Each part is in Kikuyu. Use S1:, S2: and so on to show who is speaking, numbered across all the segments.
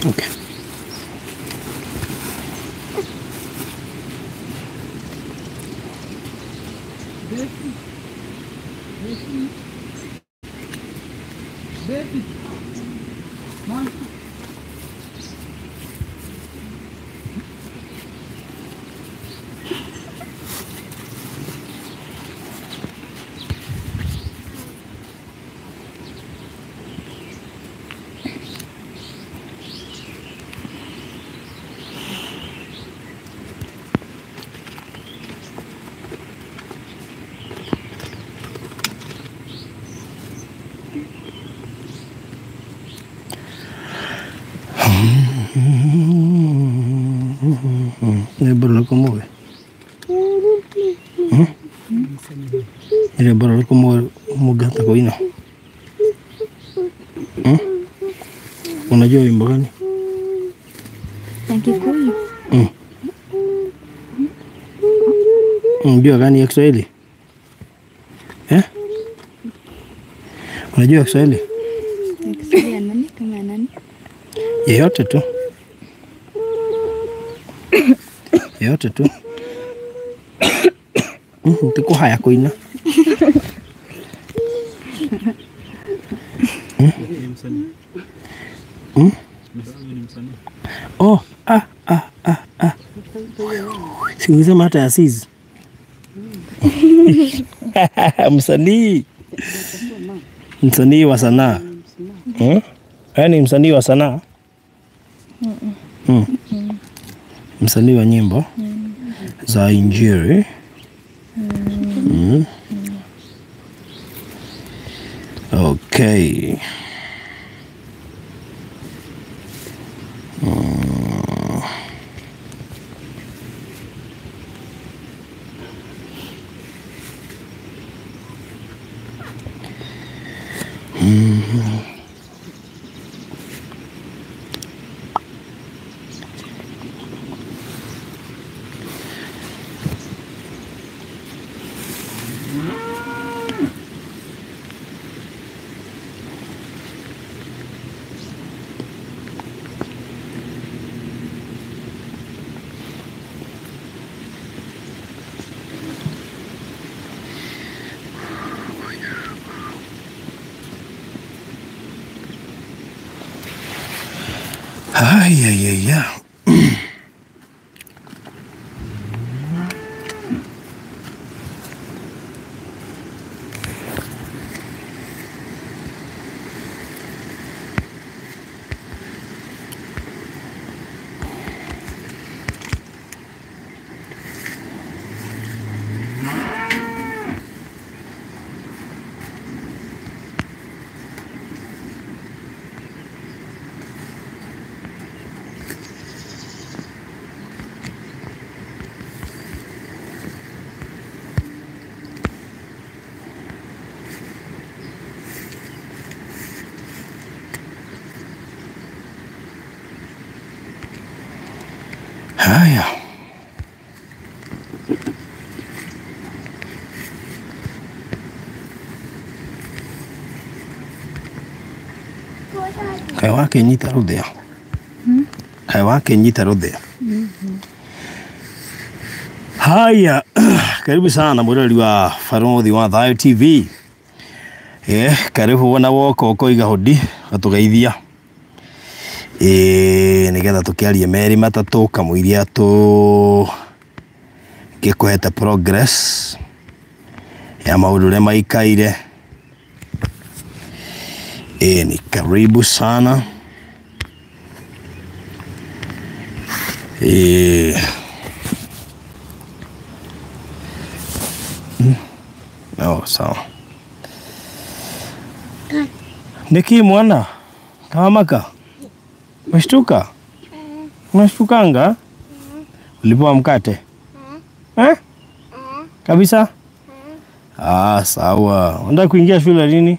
S1: Okay. Unajua wimbo gani?
S2: Ya Kikuyu.
S1: Unajua gani ya Kiswahili? Eh? Unajua Kiswahili?
S2: Ya Kiswahili ya nani? Kama ya nani?
S1: Yeyote tu. Yeyote tu. Tuko haya kuina. Oh, ah. Sikusema hata ya sis. Msanii. Msanii wa sanaa. Yaani msanii wa sanaa? Msanii wa nyimbo za Injili. Okay. Ay, ay, ay, ay. Haya. Kaĩ wakĩnyita rũthĩa? Kaĩ wakĩnyita rũthĩa? Haya, karibu sana mwĩroreri wa Barothi wa Thayo TV. Karibu wona woka ũkoiga hodi gatũgeithia. Nigetha tukiarie meri matatu kamũiria tu ngĩkũhete progress ya maũndũ ũrĩa maikaire. Ni karibu sana. Oh, sawa. Niki mwana kamaka Umeshtuka? Unashtukanga? Ulipewa mkate? Eh? Kabisa? Ah, sawa. Unataka kuingia shule lini?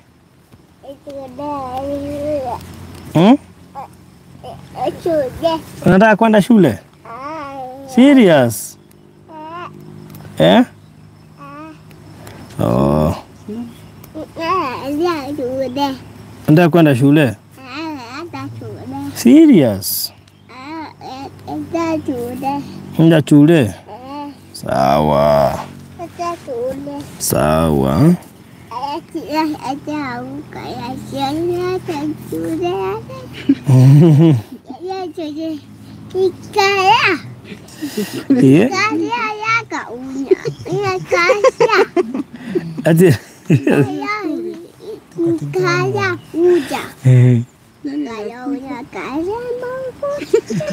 S1: Unataka kwenda shule? Serious? Eh? Oh. Unataka kwenda shule? Serious? Enda shule. Sawa. Sawa.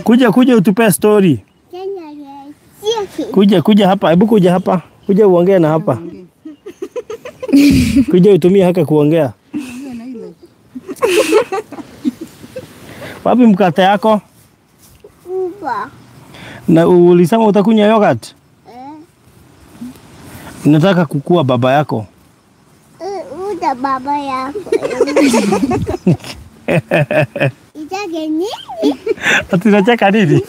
S1: Kuja kuja utupe story. Kuja kuja hapa, hebu kuja hapa. Kuja uongee na hapa. Kuja utumie haka kuongea. Wapi mkate yako?
S3: Uba.
S1: Na ulisema utakunywa yogurt? Nataka kukua baba yako.
S3: Uda baba yako. Itake nini?
S1: Ati unacheka nini?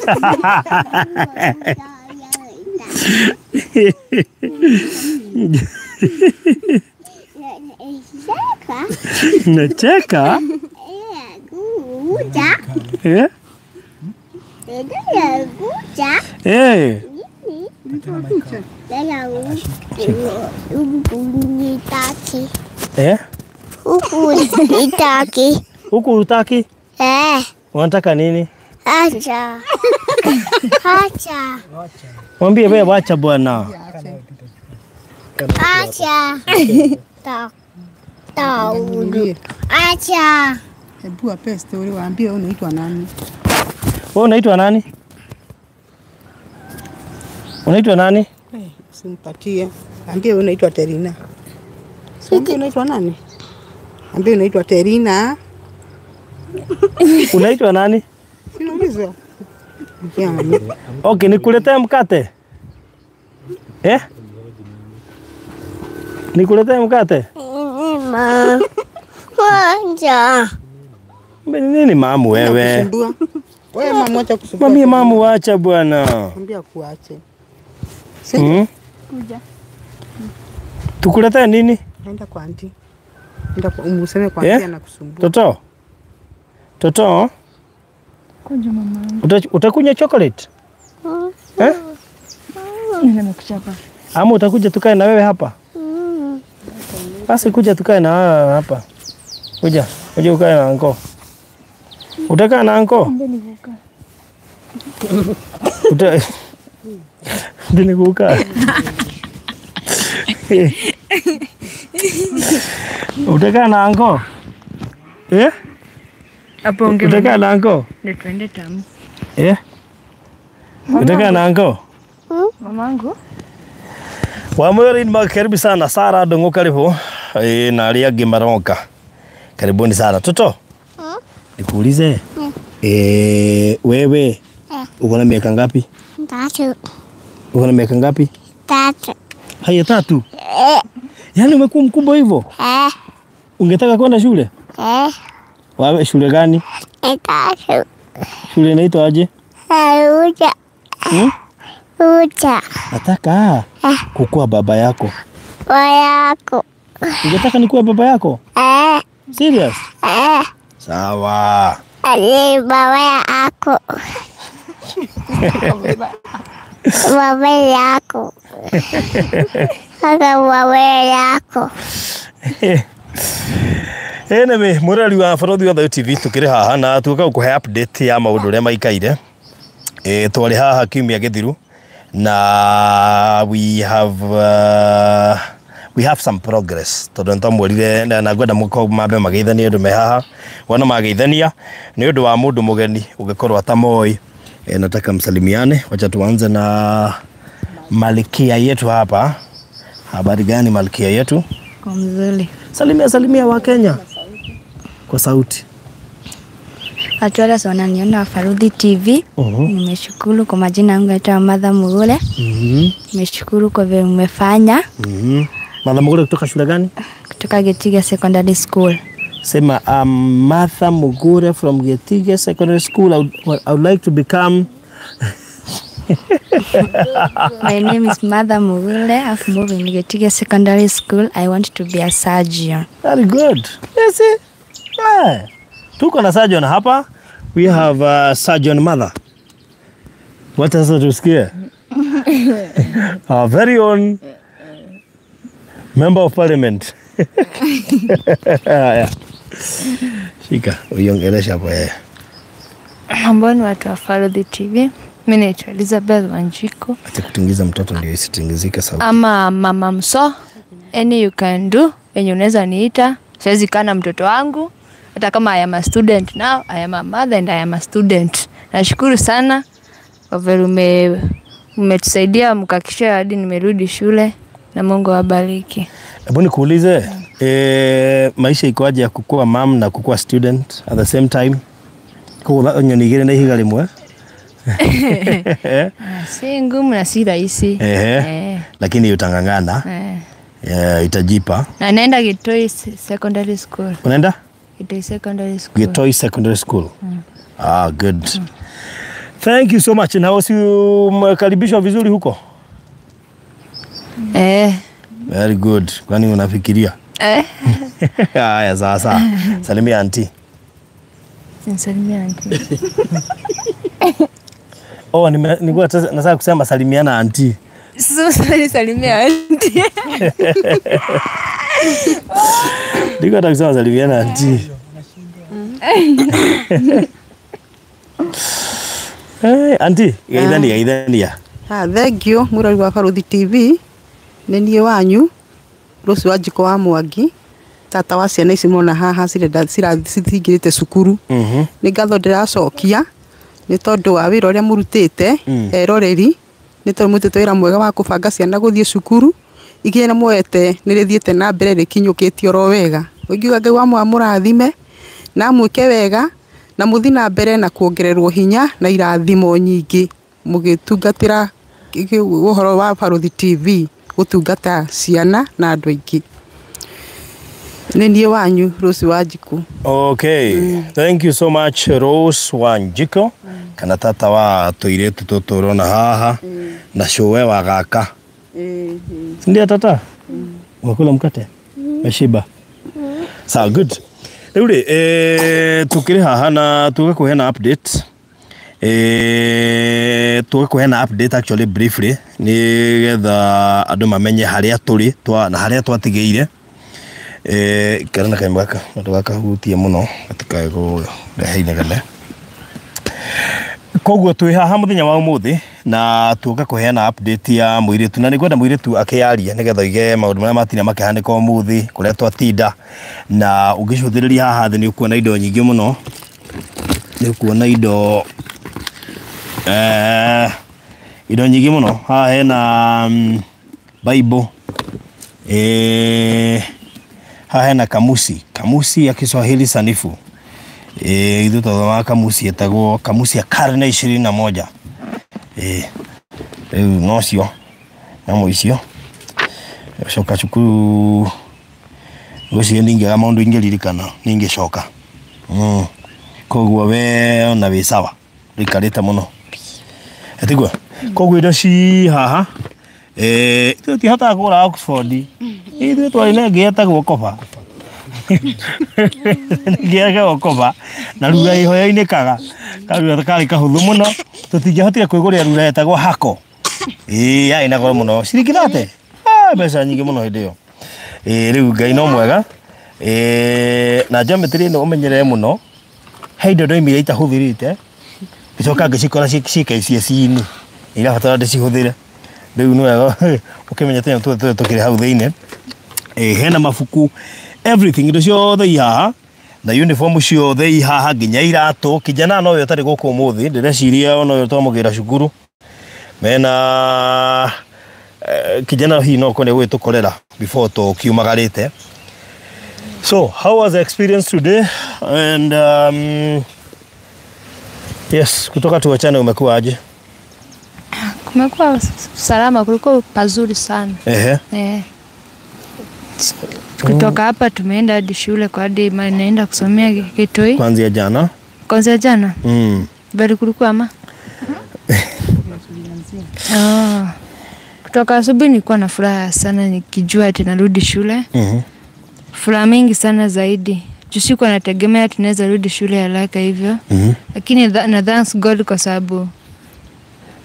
S1: Nacheka? Eh? Eh. Eh? Huku hutaki?
S3: Eh.
S1: Unataka nini?
S3: Acha. Acha.
S1: Mwambie wewe wacha bwana.
S3: Acha. Acha.
S4: Hebu ape story waambie wewe unaitwa nani?
S1: Wewe unaitwa nani? Unaitwa nani?
S4: Usimpatie. Ambie wewe unaitwa Terina. Ambie unaitwa nani? Ambie unaitwa Terina.
S1: Unaitwa nani?
S4: Sinaulizwa.
S1: Okay, nikuletee mkate? Eh? Nikuletee mkate?
S3: Ma. Wanja.
S1: Nini mamu wewe?
S4: Wewe mamu acha kusumbua.
S1: Mami mamu acha bwana.
S4: Ambia kuache.
S2: Kuja.
S1: Tukuletee nini?
S4: Nenda kwa auntie. Nenda kwa useme kwa auntie anakusumbua.
S1: Toto. Toto.
S2: Kuja mama.
S1: Utakunywa chocolate? Eh?
S2: Nimekuchapa.
S1: Ama utakuja tukae na wewe hapa? Basi kuja tukae na wewe hapa. Kuja, kuja ukae na anko. Utakaa na anko? Ndini kukaa. Utakaa na anko? Eh?
S2: Hapo unge.
S1: Utakaa na anko?
S2: Ndio twende tamu.
S1: Eh? Utakaa na anko?
S2: Mamangu.
S1: Wamweri ni karibu sana Sara Dongo karibu. Na aria angĩ maroka. Karibuni sana. Toto. Nikuulize. Wewe uko na miaka ngapi?
S3: 3.
S1: Uko na miaka ngapi?
S3: 3.
S1: Haya 3. Yaani umekuwa mkubwa hivyo?
S3: Eh.
S1: Ungetaka kwenda shule?
S3: Eh.
S1: Wawe shule gani?
S3: 3.
S1: Shule inaitwa aje?
S3: Uja. Uja.
S1: Nataka kukua baba yako.
S3: Baba yako.
S1: Ungetaka nikuwe baba yako?
S3: Eh.
S1: Serious?
S3: Eh.
S1: Sawa.
S3: Ali baba yako. Baba yako. Sasa baba yako.
S1: Anyway, murari wa Barothi wa Thayu TV tukiri haha na tuka gukuhe update ya maundu uria maikaire. Twari haha kiumia githiru na we have some progress tondu nitwamwirire na ngwenda mukorwo mambe mageithania andu me haha wona mageithania ni undu wa mundu mugeni ungikorwo atamoi. Nataka msalimiane. Wacha tuanze na malkia yetu hapa. Habari gani malkia yetu?
S2: Kwa mzuri.
S1: Salimia salimia wa Kenya kwa sauti.
S2: Watu wale wananiona Barothi TV. Nimeshukuru kwa majina yangu naitwa Martha Mugure. Nimeshukuru kwa vile mmefanya.
S1: Martha Mugure kutoka shule gani?
S2: Kutoka Getige Secondary School.
S1: Sema Martha Mugure from Getige Secondary School. I would like to become
S2: My name is Martha Mugure. I've moved in Getige Secondary School. I want to be a surgeon.
S1: Very good. Yes. Yeah. Tuko na surgeon hapa. We have surgeon mother. Wacha sasa tusikie. Our very own member of parliament. Haya. Shika, uiongelesha hapo yeye.
S5: Ambao ni watu wa Farodhi TV. Mimi naitwa Elizabeth Wanjiku.
S1: Acha kutingiza mtoto ndio isitingizike sauti.
S5: Ama Mama Mso. Any you can do. Yenye unaweza niita. Siwezi kaa na mtoto wangu. Hata kama I am a student now, I am a mother and I am a student. Nashukuru sana kwa vile umetusaidia mkakisha hadi nimerudi shule na Mungu awabariki.
S1: Hebu nikuulize, maisha ikoaje ya kukua mom na kukua student at the same time? Kugutha nyoni igĩrĩ na ihiga rĩmwe?
S5: Si ngumu na si rahisi.
S1: Lakini utang'ang'ana. Itajipa.
S5: Na naenda Gitoi Secondary School.
S1: Unaenda?
S5: Gitoi Secondary School.
S1: Gitoi Secondary School. Ah, good. Thank you so much. Na usikaribishwa vizuri huko? Very good. Kwani unafikiria? Haya, sawa. Salimia auntie.
S5: Salimia auntie.
S1: Oh, nilikuwa nataka kusema salimiana auntie.
S5: Sasa salimia auntie.
S1: Nilikuwa nataka kusema salimiana auntie. Hey, auntie, geithania.
S4: Ah, thank you mwirori wa Farodhi TV. Nĩ niĩ wanyu Rose Wanjikũ wa Mwangi, tata wa ciana ici mona haha cithingĩrĩte cukuru. Nĩ ngatho ndĩracokia nĩ tondũ wa wĩra ũrĩa mũrutĩte eroreri, nĩ tondũ mũrutĩte wĩra mwega wa kũbanga ciana gũthiĩ cukuru. Ikinya muoete nĩ rĩthiĩte na mbere rĩkinyũkĩtio oro wega. Ũngiuga Ngai wa mũrathime na mwĩke wega na mũthiĩ na mbere na kuongererwo hinya na irathimo nyingĩ mũgĩtungatĩra ũhoro wa Farodhi TV gũtungata ciana na andũ aingĩ. Nĩ niĩ wanyu Rose Wanjikũ.
S1: Okay, thank you so much Rose Wanjikũ. Kana tata wa tũirĩtu tũtũ ũrona haha na cũwe wa gaka. Ndio tata? Umekula mkate? Umeshiba? Sawa, good. Rĩu rĩ, tũkĩrĩ haha na tuge kũheana update. Tuge kũheana update actually briefly nĩgetha andũ mamenye harĩa tũrĩ na harĩa twatigĩire. Ikara na kaimba gaka ndũgakahutie mũno gatikae kũrehe inegene. Koguo twĩ haha mũthenya wa ũmũthĩ na tuoka kũheana update ya mũirĩtu na nĩngwenda mũirĩtu akĩaria nĩgetha oige maũndũ marĩa matinda makĩhanĩka ũmũthĩ kũrĩa twatinda na ũngĩcũthĩrĩria haha thĩ nĩ ũkuona indo nyingĩ mũno, nĩ ũkuona indo indo nyingĩ mũno. Haha hena Bible, haha hena kamusi ya Kiswahili sanifu. Ithuĩ twathomaga kamusi ĩtagwo kamusi ya karne 21. Rĩu nocio nyamũ icio coka cukuru ngwĩciria ndingĩaga maũndũ ingĩririkana ningĩcoka. Koguo we ona wĩ sawa ũikarĩte mũno etiguo. Koguo indo ci haha ithuĩ tũtihotaga kũgũra Oxford, ithuĩ twarĩ na ĩngĩ yetagwo Koba. Ngĩetagwo Koba na rura ĩho yoinĩkaga karura karĩ kahũthũ mũno tũtingĩahotire kwĩgũrĩra rura yetagwo Hako. Yarĩ na goro mũno ciringi 30, mbeca nyingĩ mũno hĩndĩ ĩyo. Rĩu Ngai no mwega. Na geometry ĩno ũmenyerere mũno, he indo ndoimire itahũthĩrĩte ngĩcoka ngĩcikora ci KCSE-inĩ irabatara ndĩcihũthĩre. Rĩu nĩ wega ũkĩmenya tũnyamũ tũtũ tũkĩrĩ hau thĩinĩ. Hena mabuku everything indo ciothe i haha na uniform ciothe i haha nginya iratũ. Kijana no ũyũ ũtarĩ gũkũ ũmũthĩ ndĩreciria ona ũyũ twamũgĩra cukuru mena kijana hihi no okorwo nĩ gũgĩtũkorera before tũkiumagarĩte. So how was the experience today? And yes, kutoka tuachane umekuwa aje?
S5: Kumekuwa salama, kulikuwa pazuri sana. Kutoka hapa tumeenda hadi shule kwa hadi naenda kusomea Kitui.
S1: Kuanzia jana?
S5: Kuanzia jana? Bali kulikuwa ama? Kutoka asubuhi nilikuwa na furaha sana nikijua ati narudi shule. Furaha mingi sana zaidi. Sikuwa nategemea tunaweza rudi shule haraka hivyo. Lakini na thanks God kwa sababu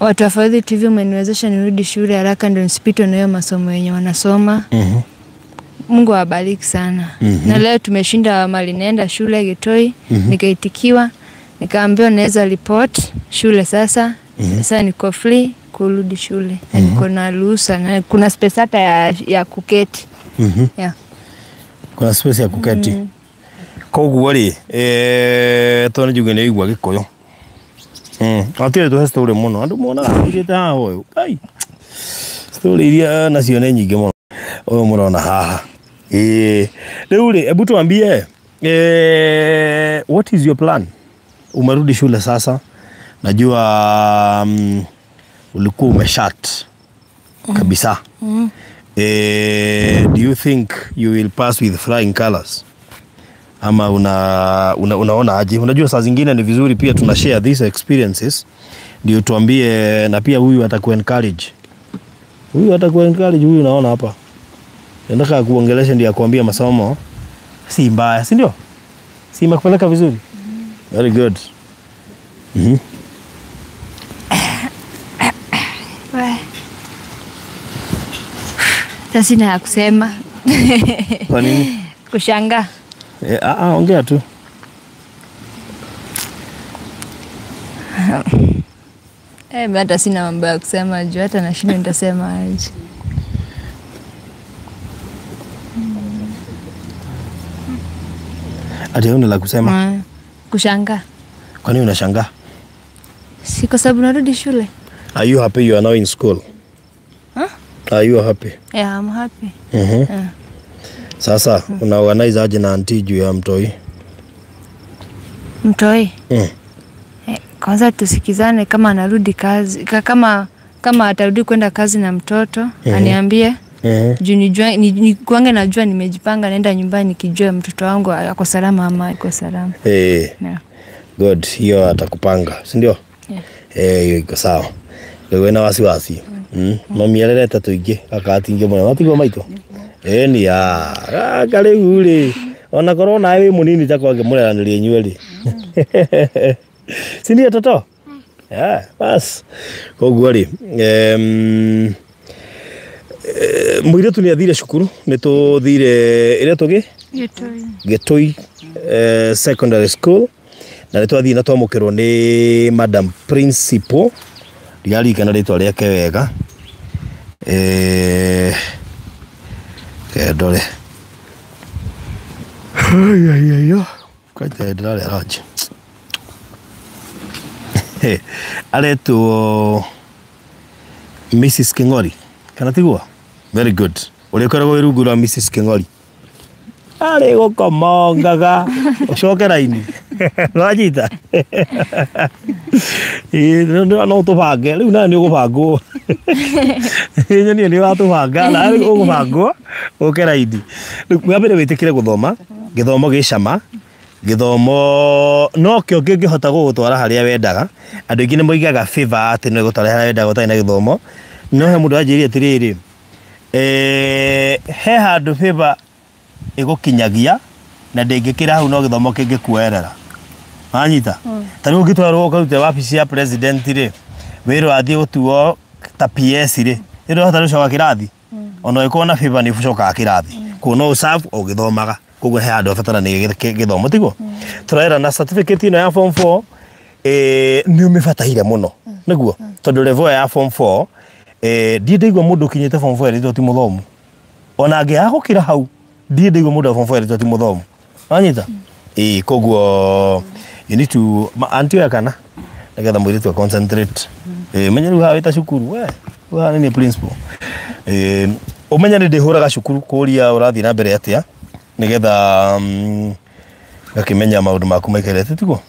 S5: Watu wa Faruthi TV umeniwezesha nirudi shule haraka ndio nisipitwe na hiyo masomo yenye wanasoma. Mungu awabariki sana. Na leo tumeshinda mali naenda shule Gitoi, nikaitikiwa, nikaambiwa naweza report shule sasa. Sasa niko free kurudi shule. Na niko na ruhusa na kuna space hata ya kuketi. Yeah.
S1: Kuna space ya kuketi. Koguo rĩ, tondũ njuge nĩ igua Gĩkũyũ. Atirĩ tũhe story mũno. Andũ monaga njigĩte haha ũyũ. Kai. Story iria nacio nĩ nyingĩ mũno. Ũyũ mũrona haha. Rĩu rĩ, hebu tuambie, what is your plan? Umerudi shule sasa. Najua ulikuwa umeshat kabisa. Do you think you will pass with flying colors? Ama unaona aje? Unajua saa zingine ni vizuri pia tuna share these experiences ndio tuambie, na pia huyu ataku encourage. Huyu ataku encourage, huyu naona hapa. Nataka kuongelesha ndio akwambia masomo si mbaya, si ndio? Si imekupeleka vizuri? Very good.
S5: Sasa sina ya kusema.
S1: Kwa nini?
S5: Kushangaa.
S1: Ongea tu.
S5: Hata sina mambo ya kusema juu hata nashindwa nitasema aje.
S1: Ati huna la kusema?
S5: Kushangaa.
S1: Kwa nini unashangaa?
S5: Si kwa sababu narudi shule.
S1: Are you happy you are now in school?
S5: Huh?
S1: Are you happy?
S5: Yeah, I'm happy. Yeah.
S1: Sasa una organize aje na auntie juu ya mtoi?
S5: Mtoi? Kwanza tusikizane kama anarudi kazi, kama atarudi kwenda kazi na mtoto, aniambie. Juu nijue nikuange najua nimejipanga naenda nyumbani nikijua mtoto wangu ako salama ama yuko salama. Yeah.
S1: Good, hiyo atakupanga, si ndio?
S5: Yeah.
S1: Hiyo iko sawa. Wewe na wasiwasi. Mami arerete tuingĩ akatingi mũno matigwo maitũ. Ni ya rĩu rĩ ona korwo nawe wĩ mũnini ta kwangĩ mũreranĩrie inyuĩ rĩ. Si ndio toto? Yeah, bas. Koguo rĩ, mũirĩtu nĩ athire cukuru, nĩ tũthire ĩrĩa tũgĩ? Gĩtoi Secondary School. Na nĩ twathiĩ na twamũkĩrwo nĩ Madam Principal. Ndigaririkana rĩtwa rĩake wega. Ndore. Kaita ndĩrarĩa lunch. Aretwo Mrs. King'ori. Kana tiguo? Very good. Ũrĩa ũkoragwo wĩ rungu rwa Mrs. King'ori. Arĩ gũkomongaga. Ũcoke raini. Nĩwanyita? No tũbange. Rĩu nawe nĩ ũgũbangwo. Nyonie nĩ ũratũbanga. Nawe ũgũbangwo ũke raini. Rĩu wa mbere wĩtĩkĩre gũthoma. Gĩthomo gĩ cama. Gĩthomo no kĩo kĩngĩhota gũgũtwara harĩa wendaga. Andũ aingĩ nĩ moigaga favor atĩ no ĩgũtwara harĩa wendaga ũtarĩ na gĩthomo. No he mũndũ anjĩrire atĩrĩrĩ, he handũ favor ĩgũkinyagia na ndĩngĩkĩra hau no gĩthomo kĩngĩkuoerera. Wanyita? Ta rĩu ũngĩtwarwo ũkarute wabici ya president rĩ, wĩrwo athiĩ gũtuo ta PS rĩ, nĩũrahota gũcoka kĩrathi? Ona ũngĩkorwo na favor nĩ ũcokaga kĩrathi. Koguo no ũserve ũgĩthomaga. Koguo he handũ habataranagia gĩthomo tiguo? Tũrera na certificate ĩno ya form 4 nĩ ũmĩbataire mũno. Nĩguo? Tondũ level ya form 4 ndiĩ ndaigua mũndũ ũkinyĩte form 4 erĩtwo ti mũthomu. Ona angĩaga gũkĩra hau ndiĩ ndaigua mũndũ wa form 4 erĩtwo ti mũthomu. Wanyita? Koguo you need to auntie oya kana nĩgetha mũirĩtu concentrate. Menye rĩu haha wĩta cukuru we haha nĩ principal. Ũmenye nĩ ndĩhũraga cukuru kũria ũrathiĩ na mbere atĩa nĩgetha gakĩmenya maũndũ maku maikarĩte tiguo?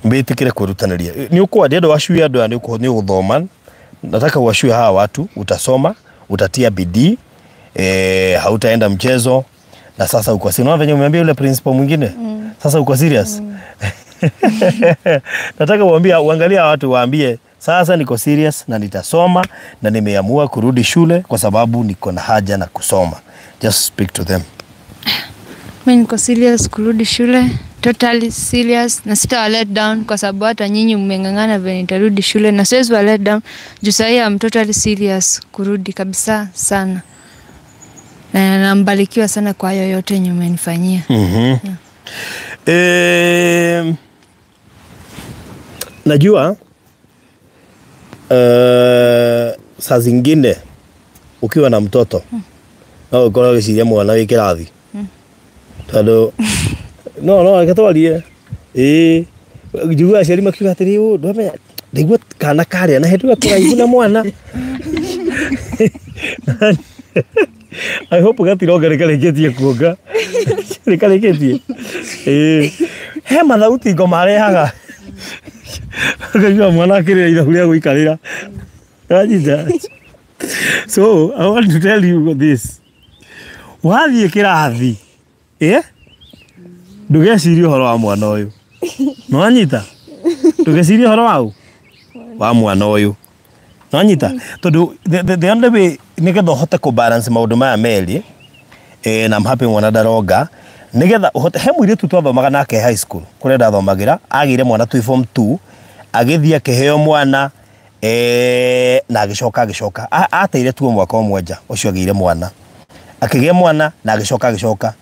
S1: Mbĩtĩkĩre kwĩrutanĩria. Nĩ ũkwendia andũ acuia andũ aya nĩ ũgũthoma. Nataka uwashue hawa watu, utasoma, utatia bidii, hautaenda mchezo. Na sasa uko serious. Unaona venye umeambia yule principal mwingine? Sasa uko serious? Nataka uambie, uangalie watu waambie sasa niko serious na nitasoma na nimeamua kurudi shule kwa sababu niko na haja na kusoma. Just speak to them.
S5: Mimi niko serious kurudi shule. Totally serious na sitawa let down kwa sababu hata nyinyi mmeng'ang'ana venye nitarudi shule na siwezi wa let down juu sahii I'm totally serious kurudi kabisa sana. Na nambarikiwa sana kwa hayo yote yenye mmenifanyia.
S1: Najua saa zingine ukiwa na mtoto no ũkorwo ũgĩciria mwana wĩ kĩrathi tondũ no reke twarie ĩĩ njiguaga aciari makiuga atĩrĩ "Ũ, ndwamenya ndaigua kana karĩa na hĩndĩ ĩyo kũraihu na mwana." I hope gatironga nĩkarĩkĩtie kuonga nĩkarĩkĩtie ĩĩ he mathauti ngo marehaga ũkaigua mwana akĩrĩra ithabu rĩa gũikarĩra. Wanyita? So I want to tell you this, wathiĩ kĩrathi ndũgecirie ũhoro wa mwana ũyũ, nĩwanyita? Ndũgecirie ũhoro waũ wa mwana ũyũ, nĩwanyita? Tondũ the only way nĩgetha ũhote kũ balance maũndũ maya merĩ, na I'm happy mwana ndaronga, nĩgetha ũhote he mũirĩtu twathomaga nake high school kũrĩa ndathomagĩra, agĩire mwana twĩ form 2 agĩthiĩ akĩheo mwana na agĩcoka ateire tu mwaka ũmwe nja ũcio agĩire mwana, akĩgĩa mwana na agĩcoka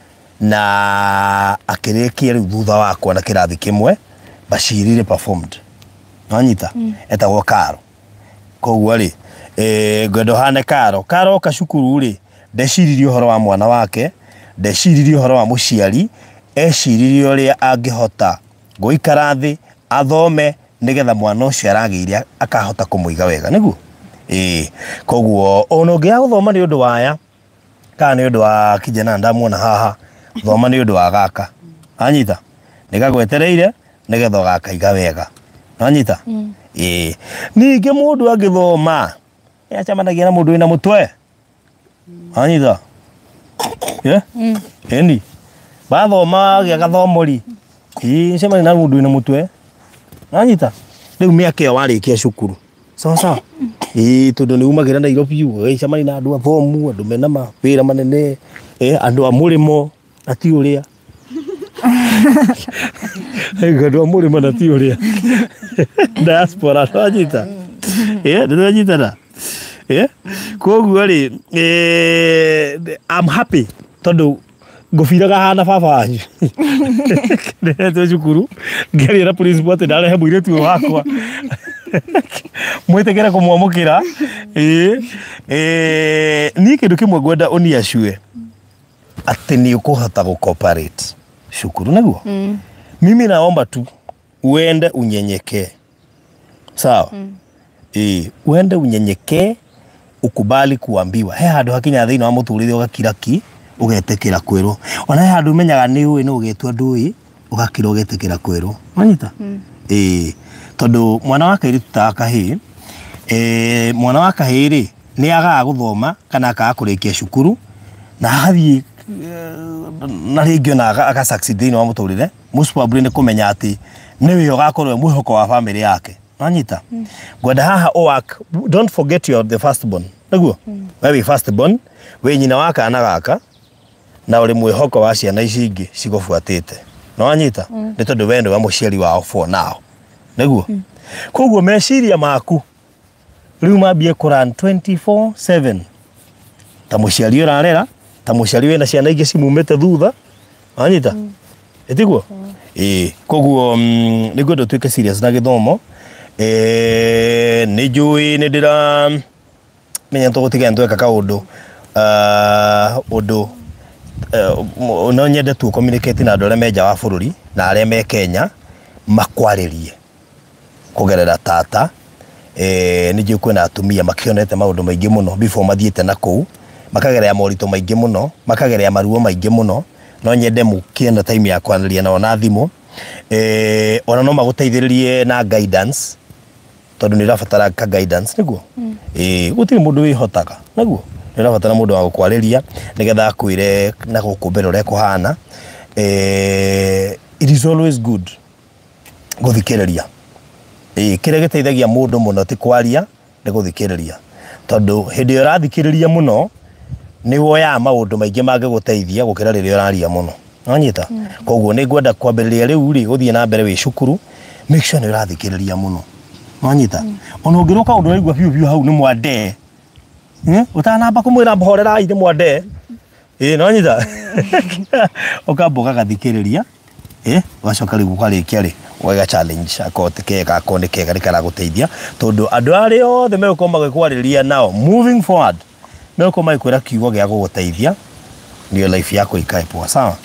S1: na akĩrĩkia rĩu thutha wakwa na kĩrathi kĩmwe, but she really performed, nĩwanyita? Etagwo Karo. Koguo rĩ ngwenda ũhane Karo. Karo oka cukuru rĩ ndeciririe ũhoro wa mwana wake, ndeciririe ũhoro wa mũciari, eciririe ũrĩa angĩhota gũikara thĩ athome nĩgetha mwana ũcio aragĩire akahota kũmũiga wega, nĩguo? Ĩĩ. Koguo ona ũngĩaga gũthoma nĩ ũndũ wa aya kana nĩ ũndũ wa kijana ndamuona haha, thoma nĩ ũndũ wa gaka, anyita? Nĩgagwetereire nĩgetha ũgakaiga wega, nĩwanyita? Ĩĩ. Ningĩ mũndũ angĩthoma nĩacemanagia na mũndũ wĩna mũtwe, anyita? Ĩni wathoma gĩa gathomo ri ĩĩ cemania na mũndũ wĩna mũtwe, nĩwanyita? Rĩu mĩaka ĩyo warĩkia cukuru sawa sawa, ĩĩ tondũ nĩ umagĩra Nairobi ũgacemania na andũ athomu, andũ mena mawĩra manene, andũ a mũrĩmo na ti ũrĩa andũ a mũrĩmo na ti ũrĩa diaspora, nĩwanyita? Nĩwanyitana? Koguo rĩ I'm happy tondũ ngũbiraga hana baba wanyu ndĩretwo cukuru ngĩaria na principal atĩ ndarehe mũirĩtu ũyũ wakwa mwĩtĩkĩre kũmwamũkĩra. Ĩĩ niĩ kĩndũ kĩmwe ngwenda ũniacue atĩ nĩ ũkũhota gũ cooperate cukuru, nĩguo? Mimi naomba tu uende unyenyekee, sawa? Uende unyenyekee, ukubali kuambiwa. He handũ hakinya thĩinĩ wa mũtũrĩre ũgakira ki ũgetĩkĩra kwĩrwo. Ona he handũ ũmenyaga nĩ ũĩ no ũgetua ndũĩ, ũgakira ũgetĩkĩra kwĩrwo, wanyita? Ĩĩ tondũ mwana wa kairĩtu ta kahĩĩ, mwana wa kahĩĩ rĩ nĩ agaga gũthoma kana akaga kũrĩkia cukuru na agathiĩ na rĩngĩ ona aga succeed thĩinĩ wa mũtũrĩre, most probably nĩ kũmenya atĩ nĩwe ũgakorwo mwĩhoko wa family yake, wanyita? Ngwenda haha ũwork, don't forget you are the first born, nĩguo? We wĩ first born, wĩ nyina wa kana gaka na ũrĩ mwĩhoko wa ciana ici ingĩ cigũbuatĩte, nĩwanyita? Nĩ tondũ we nĩwe mũciari wao for now, nĩguo? Koguo meciria maku rĩu mambie kũrun 24/7 ta mũciari ũrarera, ta mũciari wĩna ciana ingĩ cimumĩte thutha, wanyita? Ĩtiguo? Ĩĩ. Koguo nĩngwenda ũtuĩke serious na gĩthomo. Nĩ njũĩ nĩ ndĩra menya tũgũtiga tweka kaũndũ ũndũ no nyende tu communicate na andũ arĩa me nja wa bũrũri na arĩa me Kenya makwarĩrie kũgerera tata. Nĩ njũĩ kwĩna atumia makĩonete maũndũ maingĩ mũno before mathiĩte na kũu, makagerera moritũ maingĩ mũno, makagerera maruo maingĩ mũno. No nyende mũkĩenda time ya kwaranĩria nao na thimũ, ona no magũteithĩrĩrie na guidance tondũ nĩ ũrabatara ka guidance, nĩguo? Ĩĩ gũtirĩ mũndũ wĩhotaga, nĩguo? Nĩ ũrabatara mũndũ wa gũkwarĩria nĩgetha akwĩre na gũkũ mbere ũrĩa kũhana. It is always good gũthikĩrĩria. Kĩrĩa gĩteithagia mũndũ mũno ti kwaria, nĩ gũthikĩrĩria, tondũ hĩndĩ ĩrĩa ũrathikĩrĩria mũno nĩ woyaga maũndũ maingĩ mangĩgũteithia gũkĩra rĩrĩa ũraria mũno, Wanyita? Koguo nĩ ngwenda kwambĩrĩria rĩu rĩ gũthiĩ na mbere wĩ cukuru, make sure nĩ ũrathikĩrĩria mũno. Wanyita? Ona ũngĩrwo kaũndũ ũraigua biũ biũ hau nĩ mwande. Ũtanamba kũmwĩra mbohorerai nĩ mwande. Nĩwanyita? Ũkamba ũgagathikĩrĩria. Ũgacoka rĩu ũkarĩkia rĩ ũgaiga challenge akorwo ti kega akorwo nĩ kega nĩ karagũteithia tondũ andũ arĩa othe megũkorwo magĩkwarĩria nao moving forward megũkorwo magĩkwĩra kiugo gĩa gũgũteithia ndio life yako ikae poa, sawa?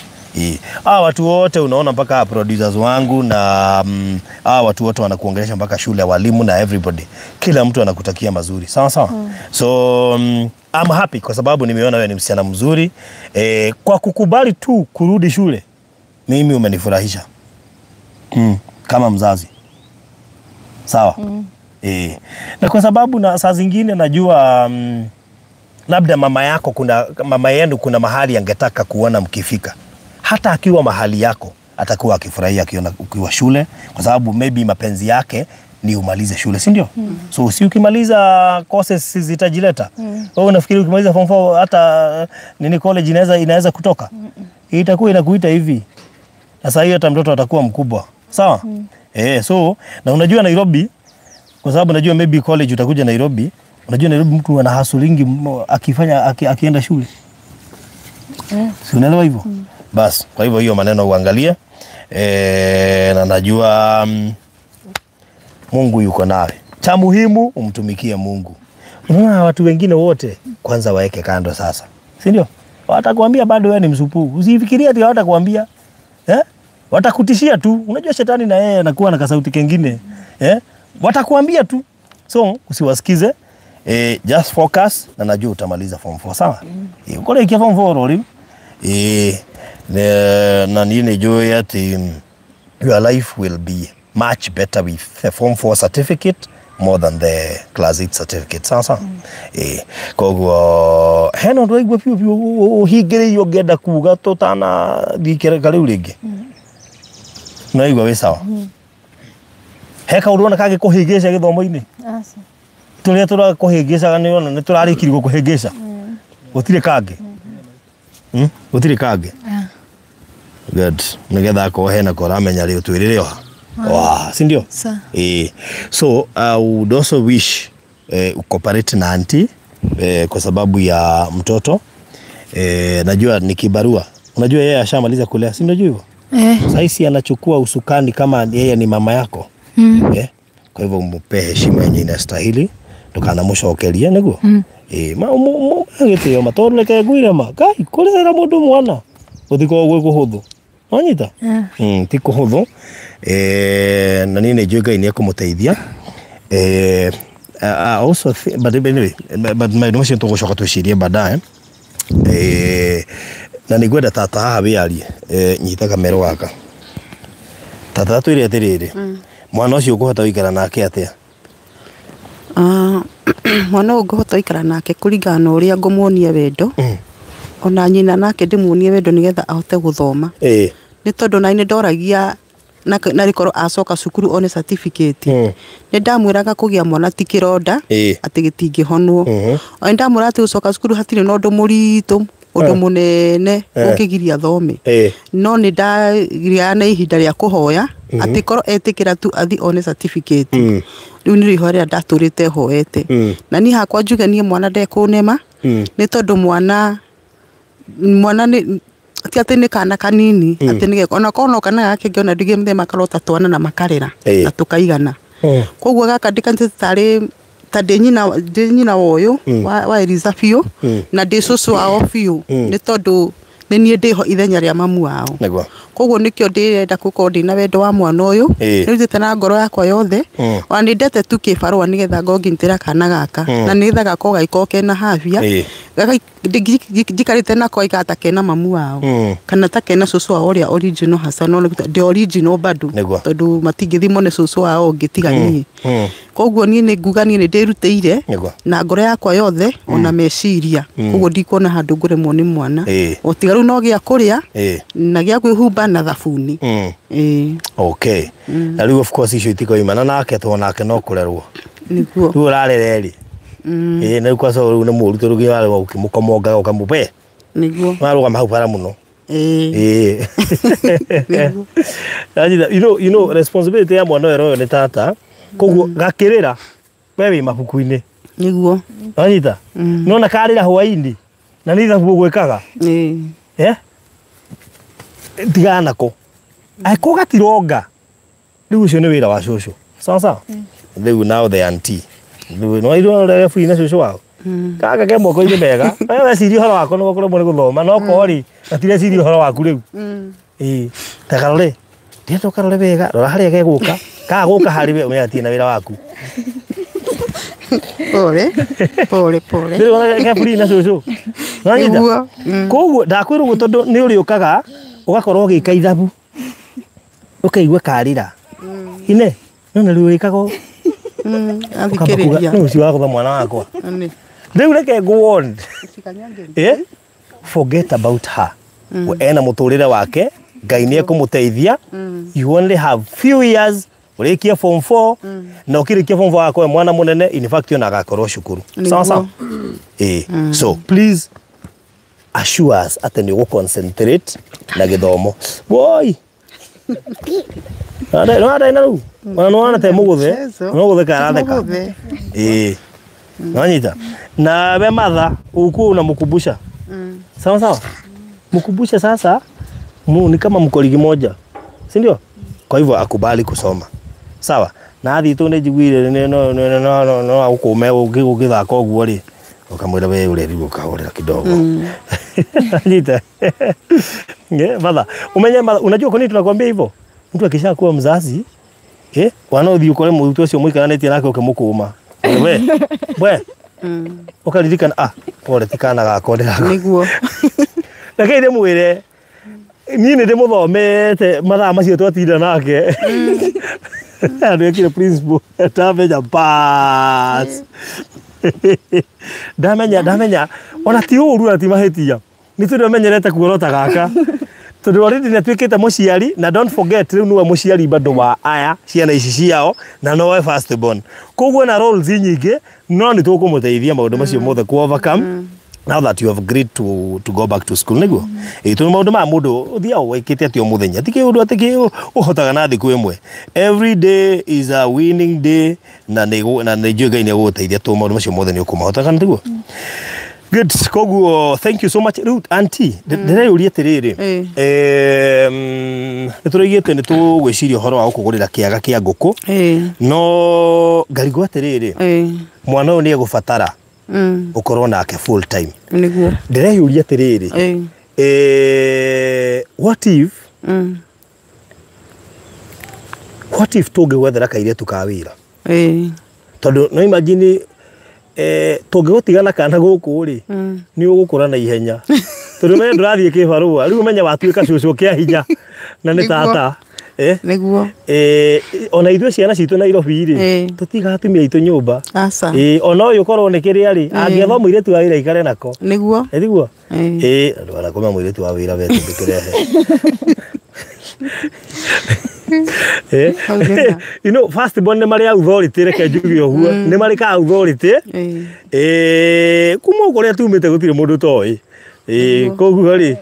S1: Hawa watu wote unaona mpaka producers wangu na hawa watu wote wanakuongelesha mpaka shule walimu na everybody, kila mtu anakutakia mazuri, sawa sawa. So I'm happy kwa sababu nimeona wewe ni msichana mzuri. Kwa kukubali tu kurudi shule mimi umenifurahisha kama mzazi, sawa. Na kwa sababu na saa zingine najua labda mama yako kuna mama yenu kuna mahali angetaka kuona mkifika. Hata akiwa mahali yako atakuwa akifurahia akiona ukiwa shule, kwa sababu maybe mapenzi yake ni umalize shule, si ndio? So si ukimaliza courses zitajileta. Wewe unafikiri ukimaliza form 4 hata nini college inaweza kutoka? Itakuwa inakuita hivi. Sasa hiyo hata mtoto atakuwa mkubwa. Sawa? So na unajua Nairobi, kwa sababu najua maybe college utakuja Nairobi, unajua Nairobi mtu ana hasulingi akifanya akienda shule. Si unaelewa hivyo? Bas, kwa hivyo hiyo maneno uangalie. Na najua Mungu yuko nawe. Cha muhimu umtumikie Mungu. Unaona watu wengine wote kwanza waeke kando sasa. Si ndio? Watakwambia bado wewe ni msupu. Usifikirie ati hawatakwambia. Watakutishia tu. Unajua shetani na yeye anakuwa na kasauti kengine. Watakuambia tu. So usiwasikize. Just focus na najua utamaliza form 4, sawa? Ukore ikia form 4 rori. Na nini juu ati your life will be much better with the form 4 certificate more than the class 8 certificate, sawa sawa. Koguo hena ndo igwe piu piu uhingiririo ngenda kuga tutana thikere riu ringi. No igwe wi sawa. He kaundu ona kangikuhingica githomo-ini?
S5: Aca.
S1: Turia turakuhingicaga ni ona ni turarikirie gukuhingica. Gutire kangi. Gutire kangi. Good. Nigetha akorwo hena ko uramenya ri utwirire oha. Wow, si ndio? So I would also wish ucooperate na auntie kwa sababu ya mtoto. Najua ni kibarua. Unajua yeye ashamaliza kulea, si ndio hivyo? Sasa anachukua usukani kama yeye ni mama yako. Kwa hivyo mpe heshima yenye inastahili. Ndukanamucokerie niguo. Ma gitio matoreke ngwire ma kai kurera mundu mwana guthikorwo gwi kuhuthu. Wanyita? Ti kuhuthu. Na niĩ nĩ njũĩ Ngai nĩ ekũmũteithia. I also think, but anyway, but maũndũ macio tũgũcoka twĩcirie baadaye. Na nĩ ngwenda tata haha wĩyarie. Nyita kamero gaka. Tata twĩre atĩrĩrĩ, mwana ũcio ũkũhota gũikara nake atĩa?
S4: Mwana ũyũ ngũhota gũikara nake kũringana na ũrĩa ngũmuonia wendo. Ona nyina nake ndĩmuonie wendo nĩgetha ahote gũthoma. Nĩ tondũ na nĩ ndoragia na rĩkorwo acoka cukuru one certificate. Nĩ ndamwĩraga kũgĩa mwana ti kĩronda atĩ gĩtingĩhonwo. O nĩ ndamwĩra atĩ gũcoka cukuru hatirĩ na ũndũ mũritũ, ũndũ mũnene ũngĩgiria thome. No nĩ ndagĩaga na ihinda rĩa kũhoya atĩ korwo etĩkĩra tu athi one certificate. Rĩu nĩrĩo ihoya rĩrĩa ndatũrĩte hoete. Na niĩ hakwa njuge niĩ mwana ndekũnema nĩ tondũ mwana nĩ ti atĩ nĩ kana kanini atĩ nĩ ona korwo no kana gake ngĩona ndigĩ mũthenya makarota twana na makarĩra na tũkaigana. Koguo gaka ndikante tarĩ ta ndĩ nyina wa ũyũ wa Eliza biũ na ndĩ cũcũ wao biũ nĩ tondũ nĩ niĩ ndĩho ithenya rĩa mamu wao. Koguo nĩkĩo ndĩrenda gũkorwo ndĩna wendo wa mwana ũyũ nĩrutĩte na ngoro yakwa yothe ona nĩ ndete tu kĩbarũa nĩgetha ngorwo ngĩnyitĩra kana gaka na nĩgetha gakorwo gagĩkorwo kena habia njikarĩte nako gaikara ta kena mamu wao kana ta kena cũcũ wao ũrĩa original hasa no ndĩ original bado tondũ matingĩthiĩ mone cũcũ wao ũngĩ tiga niĩ. Koguo niĩ nĩ nguga niĩ nĩ ndĩrutĩire na ngoro yakwa yothe ona meciria. Koguo ndikuona handũ ngũremwo nĩ mwana o tiga rĩu no gĩa kũrĩa na gĩa kwĩhumba na thabuni.
S1: Okay. Na rĩu of course icio itikoimana nake tondũ nake no kũrerwo.
S4: Nĩguo.
S1: Rĩu ũrarera erĩ. Na rĩu kwaca rĩu nĩ mũru tondũ nginya warĩma ũkĩmũkomongaga ũkamũbe.
S4: Nĩguo.
S1: Warũgama hau bara mũno. Ĩĩ. You know responsibility ya mwana ũyũ nĩ tata, koguo gakĩrĩra we wĩ mabuku-inĩ.
S4: Nĩguo.
S1: Wanyita? Nona karĩra hwaĩ-inĩ na nĩ ithabu ũgwĩkaga.
S4: Ĩĩ.
S1: Eh? Tigana nako. Angĩkorwo gatironga rĩu ũcio nĩ wĩra wa cũcũ. Sawa sawa? Rĩu now the auntie. Rĩu no irwo rĩa bui na cũcũ wao. Kaka ke moko-inĩ mega. We weciria ũhoro wako nĩguo kũremwo nĩ gũthoma no korĩ rĩ gatireciria ũhoro waku rĩu. Ĩĩ. Ta karore. Ndĩrenda ũkarore wega, rora harĩa gegũka. Kaga gũka harĩ we ũmenye gatirĩ na wĩra waku.
S4: Pole. Pole pole.
S1: Ndĩrona ke buri na cũcũ. Nĩwanyita?
S4: Nĩguo.
S1: Koguo ndakwĩra ũguo tondũ nĩ ũrĩũkaga ũgakorwo ũgĩka ithabu ũkaigua karĩra. Ine no nĩ rĩu wĩkaga ũũ.
S4: Athikĩrĩria.
S1: Nĩ ũcio wagũtha mwana wakwa.
S4: Nĩ.
S1: Rĩu reke ngũwon. Eh? Forget about her. We ena mũtũrĩre wake, Ngai nĩ ekũmũteithia. You only have few years ũrĩkie form 4 na ũkĩrĩkia form 4 agakorwo mwana mũnene, in fact ona agakorwo cukuru. Sawa sawa? Ĩĩ. So please assure us atĩ nĩ ũgũ-concentrate na gĩthomo. Woi! Nĩ na rĩu? Ona nĩ wona te mũgũthe, no gũtheka aratheka. Ĩĩ. Nanyita. Na we matha ukuwa unamkumbusha. Sawa sawa? Mkumbushe sasa ni kama mko ligi moja. Si ndio? Kwa hivyo akubali kusoma. Sawa? Na athi tu nĩ njiguire no no no no no ũkũme ũgĩthaka ũguo rĩ. Ukamwĩra we ũrerirwo ũkahorera kidogo. Nanyita. Yeah, matha. Umenye matha, unajua kwa nini tunakwambia hivyo? Mtu akishakuwa mzazi, wanaothiĩ ũkore mũrutwo ũcio mũikaranĩtie nake ũkĩmũkũma. We. We. Ũkaririkana pole ti kana gakwa ndĩrako.
S4: Nĩguo.
S1: Reke ndĩmwĩre niĩ nĩ ndĩmũthomete mathaa macio twatinda nake. Andwĩkire principal ndamenya bas. Ndamenya ona ti ũru na ti mahĩtia. Nĩ tondũ amenyerete kuorota gaka. Tondũ already nĩ atuĩkĩte mũciari na don't forget rĩu nĩwe mũciari bado wa aya ciana ici ciao na nowe first born. Koguo na roles nyingĩ no nĩ tũkũmũteithia maũndũ macio mothe ku overcome. Now that you have agreed to go back to school nĩguo. Ĩĩ tondũ maũndũ ma mũndũ ũthiaga wĩkĩte atĩ o mũthenya ti kĩũndũ atĩ kĩ ũhotaga na thikũ ĩmwe. Every day is a winning day na nĩ njũĩ Ngai nĩ egũgũteithia tondũ maũndũ macio mothe nĩ ũkũmahota kana tiguo? Good. Koguo thank you so much. Rĩu auntie ndĩreyũria atĩrĩrĩ, nĩ tũroigĩte nĩ tũgwĩciria ũhoro wa gũkũgũrĩra kĩaga kĩa ngũkũ no ngarigwo atĩrĩrĩ, mwana ũyũ nĩ egũbatara ũkorwo nake full time.
S4: Nĩguo.
S1: Ndĩreyũria atĩrĩrĩ, what if what if tũngĩgwethera kairĩtu ka wĩra? Tondũ no imagine tũngĩgũtigana kana gũkũ rĩ, nĩ ũgũkũra na ihenya. Tondũ menye ndũrathiĩ kĩbarũa, rĩu ũmenye watuĩka cũcũ kĩa hinya na nĩ tata.
S4: Nĩguo.
S1: Ona ithuĩ ciana citũ Nairobi rĩ, tũtigaga atumia aitũ nyũmba.
S4: Aca.
S1: Ona ũyũ korwo nĩ kĩrĩa rĩ, angĩetha mũirĩtu wa wĩra aikare nako.
S4: Nĩguo.
S1: Tiguo? Ĩĩ, ndũganakome mũirĩtu wa wĩra we tũngĩkĩrehe. You know, first born nĩ marĩ authority, reke njuge ũguo. Nĩ marĩ ka authority. Kuma kũrĩa tumĩte gũtirĩ mũndũ toĩ. Koguo rĩ,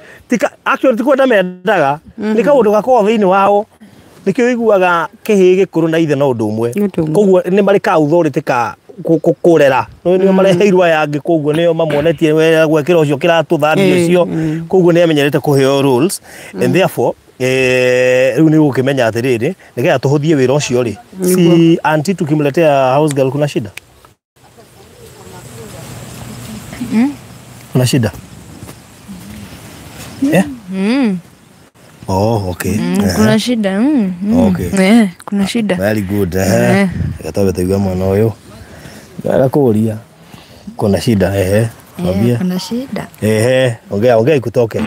S1: actually ti kwenda mendaga, nĩ kaũndũ gakoragwo thĩinĩ wao. Nĩkĩo ũiguaga kĩhĩĩ gĩkũrũ na ithe no ũndũ ũmwe. Koguo nĩ marĩ ka authority ka kũrera. Nĩo mareheirwo aya angĩ, koguo nĩo mamonetie gwĩkĩra ũcio kĩratũ thambia ũcio. Koguo nĩ amenyerete kũheo rules and therefore rĩu nĩ ũgũkĩmenya atĩrĩrĩ, nĩgetha tũhũthie wĩra ũcio rĩ, si auntie tukimletea house girl kuna shida? Kuna shida? Yeah? Oh, okay.
S5: Kuna shida.
S1: Okay.
S5: Kuna shida.
S1: Very good. Gatabe tuiga mwana ũyũ. Ndakũria. Kuna shida, Mwambie.
S2: Kuna shida.
S1: Ongea, ongea ikutoke.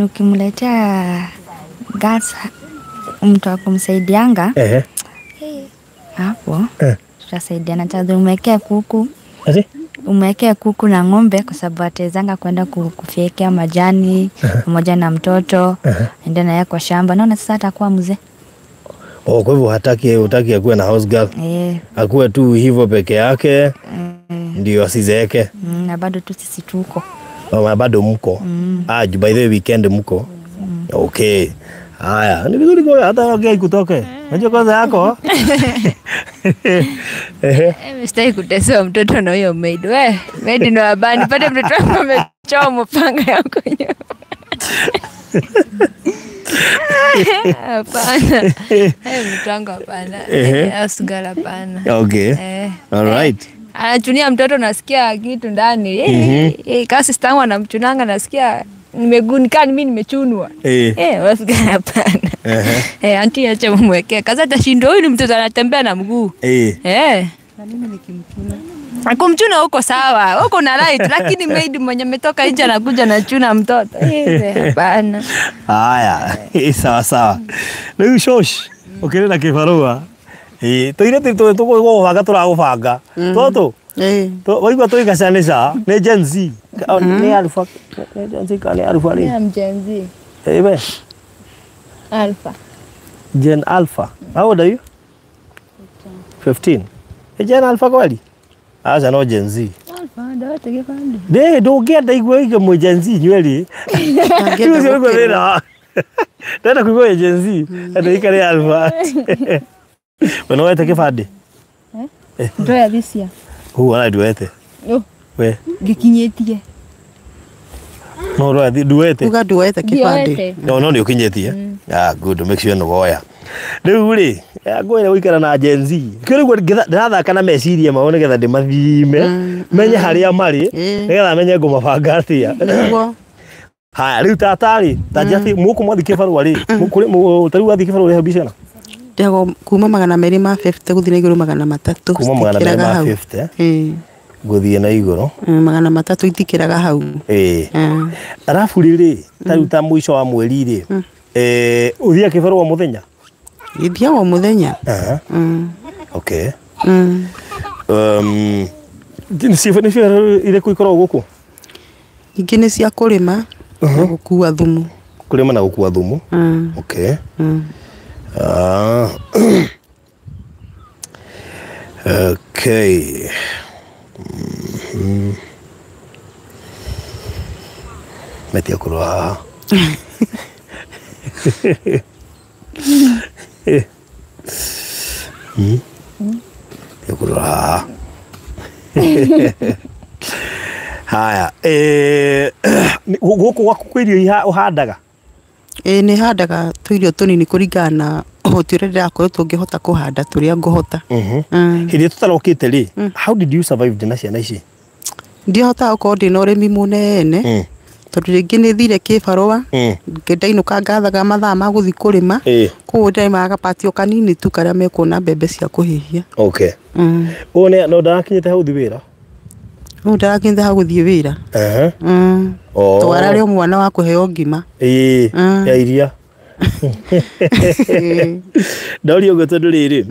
S2: Ukimletea gas mtu akumsaidianga hapo tutasaidiana. Tadhi umewekea kuku.
S1: Ati?
S2: Umewekea kuku na ng'ombe kwa sababu atawezanga kwenda kufyekea majani pamoja na mtoto, ende naye kwa shamba. Naona sasa atakuwa mzee.
S1: Oh, kwa hivyo hataki akuwe na house girl. Akuwe tu hivyo peke yake. Ndio asizeeke.
S2: Na bado tu sisi tuko.
S1: Oh, bado mko. Ah, by the way weekend mko. Okay. Haya, ni vizuri kwa hata okay kutoke. Unajua kwanza yako.
S5: Mimi kuteswa mtoto na huyo maid. We, maid ndo abani. Pate mtoto wangu amechoma panga yako nyuma. Hapana. Mtoto wangu hapana. Asigala hapana.
S1: Okay. All right.
S5: Anachunia mtoto nasikia kitu ndani. Kasi sistangu anamchunanga nasikia nimegunika mimi nimechunwa. Asigala hapana. Auntie acha mumwekee. Kaza atashindwa huyu ni mtoto anatembea na mguu.
S4: Na mimi nikimchuna.
S5: Kumchuna huko sawa, huko na right, lakini maid mwenye ametoka nje anakuja na chuna mtoto. Hapana.
S1: Haya, sawa sawa. Rĩu shosh, ũkĩrĩ na kĩbarũa. Tũirĩtu tũtũ tũgũbanga tũragũbanga. Tũtũ. Waigua tũigacanica nĩ Gen Z. Nĩ Alpha, nĩ Gen Z kana nĩ Alpha rĩ?
S5: Ni Gen Z.
S1: We.
S5: Alpha.
S1: Gen Alpha. How old are you? 15. Gen Alpha kweli? Acha no Gen Z.
S5: Alpha ndo tegepande.
S1: Ne ndũngĩenda igwe ige mwe Gen Z nyweli. Ndũngĩenda gũkĩra. Ndenda kuigua Gen Z, ndo ikare Alpha. We no wete kĩbandĩ?
S5: Ndoya this year.
S1: Huu ara nduete.
S5: No.
S1: We.
S5: Ngikinyĩtie.
S1: No roya nduete.
S4: Uga nduete kĩbandĩ.
S1: No no nĩ ũkinyĩtie. Ah good, make sure no woya. Rĩu rĩ, ngwĩra gũikara na Gen Z. Kĩo rĩu ndĩrathaka na meciria mao nĩgetha ndĩmathime, menye harĩa marĩ, nĩgetha menye ngũmabanga atĩa. Haya, rĩu tata rĩ, ta njati mũkũ mwathi kĩbarũa rĩ, ta rĩu wathiĩ kĩbarũa ũrĩha cigana?
S4: Ndĩhagwo kuma 250 gũthiĩ na igũrũ 300.
S1: Kuma 250 gũthiĩ na igũrũ.
S4: 300 itikĩraga hau.
S1: Arabu rĩrĩ, ta rĩu ta mũico wa mweri rĩ, ũthiaga kĩbarũa mũthenya?
S4: Ithiaga mũthenya.
S1: Okay. Nĩ irĩkũ ikoragwo gũkũ?
S4: Ingĩ nĩ cia kũrĩma na gũkua thumu.
S1: Kũrĩma na gũkua thumu. Okay. Okay. Metia kũrũa haha. Haya, gũkũ gwaku kwĩ irio ũhandaga?
S4: Nĩ handaga tũirio tũnini kũringana na ũhoti ũrĩa ndĩrakoretwo ngĩhota kũhanda tũrĩa ngũhota.
S1: Hĩndĩ ĩrĩa tũtarokĩte rĩ, how did you survive na ciana ici?
S4: Ndiahotaga gũkorwo ndĩna ũrĩmi mũnene tondũ rĩngĩ nĩ thire kĩbarũa ndainũka ngathaga mathaa ma gũthiĩ kũrĩma, koguo ndĩrĩmaga gapatio kanini tu karĩa mekuona mbembe cia kũhĩhia.
S1: Okay. Ũyũ no ndarakinyĩte hau gũthiĩ wĩra?
S4: Ũyũ ndarakinyĩte hau gũthiĩ wĩra. Twararĩ o mwana wa kũheo ngima.
S1: Ya iria. Ndaũria ũguo tondũ rĩrĩ,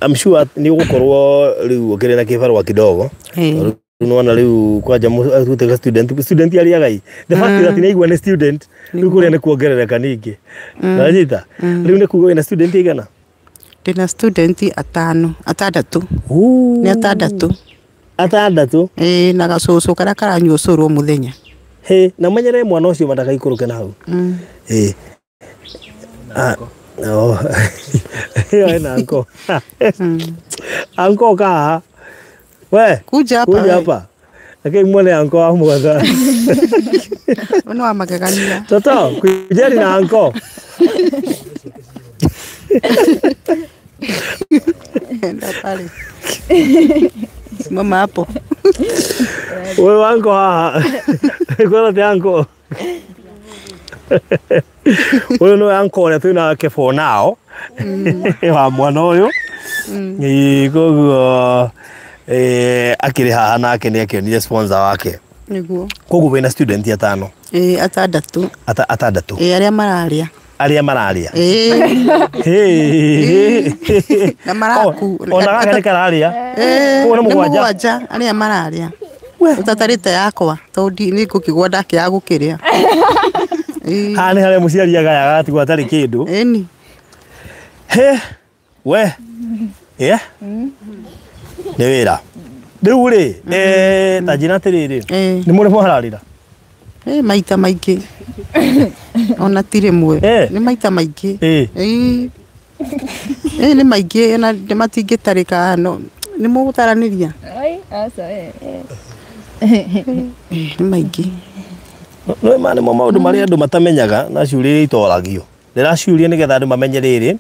S1: I'm sure nĩ ũgũkorwo rĩu ũkĩrĩ na kĩbarũa kidogo. Nĩwona rĩu kwanja gũtuĩka student, student arĩaga ĩ. The fact that nĩ aigua nĩ student, rĩu kũrĩa nĩ kuongerereka ningĩ. Nanyita? Rĩu nĩ kuga wĩna student aigana?
S4: Ndĩna student atano, atandatũ. Nĩ atandatũ.
S1: Atandatũ?
S4: Na gacũcũ karĩa karanyua ũcũrũ o mũthenya.
S1: Hĩ, na ũmenyerere mwana ũcio ndakaikũrũke na hau. Ĩyo ĩna uncle. Uncle ũka haha. We,
S4: kuja hapa.
S1: Kuja hapa. Lakini mwone anko wa mwatha.
S4: Ono wa magegania.
S1: Toto, kujeni na anko.
S4: Enda pale. Simama hapo.
S1: Wewe anko haha. Kwela te anko. Wewe no anko ũrĩa twĩ nake for now. Wa mwana ũyũ. Koguo akĩrĩ haha nake nĩ akĩonire sponsor wake.
S4: Nĩguo.
S1: Koguo wĩna student atano?
S4: Atandatũ.
S1: Atandatũ.
S4: Arĩa mararĩa.
S1: Arĩa mararĩa.
S4: Na maraku.
S1: Ona gaka nĩ kararĩa. Koguo nĩ mũgwanja.
S4: Arĩa mararĩa. Ũtatarĩte yakwa tondũ nĩ ngũkĩgwa ndakĩaga gũkĩrĩa.
S1: Haha nĩ harĩa mũciari agayaga agatigwo atarĩ kĩndũ.
S4: Ĩni.
S1: He, we. Yeah. Nĩ wĩra. Rĩu rĩ, ta njĩra atĩrĩrĩ, nĩ mũrĩ mwararĩra?
S4: Maita maingĩ. Ona ti rĩmwe. Nĩ maita maingĩ. Nĩ maingĩ na nĩ matingĩtarĩka no nĩ mũgũtaranĩria. Nĩ maingĩ.
S1: No ma nĩ mo maũndũ marĩa andũ matamenyaga na ciũria itoragio. Ndĩraciũria nĩgetha andũ mamenye rĩrĩ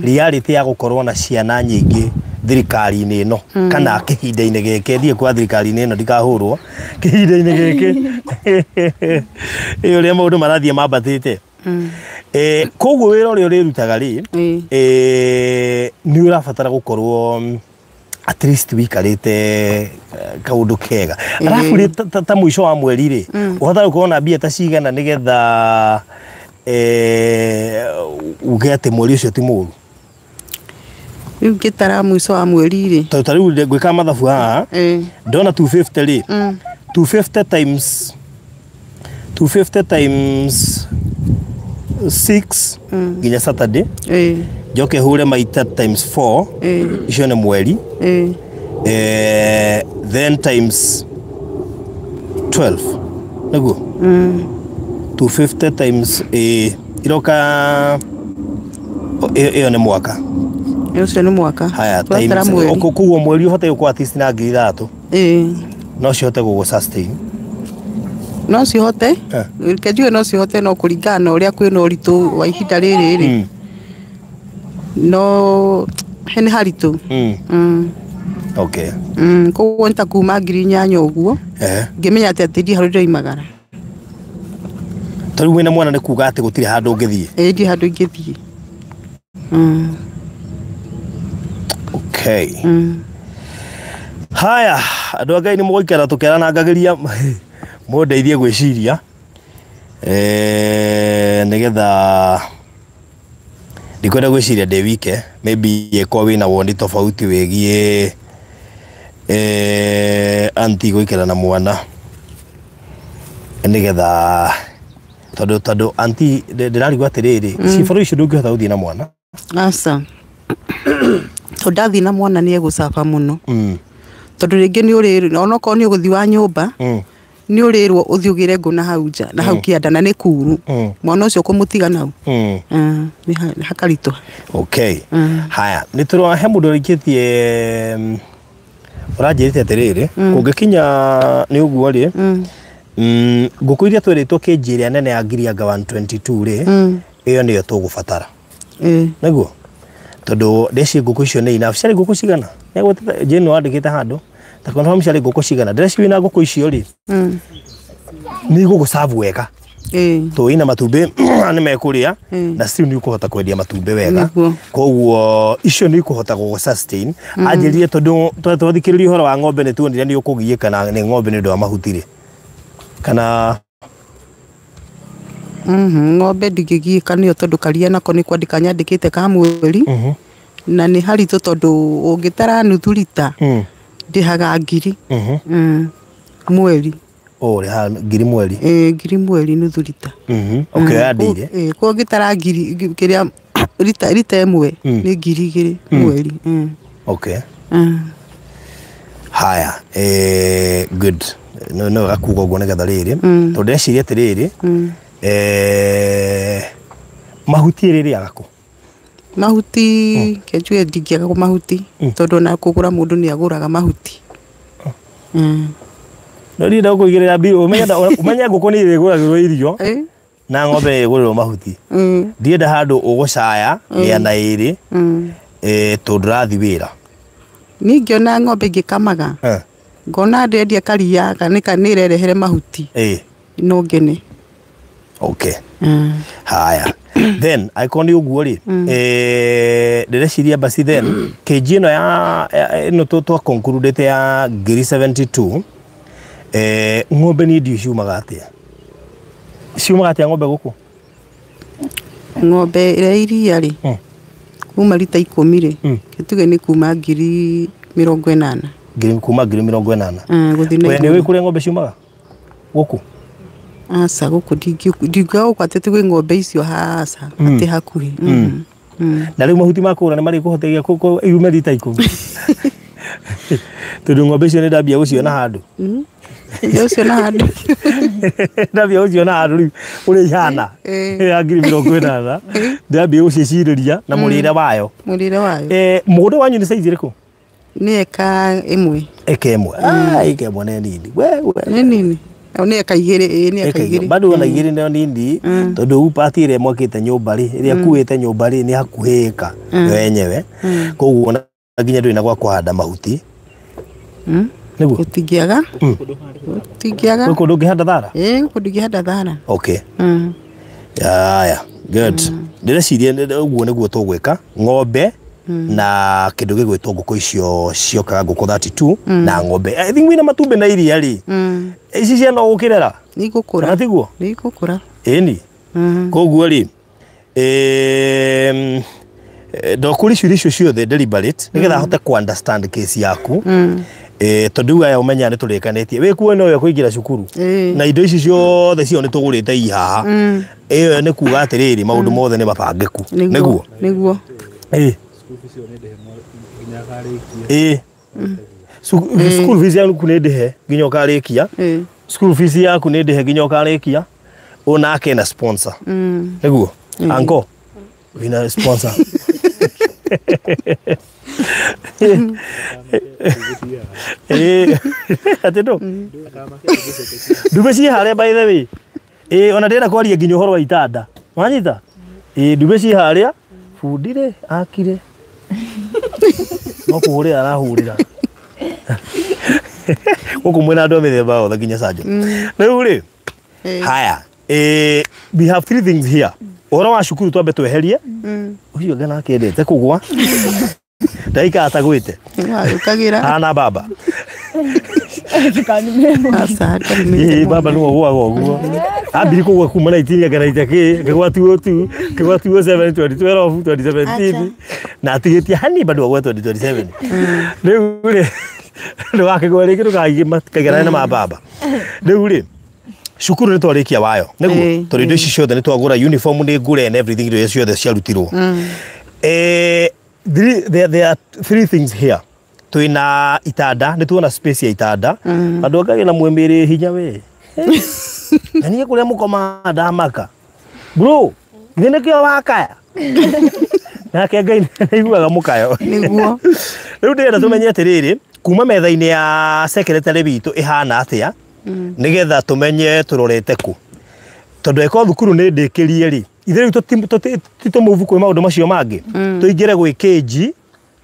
S1: reality ya gũkorwo na ciana nyingĩ thirikari-inĩ ĩno kana kĩhinda-inĩ gĩkĩ thiĩ kwa thirikari-inĩ ĩno ndikahũrwo kĩhinda-inĩ gĩkĩ ĩ ũrĩa maũndũ marathiĩ mambatĩte. Koguo wĩra ũrĩa ũrĩrutaga rĩ, nĩ ũrabatara gũkorwo at least wikarĩte kaũndũ kega. Arabu rĩ, ta mũico wa mweri rĩ, ũhotaga gũkorwo na mbia ta cigana nĩgetha uge atĩ mweri ũcio ti mũru?
S4: Rĩu ngĩtara mũico wa mweri rĩ,
S1: tondũ ta rĩu ngwĩka mathabu haha ndona 250 rĩ, 250 times 250 times 6 nginya Saturday, njoke hure maita times 4, icio nĩ mweri, then times 12 nĩguo 250 times iroka ĩyo nĩ mwaka.
S4: Ũcio nĩ mwaka.
S1: Haya, times koguo mweri ũbataire gũkorwo at least na 3,000. No cihote gũgũ sustain.
S4: No cihote. Reke njuge no cihote no kũringana na ũrĩa kwĩna ũritũ wa ihinda rĩrĩ rĩ. No he nĩ haritũ.
S1: Okay.
S4: Koguo nĩ ta kuma 8,000 ũguo. Ngĩmenya atĩ ndirĩ handũ ndĩroimagara.
S1: Ta rĩu wĩna mwana nĩ kuga atĩ gũtirĩ handũ ũngĩthiĩ?
S4: Ndirĩ handũ ingĩthiĩ.
S1: Okay. Haya, andũ a Ngai nĩ mũgũikara tũkĩaranangagĩria mũndeithie gwĩciria nĩgetha ndikwenda gwĩciria ndĩ wike, maybe ĩkorwo wĩna woni tofauti wĩgiĩ anti gũikara na mwana nĩgetha tondũ anti ndĩrarigwo atĩrĩrĩ, cibaro icio ndũngĩhota gũthiĩ na mwana.
S4: Aca. Tondũ ndathiĩ na mwana nĩ egũcaba mũno. Tondũ rĩngĩ nĩ ũrĩ onokorwo nĩ ũgũthiĩ wa nyũmba, nĩ ũrĩrwo ũthiĩ ũgĩre ngũ na hau nja, na hau kĩanda na nĩ kuru. Mwana ũcio kũmũtiga nau. Nĩ hakaritũha.
S1: Okay. Haya, nĩ tũrona he mũndũ ũraikĩtie ũranjĩrĩte atĩrĩrĩ, kũngĩkinya nĩ ũguo rĩ, ngũkũ iria twerĩtwo kĩnji ĩrĩa nene ya ngiri anga 122 rĩ, ĩyo nĩyo tũgũbatara. Nĩguo? Tondũ ndeci ngũkũ icio nĩ enough. Ciarĩ ngũkũ cigana? Jane wandĩkĩte handũ. Ta confirm ciarĩ ngũkũ cigana. Ndĩreci wĩna ngũkũ icio rĩ, nĩ igũgũserve wega. Tũ ina matumbĩ nĩ mekũrĩa na still nĩ ũkũhota kwendia matumbĩ wega. Koguo icio nĩ ikũhota gũgũ sustain. Anjĩrire tondũ twathikĩrĩria ũhoro wa ng'ombe nĩ tuonire nĩ ũkũgiĩka na nĩ ng'ombe nĩ ũndũ wa mahuti rĩ. Kana
S4: Ng'ombe ndingĩgiĩka nĩyo tondũ karia nako nĩ kwandĩka nyandĩkĩte ka mweri. Na nĩ haritũ tondũ ũngĩtara nuthu rita ndĩhaga 1,000 mweri.
S1: Ũrĩhaga 1,000 mweri?
S4: 1,000 mweri nuthu rita.
S1: Ũkĩoya ndĩire?
S4: Koguo ũngĩtara ngiri kĩrĩa rita ĩmwe nĩ 2,000 mweri.
S1: Okay. Haya, good. No gakuga ũguo nĩgetha rĩrĩ. Tondũ ndĩreciria atĩrĩrĩ, mahuti rĩrĩaga kũ?
S4: Mahuti kenjuge ndingĩaga mahuti tondũ ona kũgũra mũndũ nĩ agũraga mahuti.
S1: No niĩ ndakũigĩrĩra mbirũ, ũmenye ngũkũ nĩ ĩrĩgũragĩrwo irio na ng'ombe nĩ ĩrĩgũrĩrwo mahuti. Ndienda handũ ũgũcaya 200 tondũ ndũrathiĩ wĩra.
S4: Niĩ ngĩona ng'ombe ngĩkamaga, ngona ndendia karia kana nĩ ĩrerehere mahuti no ngene.
S1: Okay. Haya. Then angĩkorwo nĩ ũguo rĩ, ndĩreciria basi then kĩnji ĩno ya ĩno twa concludĩte ya 72,000, ng'ombe niĩ ndiũĩ ciumaga atĩa. Ciumaga atĩa ng'ombe gũkũ?
S4: Ng'ombe ĩrĩa iria rĩ, kuma rita 10 rĩ, tuge nĩ kuma 80,000.
S1: Kuma 80,000.
S4: Gũthiĩ na
S1: We nĩ
S4: igũrũ.
S1: ũĩ kũrĩa ng'ombe ciumaga gũkũ?
S4: Aca, gũkũ ndingiuga gũkũ atĩ twĩ ng'ombe icio aca, atĩ hakuhĩ.
S1: Na rĩu mahuti ma kũgũra nĩ marĩkũhotithia iume rita 10? Tondu ng'ombe icio nĩ ndambia gũciona handũ.
S4: Ũcio na handũ.
S1: Ndambia gũciona handũ rĩu ũrĩa ihana. Ya 80,000. Ndambia gũciĩcirĩria na mũrĩre wayo.
S4: Mũrĩre wayo.
S1: Mũgũnda wanyu nĩ size ĩrĩkũ?
S4: Nĩ eka 1.
S1: Eka 1. Ah, eka 1 nĩ nini. We.
S4: Nĩ nini. Nĩ eka 2, ĩĩ nĩ eka 2.
S1: Bado ona 2 nĩyo nini tondu rĩu pati ĩrĩa mwakĩte nyũmba rĩ, ĩrĩa kuĩte nyũmba rĩ nĩ hakuhĩ ĩka yo yenyewe. Koguo ona nginya ndũrĩ na gwa kũhanda mahuti. Nĩguo?
S4: Gũtingĩaga. Gũtingĩaga.
S1: Gwĩ kũndũ ũngĩhanda thara?
S4: Ĩĩ kũndũ ingĩhanda thara.
S1: Okay. Aya, good. Ndĩreciria ũguo nĩguo tũgwĩka. Ng'ombe na kĩndũ gĩgwĩtwo ngũkũ icio ciokaga ngũkũ 32 na ng'ombe. I think wĩna matumbĩ na iria rĩ. Ici ciana ũgũkĩrera?
S4: Nĩ igũkũra.
S1: Kana tiguo?
S4: Nĩ igũkũra.
S1: Ĩni. Koguo rĩ, ndokũria ciũria icio ciothe deliberate nĩgetha hote ku understand case yaku. Tondu rĩu aya ũmenya nĩ tũrĩkanĩtie wĩ kuo no we kũingĩra cukuru na indo ici ciothe cio nĩ tũgũrĩte i haha. Ĩyo nĩ kuga atĩrĩrĩ maũndũ mothe nĩ mabangĩku. Nĩguo?
S4: Nĩguo.
S1: Ĩĩ. Ĩĩ. School fees yaku nĩ ndĩhe nginya ũkarĩkia. School fees yaku nĩ ndĩhe nginya ũkarĩkia. Onake na sponsor. Nĩguo? Anko, wĩna sponsor. Ĩĩ. Atĩ ndũ? Ndume ciĩ harĩa by the way. Ĩĩ ona ndĩrenda kwaria nginya ũhoro wa itanda. Wanyita? Ĩĩ ndume ciĩ harĩa. Bundi rĩ akire. No kũhũrĩra arahũrĩra. Gũkũ mwĩna andũ a mĩthemba yothe nginya Sanjo. Rĩu rĩ, haya, we have three things here. Ũhoro wa cukuru twambe tweherie. Ũcio ngana akĩendete kũgwa. Ndaikara atagwĩte.
S4: Nĩwagĩũkagĩra.
S1: Hana baba.
S4: Aca,
S1: Ĩĩ baba nĩwe ũgũaga ũguo. Ambiri kũgwa kuma 19 akanaita kĩ, akĩgwa 202, akĩgwa 207, 2012, 2017. Na atigĩtie hani bado agwa 2027. Rĩu rĩ, ndũgakĩgwe rĩngĩ ndũkaigerane na mababa. Rĩu rĩ, cukuru nĩ twarĩkia wayo. Nĩguo? Tondũ indo ici ciothe nĩ twagũra uniform nĩ ngũre and everything indo iria ciothe ciarutirwo. There are three things here. Twina itanda, nĩ tuona space ya itanda. Andũ angagĩ na mwĩmĩrĩ hinya we. Na niĩ kũrĩa mũkomaga ndamaka. Bro, githĩ nĩkĩo wakaya? Nake Ngai nĩaiguaga mũkayo.
S4: Nĩguo.
S1: Rĩu ndĩrenda tũmenye atĩrĩrĩ, kuma metha-inĩ ya secretary witũ ĩhana atĩa, nĩgetha tũmenye tũrorete kũ. Tondũ eko thukuru nĩ ndĩkĩrie rĩ, ithuĩ rĩu ti tũmove kwĩ maũndũ macio mangĩ. Tũingĩre gwĩ kĩnji,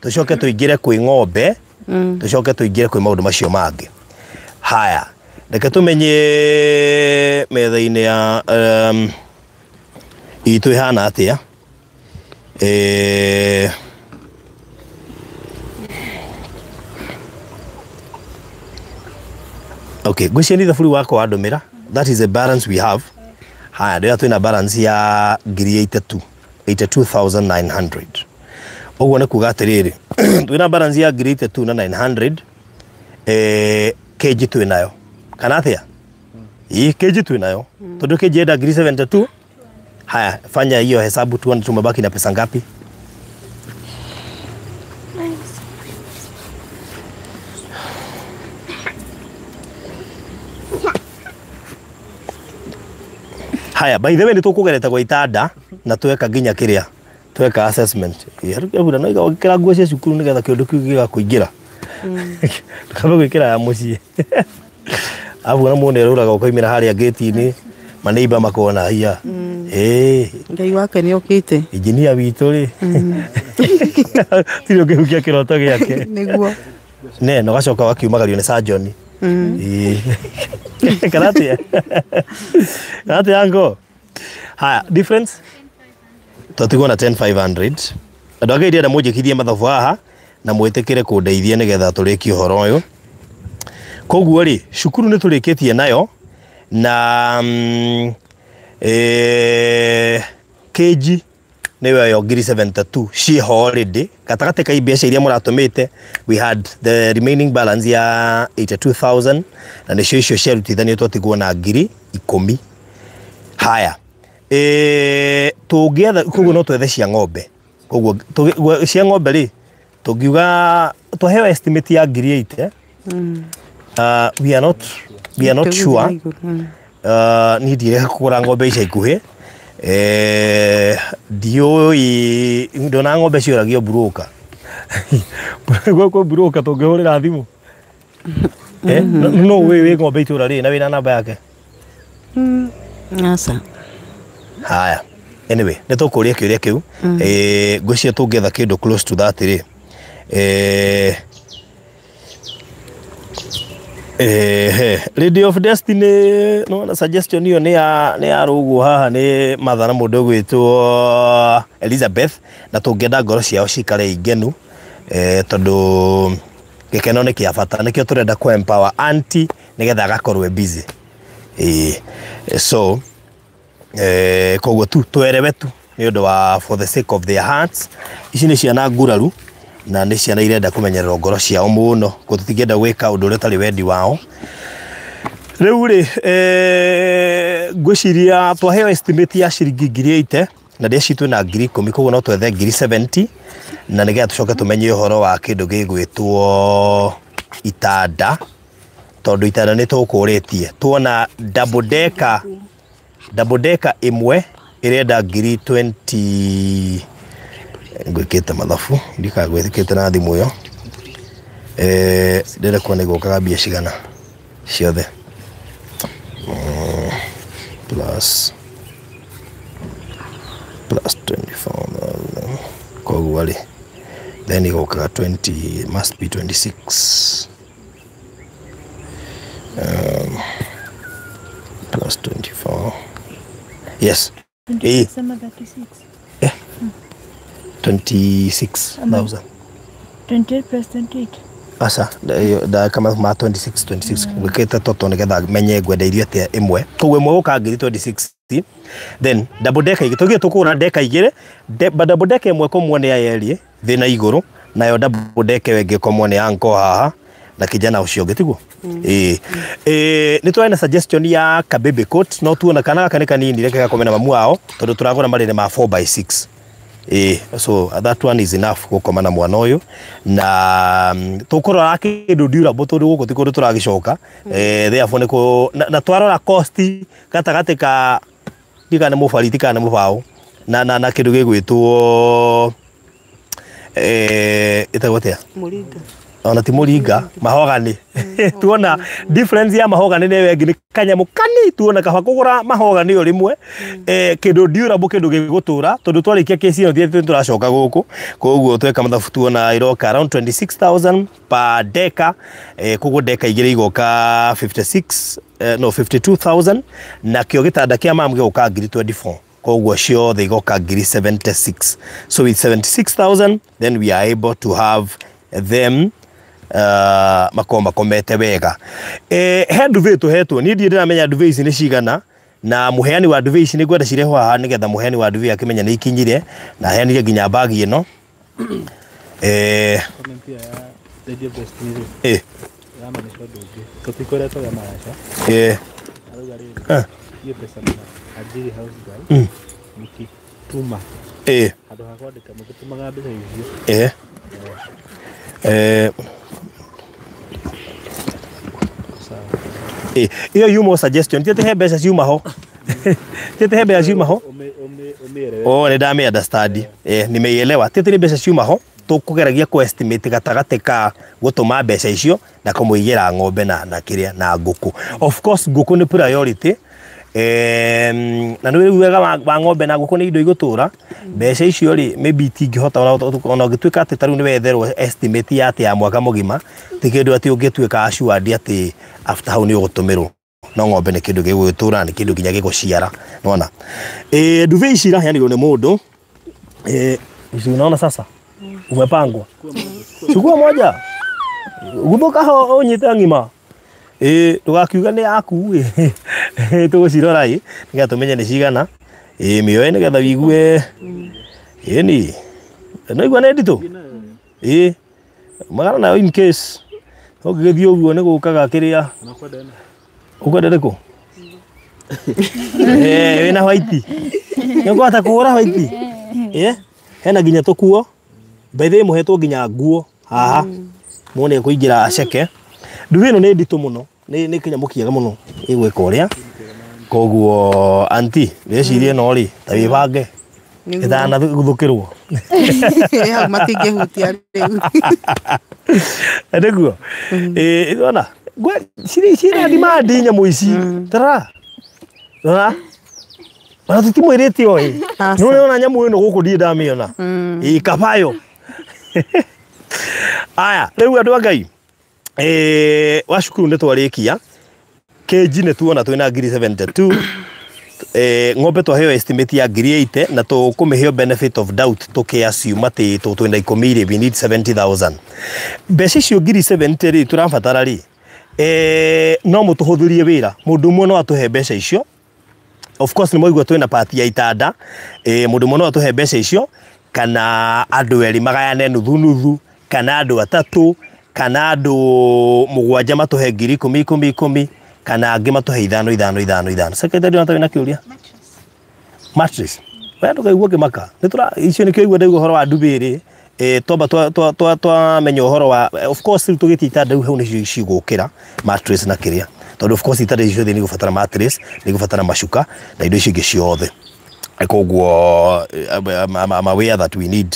S1: tũcoke tũingĩre kwĩ ng'ombe, tũcoke tũingĩre kwĩ maũndũ macio mangĩ. Haya, reke tũmenye metha-inĩ ya itũ ĩhana atĩa. Okay, ngwĩciria nĩ thaburi wakwa wandũmĩra. That is the balance we have. Haya, ndĩra twĩna balance ya 82,000, 82,900. Ũguo nĩ kuga atĩrĩrĩ, twĩna balance ya 3,900, kĩnji twĩnayo. Kana atĩa? Ĩĩ, kĩnji twĩnayo. Tondũ kĩnji enda 72. Haya, fanya hiyo hesabu tuone tumebaki na pesa ngapi. Haya, by the way, nĩ tũkũgerete gwa itanda na tweka nginya kĩrĩa tweka assessment. Ĩĩ, no igekĩra nguo cia cukuru nĩgetha kĩũndũ kĩu gĩgakũingĩra. Ndũkambe gwĩkĩra ya mũciĩ. Arabu ona mũndũ nĩarũraga ũkoimĩra harĩa gate-inĩ, maneiba makona hiya. Ĩĩ.
S4: Ngai wake nĩokĩte.
S1: Injinia witũ rĩ. Tirĩ ũngĩhukia kĩroto gĩake.
S4: Nĩguo.
S1: Ne, na ũgacoka ũgakiumagario nĩ surgeon. Ĩĩ. Kana atĩa? Kana atĩa uncle? Haya, difference? Twatigwo na 10,500. Andũ angĩ ndĩrenda mũnjĩkithie mathabu haha na mwĩtĩkĩre kũndeithia nĩgetha tũrĩkie ũhoro ũyũ. Koguo rĩ, cukuru nĩ tũrĩkĩtie nayo na kĩnji nĩyo ĩyo 72 ciĩho already. Gatagatĩ ka mbeca iria mũratũmĩte, we had the remaining balance ya 82,000 na nĩcio icio ciarutithanio twatigwo na 10,000. Haya, tũngĩetha koguo no twethe cia ng'ombe. Koguo cia ng'ombe rĩ, tũngiuga Twaheo estimate ya ngiri 8. We are not sure. Ni ndireka kũgũra ng'ombe ica ikuhĩ. Ndiũĩ ndona ng'ombe ciũragio broker. Gwakwa broker tũngĩhũrĩra thimũ. No wĩ ng'ombe itũra rĩ na wĩna namba yake.
S4: Aca.
S1: Haya. Anyway, nĩ tũkũria kĩũria kĩu. Ngwĩciria tũngĩetha kĩndũ close to that rĩ. Lady of Destiny no na suggestion iyo nĩ ya rũguo haha nĩ Martha na mũndũ ũgwĩtwo Elizabeth, na tũngĩenda ngoro ciao cikare ingenu, tondũ gĩkeno nĩ kĩa bata, nĩkĩo tũrenda kũ empower auntie nĩgetha agakorwo e busy. So koguo tu twerewe tu nĩ ũndũ wa for the sake of their hearts. Ici nĩ ciana nguraru na nĩ ciana irenda kũmenyererwo ngoro ciao mũno, koguo tũtingĩenda gwĩka ũndũ ũrĩa ũtarĩ wendi wao. Rĩu rĩ, ngwĩciria twaheo estimate ya ciringi ngiri 80 na ndĩci twĩna ngiri 10, koguo no twethe ngiri 70 na nĩgetha tũcoke tũmenye ũhoro wa kĩndũ gĩgwĩtwo itanda, tondũ itanda nĩ tũkũrĩtie. Tuona double decker ĩmwe ĩrenda ngiri 20. Ngwĩkĩte mathabu ndikagwĩkĩte na thimũ ĩyo. Ndĩrenda kuona igũkaga mbia cigana ciothe. Plus 24,000 koguo rĩ then igũkaga 20, must be 26, plus 24, yes, 26,000.
S5: 28 plus 28.
S1: Aca, da kama ma 26 gwĩkĩte toto nĩgetha menye ngwenda irio atĩa ĩmwe. Koguo ĩmwe gũka ngiri 26, then double decker igĩrĩ tũgĩe tũkũgũra decker igĩrĩ, double decker ĩmwe kũmwo nĩ ya Elie thĩ na igũrũ, nayo double decker ĩyo ĩngĩ kũmwo nĩ ya uncle haha na kijana ũcio ũngĩ, tiguo? Nĩ tũrarĩ na suggestion ya kabebe coat, no tuona kana gaka nĩ kanini, reke gakome na mamu wao tondũ tũragũra marĩrĩ ma 4x6. So that one is enough gũkoma na mwana ũyũ, na tũkũrora kĩndũ durable tondũ gũkũ ti kũndũ tũragĩcoka. Therefore nĩ na twarora cost gatagatĩ ka ndikana mũbariti kana mũbaũ na kĩndũ gĩgwĩtwo ĩtagwo atĩa?
S4: Mũringa.
S1: Ona ti mũringa, mahogany. Tuona difference ya mahogany na ĩyo ĩngĩ nĩ kanyamũ kani, tuona kaba kũgũra mahogany o rĩmwe, kĩndũ durable, kĩndũ gĩgũtũra, tondũ twarĩkia kesi ĩno thiĩ tũracoka gũkũ. Koguo tweka mathabu tuona iroka around 26,000 per decker, koguo decker igĩrĩ igoka 56, no 52,000, na kĩo gĩtanda kĩa mamu gĩgoka ngiri 24. Koguo ciothe igoka ngiri 76. So with 76,000 then we are able to have them makorwo makomete wega. He nduve tũhetwo, niĩ ndirĩ ndĩramenya nduve ici nĩ cigana, na mũheani wa nduve ici nĩ ngwenda cirehwo haha nĩgetha mũheani wa nduve akĩmenya nĩ ikinyire, na aheanire nginya bagi ĩno. Iyo yuma suggestion ti he mbeca ciuma ho, ti he mbeca ciuma ho. Oh, nĩ ndamĩ understand. Nimeielewa. Ti nĩ mbeca ciuma ho, tũkũgeragia kũ estimate gatagatĩ ka gũtũma mbeca icio na kũmũigĩra ng'ombe na kĩrĩa na ngũkũ. Of course ngũkũ nĩ priority. Na nĩ wega wa ng'ombe na ngũkũ nĩ indo igũtũra. Mbeca icio rĩ maybe itingĩhota ona ũngĩtuĩka atĩ ta rĩu nĩ wetherwo estimate ya atĩ ya mwaka mũgima, ti kĩndũ atĩ ũngĩtuĩka assured atĩ after hau nĩ ũgũtũmĩrwo. No ng'ombe nĩ kĩndũ gĩgũgĩtũra, nĩ kĩndũ nginya gĩgũciara, nĩwona. Nduve ici iraheanirwo nĩ mũndũ. Ici unaona sasa umepangwa. Chukua moja. Guthuka ho ũnyite ng'ima. Ndũgakiuga nĩ yaku. Tũgũcirora ĩ nĩgetha tũmenye nĩ cigana. Mĩoe nĩgetha wĩigue. Ĩni. No igua nĩ nditũ. Magana nayo in case ũngĩgĩthiĩ ũguo nĩ gũkaga kĩrĩa. Ũkwenda rĩkũ? Wĩna white. Nĩ ũkũhota kũhũra white? Hena nginya tũkuo. By the way mũhetwo nginya nguo haha. Muone kũingĩra aceke. Nduthi ĩno nĩ nditũ mũno. Nĩ kĩnyamũ kĩega mũno ĩgwĩka ũrĩa. Koguo anti, ndĩreciria ĩno rĩ, ta wĩbange. Ĩtanaguthũkĩrwo.
S4: Hau matingĩhutia rĩu.
S1: Nĩguo. Ĩĩ ona cirĩ demand nyamũ ici. Tarora. Rora. Ona tũtimwĩrĩte oĩ.
S4: Aca.
S1: Nĩ ũrona nyamũ ĩno gũkũ ndirĩ ndamĩona. Ĩĩ kabayo. Aya, rĩu andũ a Ngai. Wa cukuru nĩ twarĩkia. KG nĩ tuona twĩna ngiri 72. Ng'ombe twaheo estimate ya ngiri 80 na tũkũmĩheo benefit of doubt tũkĩ assume atĩ twĩna ikũmi rĩ, we need 70,000. Mbeca icio ngiri 70 rĩ tũrabatara rĩ, no mũtũhũthĩrie wĩra. Mũndũ ũmwe no atũhe mbeca icio. Of course nĩ mwaigua twĩna part ya itanda. Mũndũ ũmwe no atũhe mbeca icio kana andũ erĩ magayane nuthu nuthu, kana andũ atatũ, kana andũ mũgwanja matũhe ngiri ikũmi ikũmi ikũmi, kana angĩ matũhe ithano ithano ithano ithano. Secretary ona wĩna kĩũria? Mattress. We ndũkaigua ngĩmaka. Nĩ tũra icio nĩkĩo igua ndaigua ũhoro wa ndubĩ rĩ. Twamba twamenya ũhoro wa of course rĩu tũgĩtie itanda rĩu hau nĩcio cigũkĩra mattress na kĩrĩa. Tondũ of course itanda icio ciothe nĩ igũbatara mattress, nĩ igũbatara macuka na indo icio ingĩ ciothe. Koguo I'm aware that we need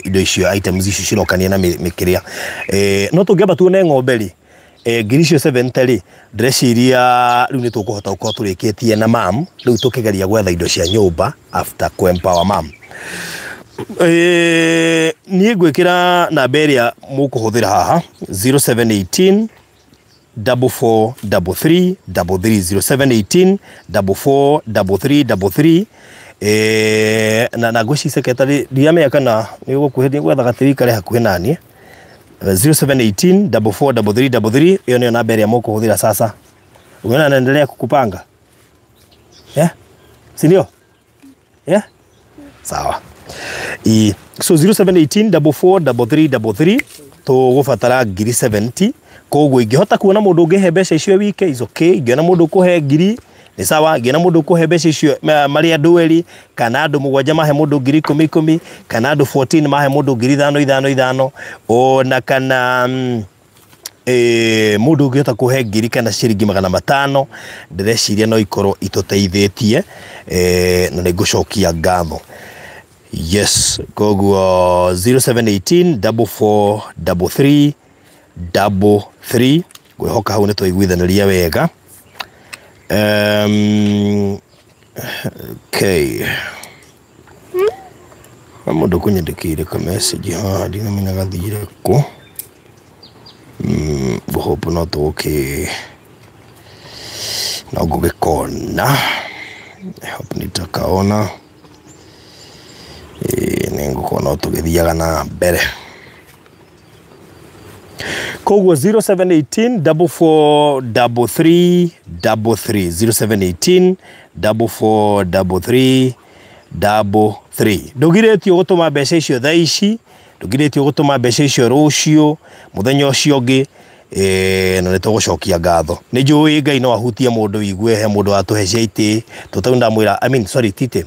S1: indo icio, items icio cirokania na mĩkĩrĩa. No tũngĩamba tuone ng'ombe rĩ, ngiri icio 70 rĩ, ndĩreciria rĩu nĩ tũkũhota gũkorwo tũrĩkĩtie na mam, rĩu tũkĩgeria gwetha indo cia nyũmba after kũ-empower mam. Niĩ ngwĩkĩra namba ĩrĩa mũkũhũthĩra haha 0718 44 33 33 0718 44 33 33. Na ngwĩciria secretary ndiramenya kana nĩ ũgũkuhĩrĩria gwetha gatĩ wĩikare hakuhĩ naniĩ. 0718 44 33 33, ĩyo nĩyo namba ĩrĩa mũkũhũthĩra sasa. Unaona naendelea kukupanga. Yeah? Si ndio? Yeah? Sawa. So 0718 44 33 33 tũgũbatara ngiri 70. Koguo ingĩhota kuona mũndũ ũngĩhe mbeca icio wike is okay. Ingĩona mũndũ ũkũhe ngiri nĩ sawa. Ingĩona mũndũ ũkũhe mbeca icio marĩ andũ erĩ kana andũ mũgwanja mahe mũndũ ngiri ikũmi ikũmi, kana andũ 14 mahe mũndũ ngiri ithano ithano ithano, ona kana mũndũ ũngĩhota kũhe ngiri kana ciringi magana matano, ndĩreciria no ikorwo itũteithĩtie, na nĩ ngũcokia ngatho. Yes, koguo 0718 44 33 33, ngwĩhoka hau nĩ twaiguithanĩria wega. Okay. Mũndũ kũnyandĩkĩire ka message haha ndinamenya gathire kũ. Ngũhope no tũgũkĩ no ngũgĩkona. I hope nitakaona. Nĩ ngũkorwo no tũgĩthiaga na mbere. Koguo 0718 44 33 33 0718 44 33 33. Ndũgirĩtio gũtũma mbeca icio thaa ici, ndũgirĩtio gũtũma mbeca icio rũciũ, mũthenya ũcio ũngĩ, na nĩ tũgũcokia ngatho. Nĩ njũĩ Ngai no ahutie mũndũ wigue he mũndũ watũhe cia itĩ, tũtau ndamwĩra, I mean sorry tite,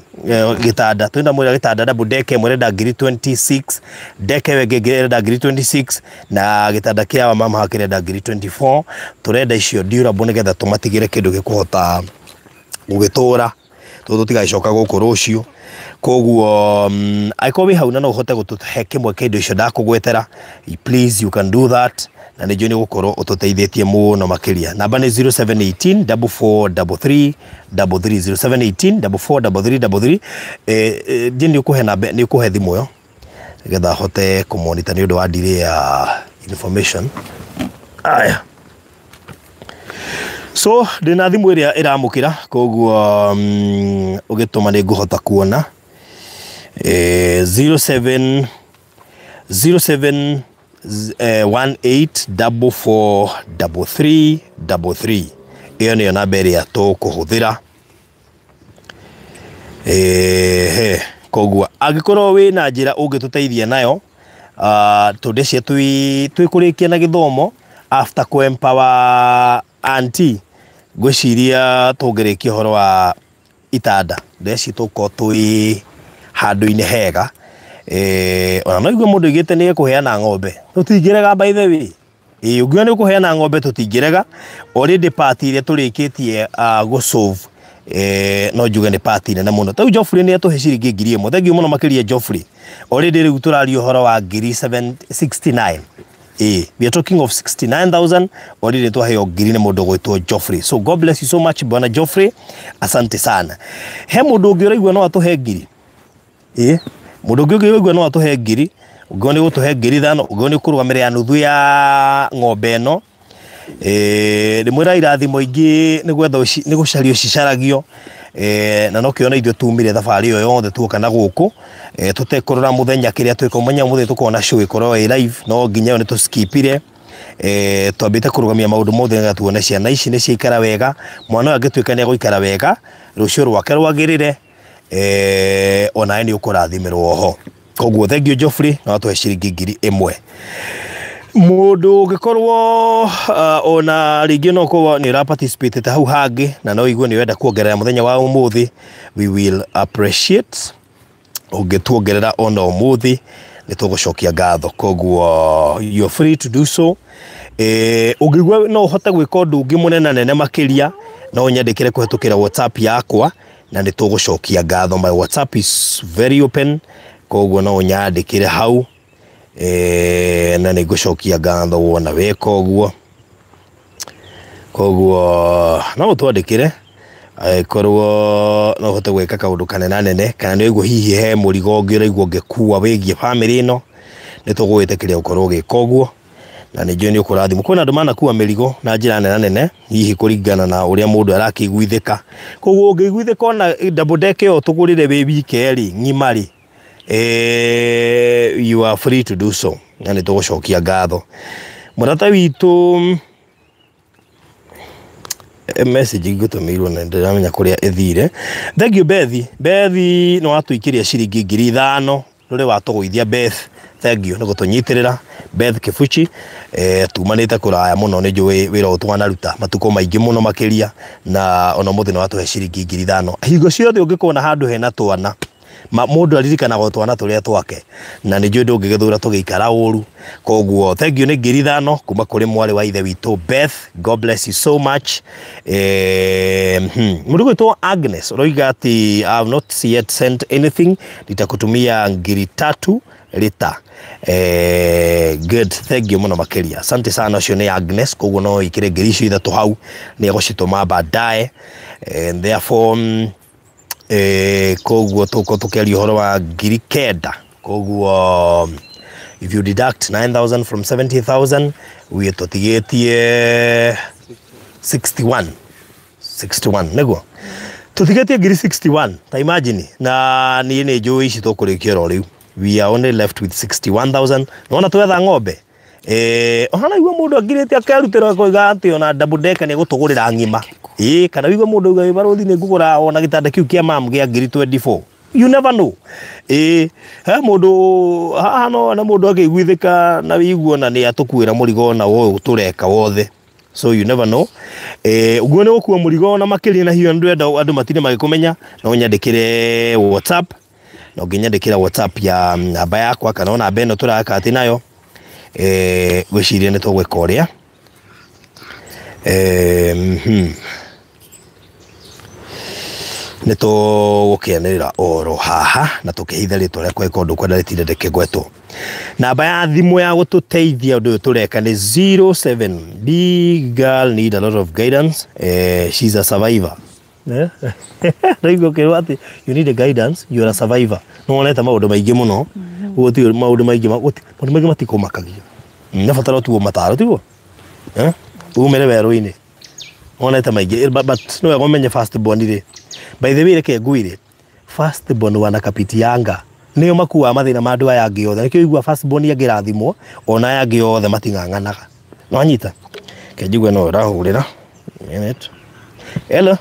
S1: gĩtanda, tũ ndamwĩra gĩtanda double deck ĩmwe ĩrenda ngiri 26, deck ĩyo ĩngĩ ĩrenda ngiri 26, na gĩtanda kĩa wa mama kĩrenda ngiri 24. Tũrenda icio durable nĩgetha tũmatigĩre kĩndũ gĩkũhota gũgĩtũra, tondũ tũtigagĩcoka gũkũ rũciũ. Koguo angĩkorwo wĩ hau na no ũhote gũtũhe kĩmwe kĩa indo icio ndakũgwetera, please you can do that, na nĩ njũĩ nĩ ũgũkorwo ũtũteithĩtie mũno makĩria. Namba nĩ 0718 44 33 33 0718 44 33 33. Jane nĩ ũkũhe namba, nĩ ũkũhe thimũ ĩyo nĩgetha hote kũmonita nĩ ũndũ wa delay ya information. Aya. So ndĩna thimũ ĩrĩa ĩramũkĩra, koguo ũgĩtũma nĩ ngũhota kuona. 07 07 18 44 33 33, ĩyo nĩyo namba ĩrĩa tũkũhũthĩra. He koguo angĩkorwo wĩna njĩra ũngĩtũteithia nayo, tũndĩcie twĩ kũrĩkia na gĩthomo after kũ empower auntie, ngwĩciria tũngĩrĩkia ũhoro wa itanda ndeci tũkorwo twĩ handũ-inĩ hega. Ona no igue mũndũ oigĩte nĩ ekũheana ng'ombe, tũtingĩrega by the way. Ĩĩ, ũngiuga nĩ ũkũheana ng'ombe tũtingĩrega. Already part ĩrĩa tũrĩkĩtie gũsolve, no njuge nĩ part nene mũno. Ta rĩu Geoffrey nĩ atũhe ciringi 1000. Thank you mũno makĩria Geoffrey. Already rĩu tũraria ũhoro wa ngiri 769. Ĩĩ, we are talking of 69,000. Already twaheo ngiri nĩ mũndũ ũgwĩtwo Geoffrey. So God bless you so much bwana Geoffrey, asante sana. He mũndũ ũngĩ ũraigua no atũhe ngiri? Ĩĩ, mũndũ ũngĩ ũngĩigua no atũhe ngiri, ũngĩona nĩ gũtũhe 5,000, ũngĩona nĩ kũrũgamĩrĩra nuthu ya ng'ombe ĩno. Rĩmwe irathimo ingĩ nĩ gwetha nĩ gũcario cicaragio, na nokĩo ona ithuĩ tumire thabarĩ ĩyo yothe tuoka na gũkũ, tũtekũrora mũthenya kĩrĩa twĩka. Ũmenya ũmũthĩ tũkorwo na show ĩkorwo ĩ live, no nginya ĩyo nĩ tũskipire. Twambĩte kũrũgamia maũndũ mothe nĩgetha tuone ciana ici nĩ ciaikara wega. Mwana ũyũ angĩtuĩka nĩ egũikara wega, rũciũ rwake rwagĩrĩre, onawe nĩ ũkũrathimĩrwo ho. Koguo thank you Geoffrey, na watũhe ciringi 1000. Mũndũ ũngĩkorwo ona rĩngĩ no ũkorwo nĩ ũra participate hau hangĩ na no igue nĩ ũrenda kuongerera mũthenya wa ũmũthĩ, we will appreciate ũngĩtuongerera ona ũmũthĩ, nĩ tũgũcokia ngatho. Koguo you are free to do so. Ũngĩigua no ũhote gwĩka ũndũ ũngĩ mũnene nene makĩria, no ũnyandĩkĩre kũhetũkĩra WhatsApp yakwa na nĩ tũgũcokia ngatho. My WhatsApp is very open, koguo no ũnyandĩkĩre hau, na nĩ ngũcokia ngatho wona weka ũguo. Koguo no ũtwandĩkĩre angĩkorwo no ũhote gwĩka kaũndũ kanena nene, kana nĩ ũraigua hihi he mũrigo ũngĩ ũraigua ũngĩkua wĩgiĩ bamĩrĩ ĩno, nĩ tũgũgwĩtĩkĩria gũkorwo ũgĩka ũguo, na nĩ njũĩ nĩ ũkũrathimwo. Kwĩna andũ manakua mĩrigo na njĩra nene nene, hihi kũringana na ũrĩa mũndũ arakĩiguithĩka. Koguo ũngĩiguithĩka ona double deck ĩyo tũgũrĩre wĩ wike rĩ, ng'ima rĩ, you are free to do so, na nĩ tũgũcokia ngatho. Mũrata witũ, message ngũtũmĩirwo na ndĩramenya kũrĩa ĩthire. Thank you Bethi. Bethi nĩ watũikĩria ciringi 5,000, ndũrĩ watũgũithia Beth. Thank you nĩ gũtũnyitĩrĩra Beth Kibuchi. Tumanĩte kũraya mũno, nĩ njũĩ wĩra ũyũ twanaruta matukũ maingĩ mũno makĩria, na ona ũmũthĩ nĩ watũhe ciringi 5,000. Hingo ciothe ũngĩkona handũ hena twana, mũndũ aririkanaga o twana tũrĩa twake, na nĩ njũĩ ndũngĩgĩthũra tũgĩikara ũru. Koguo thank you nĩ 5,000 kuma kũrĩ mwarĩ wa ithe witũ Beth. God bless you so much. Mũndũ gwĩtwo Agnes ũroiga atĩ I have not yet sent anything, nitakutumia 3,000 rita. Good, thank you mũno makĩria, asante sana. Ũcio nĩ Agnes, koguo no ikĩre ngiri icio ithatũ hau, nĩ egũcitũma baadaye. And therefore, koguo tũkorwo tũkĩaria ũhoro wa 9,000. Koguo if you deduct 9000 from 70,000, we tũtigĩtie 61, 61 nĩguo tũtigĩtie ngiri 61. Ta imagine, na niĩ nĩ njũĩ ici tũkũrĩkia oro rĩu. We are only left with 61,000. Nĩwona twetha ng'ombe, ona naigua mũndũ angirĩte akerutĩra akoiga atĩ ona double decker nĩ egũtũgũrĩra ng'ima. Ĩĩ, kana wĩigua mũndũ auga wĩ barũthi nĩ ngũgũra ona gĩtanda kĩu kĩa mam gĩa ngiri 24. You never know. Ĩĩ, he mũndũ haha no na mũndũ akĩiguithĩka na wĩiguo na nĩ atũkuĩra mũrigo ona ũyũ tũreka wothe. So you never know. Ũguo nĩ gũkua mũrigo ona makĩria, na hiyo ndwenda andũ matinde magĩkũmenya, no ũnyandĩkĩre WhatsApp. Na ũngĩnyandĩkĩra WhatsApp ya namba yakwa kana ona namba ĩno tũraka atĩ nayo, ngwĩciria nĩ tũgwĩka ũrĩa. Nĩ tũgũkĩanĩrĩra oro haha na tũkĩhitha rĩtwa rĩakwa ĩkorwo ndũkwenda rĩtinde rĩkĩgwetwo. Namba ya thimũ ya gũtũteithia ũndũ ũyũ tũreka nĩ 07. Big girl need a lot of guidance. She's a survivor. Ndaigua ũkĩrwo atĩ you need a guidance, you are a survivor. Nĩ wonete maũndũ maingĩ mũno. Gũtirĩ maũndũ maingĩ, maũndũ maingĩ matikũmakagia. Nĩ batara tu mataro tiguo? Umĩre werũ-inĩ. Wonete maingĩ, but nĩ wega ũmenye first born rĩ. By the way, reke ngwĩre, first born wanakapitianga nĩo makuaga mathĩna ma andũ aya angĩ othe. Nĩkĩo ũigua first born angĩrathimwo, ona aya angĩ othe mating'ang'anaga. Nĩwanyita? Reke njigue no ũrahũrĩra. Minute. Hello.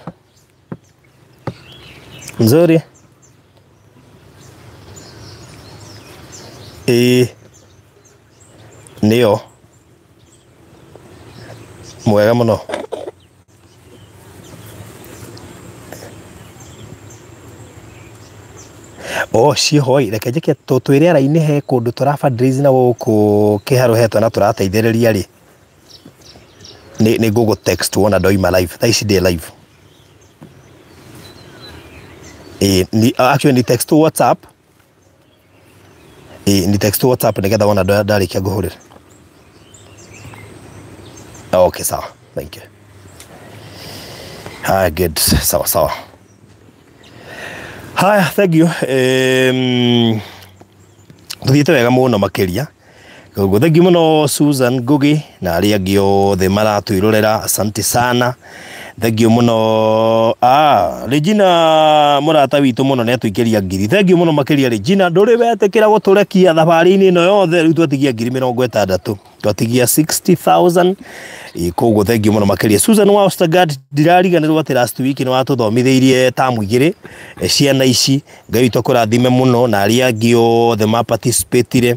S1: Nzuri. Ĩĩ. Nĩyo. Mwega mũno. O ciĩho reke njĩke twĩ rĩera-inĩ he kũndũ tũra fundraise na gũkũ kĩharo he twana tũrateithĩrĩria rĩ, nĩ ngũgũ text wona ndoima live. Thaa ici ndĩ live. Ĩ ni actually ni text WhatsApp. Ĩ ni text WhatsApp nĩgetha wona ndarĩkia ngũhũrĩra. Okay, sawa, thank you. Haya, good, sawa sawa. Haya, thank you. Tuthiĩte wega mũno makĩria. Koguo thank you mũno Susan Ngugi na arĩa angĩ othe maratwĩrorera, asante sana. Thank you mũno. Regina mũrata witũ mũno nĩ atũikĩria ngiri. Thank you mũno makĩria Regina, ndũrĩ wetĩkĩra gũtũrekia thabarĩ-inĩ ĩno yothe, rĩu twatigia ngiri mĩrongo ĩtandatũ, twatigia 60,000. Koguo thank you mũno makĩria Susan wa Ostergaard. Ndirariganĩrwo atĩ last week nĩ watũthomithĩirie tamu igĩrĩ ciana ici. Ngai witũ akũrathime mũno na arĩa angĩ othe ma participatire.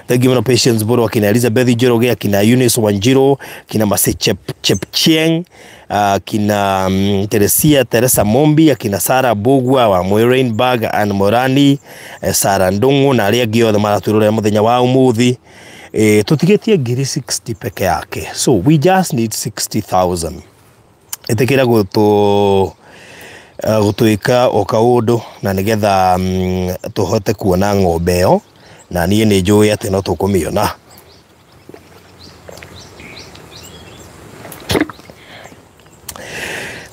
S1: Thank you mũno Patience Boro, akina Elizabeth Njoroge, akina Eunice Wanjiru, akina Mase Chepchieng, akina Teresia Teresa Mombi, akina Sarah Bogwa wa Moirainburg, Ann Morani, Sarah Ndung'u na arĩa angĩ othe maratwĩrorera mũthenya wa ũmũthĩ. Tũtigĩtie ngiri 60 peke yake, so we just need 60,000. Ĩtĩkĩra gũtwĩka o kaũndũ na nĩgetha tũhote kuona ng'ombe ĩyo, na niĩ nĩ njũĩ atĩ no tũkũmĩona.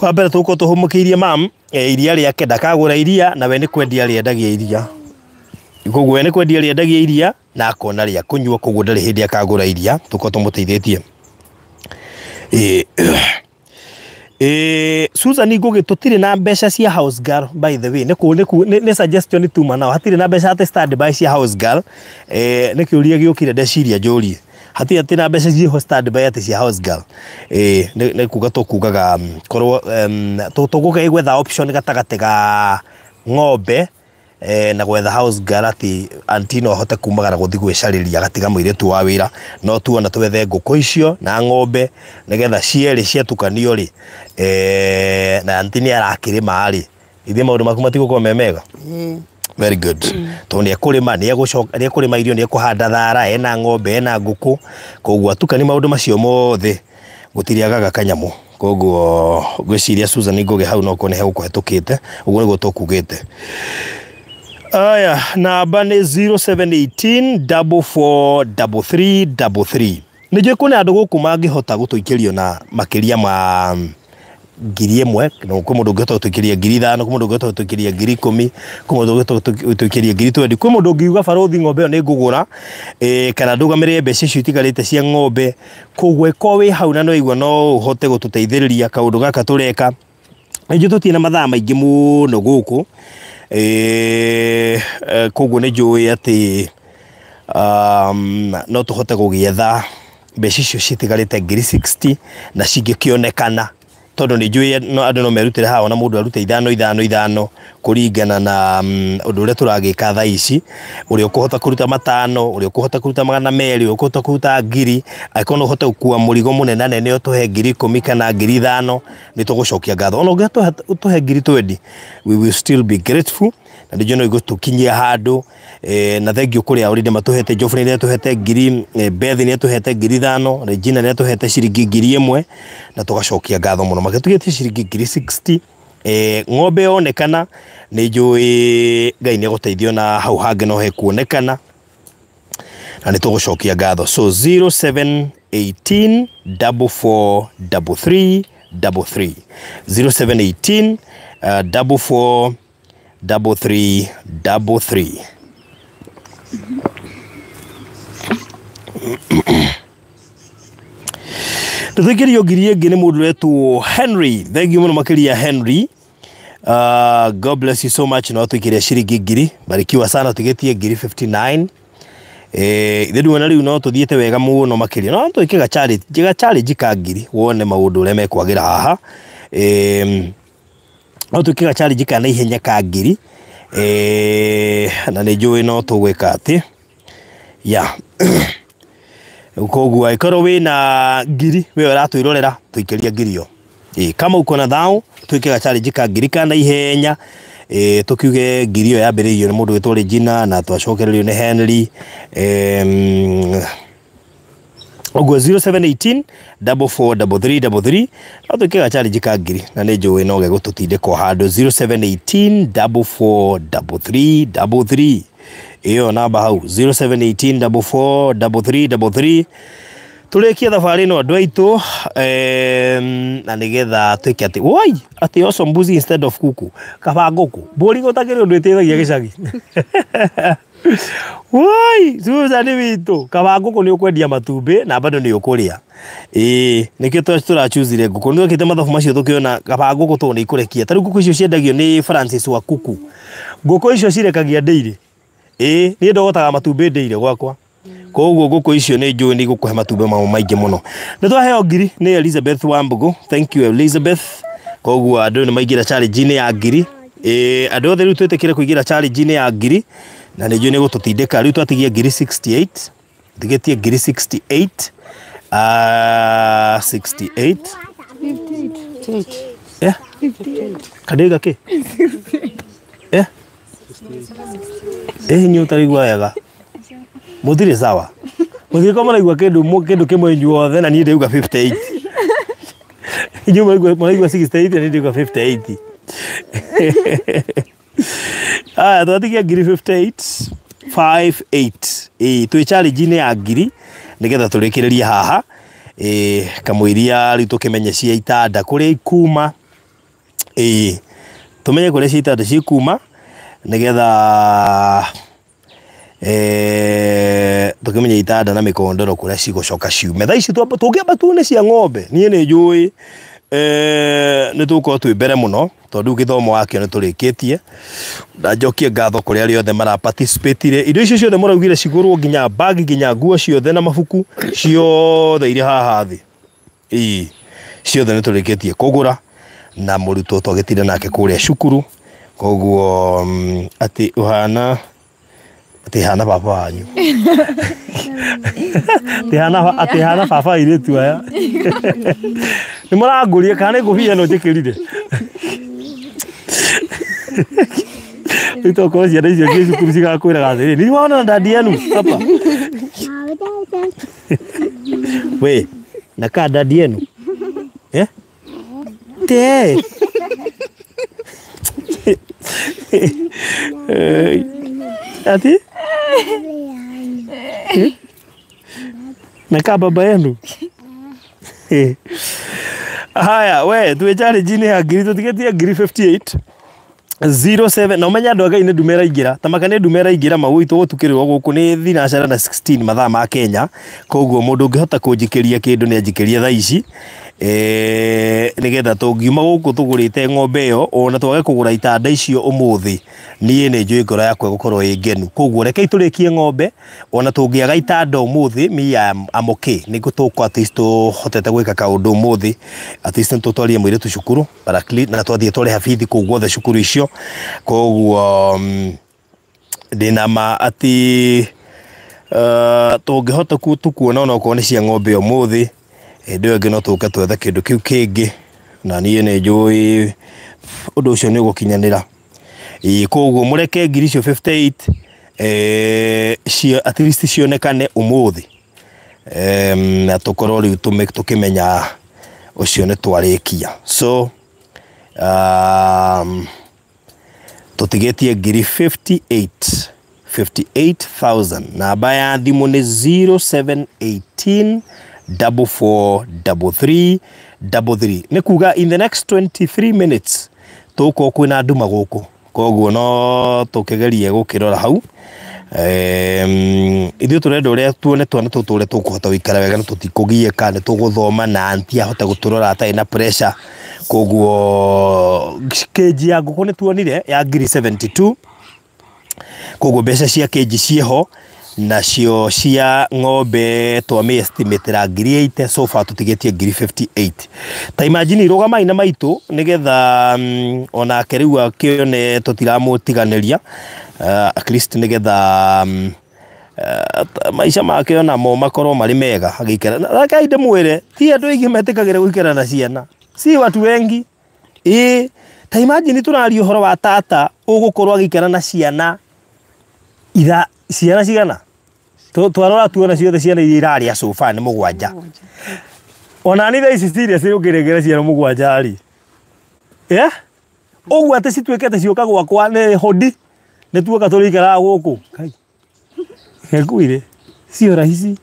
S1: Wa mbere tũgũkorwo tũhũmũkĩirie mam iria rĩake, ndakagũra iria na we nĩ kwendia rĩendagia iria, koguo we nĩ kwendia rĩendagia iria na akona rĩa kũnyua, koguo ndarĩ hĩndĩ akagũra iria, tũkorwo tũmũteithĩtie. Susan Ngugi, tũtirĩ na mbeca cia house girl, by the way, nĩ suggestion tuma nao, hatirĩ na mbeca atĩ stand by cia house girl. Nĩ kĩũria gĩũkire ndeciria njũrie, hatirĩ atĩ na mbeca ciĩho stand by atĩ cia house girl. Nĩ kuga tũkugaga korwo tũgũka gwetha option gatagatĩ ga ng'ombe na gwetha house girl, atĩ anti no ahote kumagara gũthiĩ gwĩcarĩria agatiga mũirĩtu wa wĩra, no tuona twethe ngũkũ icio na ng'ombe nĩgetha cierĩ ciatukanio rĩ, na anti nĩ arakĩrĩma rĩ, ithuĩ maũndũ maku matigũkorwo me mega. Very good. Tondũ nĩ ekũrĩma, nĩ egũcoka, nĩ ekũrĩma irio, nĩ ekũhanda thara, ena ng'ombe, ena ngũkũ, koguo atukani maũndũ macio mothe gũtirĩagaga kanyamũ. Koguo ngwĩciria Susan Ngugi hau no korwo nĩ hegũkũhetũkĩte, ũguo nĩguo tũkugĩte. Aya, namba nĩ 0718 4433 33. Nĩ njũĩ kwĩna andũ gũkũ mangĩhota gũtũikĩrio na makĩria ma ngiri ĩmwe, no kwĩ mũndũ ũngĩhota gũtũikĩria ngiri ithano, kwĩ mũndũ ũngĩhota gũtũikĩria ngiri ikũmi, kwĩ mũndũ ũngĩhota gũtũikĩria ngiri 20, kwĩ mũndũ ũngiuga barũthi ng'ombe ĩyo nĩ ngũgũra, kana ndũgamĩrĩre mbeca icio itigarĩte cia ng'ombe. Koguo ĩkorwo wĩ hau na no igua no ũhote gũtũteithĩrĩria kaũndũ gaka tũreka. Nĩ njũĩ tũtirĩ na mathaa maingĩ mũno gũkũ, koguo nĩ njũĩ atĩ no tũhote gũgĩetha mbeca icio citigarĩte ngiri 60 na cingĩkĩonekana, tondũ nĩ njũĩ no andũ no merutĩre haha, ona mũndũ arute ithano ithano ithano kũringana na ũndũ ũrĩa tũragĩka thaa ici, ũrĩa ũkũhota kũruta matano, ũrĩa ũkũhota kũruta magana merĩ, ũrĩa ũkũhota kũruta ngiri, angĩkorwo no ũhote gũkua mũrigo mũnene nene ũtũhe ngiri ikũmi kana ngiri ithano, nĩ tũgũcokia ngatho. Ona ũngĩtũhe ũtũhe ngiri 20, we will still be grateful, na nĩ njũĩ no igũtũkinyia handũ. Na thank you kũrĩ already matũhete. Geoffrey nĩ atũhete ngiri, Beth nĩ atũhete ngiri ithano, Regina nĩ atũhete ciringi ngiri ĩmwe, na tũgacokia ngatho mũno makĩtugĩtie ciringi ngiri 60. Ng'ombe yonekana nĩ njũĩ Ngai nĩ egũteithio na hau hangĩ no hekuonekana, na nĩ tũgũcokia ngatho. So 0718 44 33 33, 0718 44 33 33. Tũthikĩrio ngiri ĩngĩ nĩ mũndũ wetwo Henry. Thank you mũno makĩria Henry. God bless you so much. Na tũikĩria ciringi ngiri, barikiwa sana. Tũgĩtie ngiri 59. Ithe nduona rĩu no tũthiĩte wega mũno makĩria, no twĩke ga challenge ka ngiri wone maũndũ ũrĩa mekwagĩra haha. No twĩke ga challenge ka naihenya ka ngiri, na nĩ njũĩ no tũgwĩka atĩ ya koguo angĩkorwo wĩna ngiri we ũratwĩrorera, tũikĩria ngiri ĩyo. Kama uko na thao, twĩke ga challenge ka ngiri ka naihenya. Tukiuge ngiri ĩyo yambĩrĩirio nĩ mũndũ wĩtwo Regina na twacokererio nĩ Henry. Ũguo 0718 443333 no twĩke ga challenge ka ngiri na nĩ njũĩ no gegũtũtindĩka o handũ. 0718 443333 ĩyo namba hau, 0718 443333. Tũrĩkie thabarĩ ĩno, andũ aitũ, na nĩgetha twĩke atĩ woi atĩ oco mbuzi instead of kuku, kaba ngũkũ mbũri gũtakĩrĩ ũndũ ĩteithagia gĩcagi. Woi Susan witũ, kaba ngũkũ nĩ ũkwendia matumbĩ na bado nĩ ũkũrĩa. Ĩĩ, nĩkĩo tũrachuzire ngũkũ, nĩ twekĩte mathabu macio tũkĩona kaba ngũkũ tondũ nĩ ikũrekia. Ta rĩu ngũkũ icio ciendagio nĩ Francis wa kuku, ngũkũ icio cirekagia ndĩirĩ. Ĩĩ, niĩ ndogotaga matumbĩ ndĩire gwakwa, koguo ngũkũ icio nĩ njũĩ nĩ igũkũhe matumbĩ mamo maingĩ mũno. Nĩ twaheo ngiri nĩ Elizabeth Wambugu, thank you Elizabeth. Koguo andũ nĩ maingĩra challenge-inĩ ya ngiri. Ĩĩ, andũ othe rĩu twĩtĩkĩre kũingĩra challenge-inĩ ya ngiri na nĩ njũĩ nĩ gũtũtindĩka. Rĩu twatigia ngiri 68, tigĩtie ngiri 68, 68. Yeah, kandiga kĩ? Yeah, ĩ inyuĩ ũtarigua wega, mũtirĩ sawa, mũtirĩ ko mũraigua kĩndũ kĩndũ kĩmwe inyuothe, na niĩ ndĩuga 58, inyuĩ mũraigua 68 na niĩ ndĩuga 58. Aya, twatigia ngiri 58, 58. Ĩ, twĩ challenge-inĩ ya ngiri nĩgetha tũrĩkĩrĩrie haha. Ĩ, kamũiria rĩu tũkĩmenye cia itanda kũrĩa ikuma. Ĩ, tũmenye kũrĩa cia itanda cikuma nĩgetha tũkĩmenye itanda na mĩkondoro kũrĩa cigũcoka ciume. Thaa ici tũngĩamba tuone cia ng'ombe, niĩ nĩ njũĩ nĩ tũgũkorwo twĩ mbere mũno tondũ gĩthomo wakĩo nĩ tũrĩkĩtie. Na njokie ngatho kũrĩ arĩa othe maraparticipatire. Indo icio ciothe mũraugire cigũrwo, nginya bag, nginya nguo ciothe na mabuku ciothe irĩ haha thĩ, ĩĩ, ciothe nĩ tũrĩkĩtie kũgũra na mũrutwo twagĩtire nake kũrĩa cukuru. Koguo atĩ ũhana atĩ hana baba wanyu, atĩ hana, atĩ hana baba. Airĩtu aya nĩ mũrangũria kana nĩ ngũbia ĩno njĩkĩrire? Rĩu tokorwo ciana icio ciĩ cukuru cigakwĩraga atĩrĩrĩ, niliwaona na dadi yenu hapa, we nakaa dadi yenu, eh? Te. Ati? Eh? Nakaa baba yenu. Haya, we twĩ challenge-inĩ ya ngiri, tũtigĩtie ngiri 58 07 na ũmenye andũ a Ngai nĩ ndume ĩraingĩra ta maka, nĩ ndume ĩraingĩra magũitũ gũtukĩrĩrwo gũkũ nĩ thinacara na 16 mathaa ma Kenya. Koguo mũndũ ũngĩhota kũnjikĩria kĩndũ nĩ anjikĩrie thaa ici, nĩgetha tũngiuma gũkũ tũgũrĩte ng'ombe ĩyo ona twage kũgũra itanda icio ũmũthĩ, niĩ nĩ njũĩ ngoro yakwa ĩgũkorwo ĩ ngenu. Koguo rekei tũrĩkie ng'ombe, ona tũngĩaga itanda ũmũthĩ, me am okay, nĩguo tũgũkorwo at least tũhotete gwĩka kaũndũ ũmũthĩ. At least nĩ tũtwarire mũirĩtu cukuru Paraclete na twathiĩ twarĩha bithi kũu guothe cukuru icio. Koguo ndĩna ma atĩ tũngĩhota tũkuona onokorwo nĩ cia ng'ombe ũmũthĩ, hĩndĩ ĩyo ĩngĩ no tũke twethe kĩndũ kĩu kĩngĩ, na niĩ nĩ njũĩ ũndũ ũcio nĩ ũgũkinyanĩra. Ĩĩ, koguo mũreke ngiri icio 58 cio at least cionekane ũmũthĩ, na tũkorwo rĩu tũkĩmenya ũcio nĩ twarĩkia. So tũtigĩtie ngiri 58, 58,000. Namba ya thimũ nĩ 0718 4433 33. Nĩ kuga in the next 23 minutes tũgũkorwo kwĩna nduma gũkũ, koguo no tũkĩgerie gũkĩrora hau. Ithuĩ tũrenda ũrĩa tuone twana tũtũ ũrĩa tũkũhota gũikara wega na tũtikũgiĩka, nĩ tũgũthoma na anti ahote gũtũrora atarĩ na pressure. Koguo kĩnji ya ngũkũ nĩ tuonire ya ngiri 72, koguo mbeca cia kĩnji ciĩho, nacio cia ng'ombe twamĩ estimatera ngiri 80. So far tũtigĩtie ngiri 58. Ta imagine, rũgamai na maitũ nĩgetha onake rĩu akĩone tũtiramũtiganĩria, at least nĩgetha maica make onamo makorwo marĩ mega agĩikara. Na rekei ndĩmwĩre, ti andũ aingĩ metĩkagĩra gũikara na ciana, si watu wengi. Ĩĩ, Ta imagine tũraria ũhoro wa tata ũgũkorwo agĩikara na ciana itha ciana cigana twarora tuona ciothe ciana iria irarĩa sofa nĩ mũgwanja. Ona ni thaa ici serious ũngĩrengera ciana mũgwanja rĩ. Yeah? Ũguo atĩ cituĩkĩte ciũka gwakwa nĩ hodi nĩ tuoka tũrĩikaraga gũkũ. Kai. Ngekuire. Sio rahisi.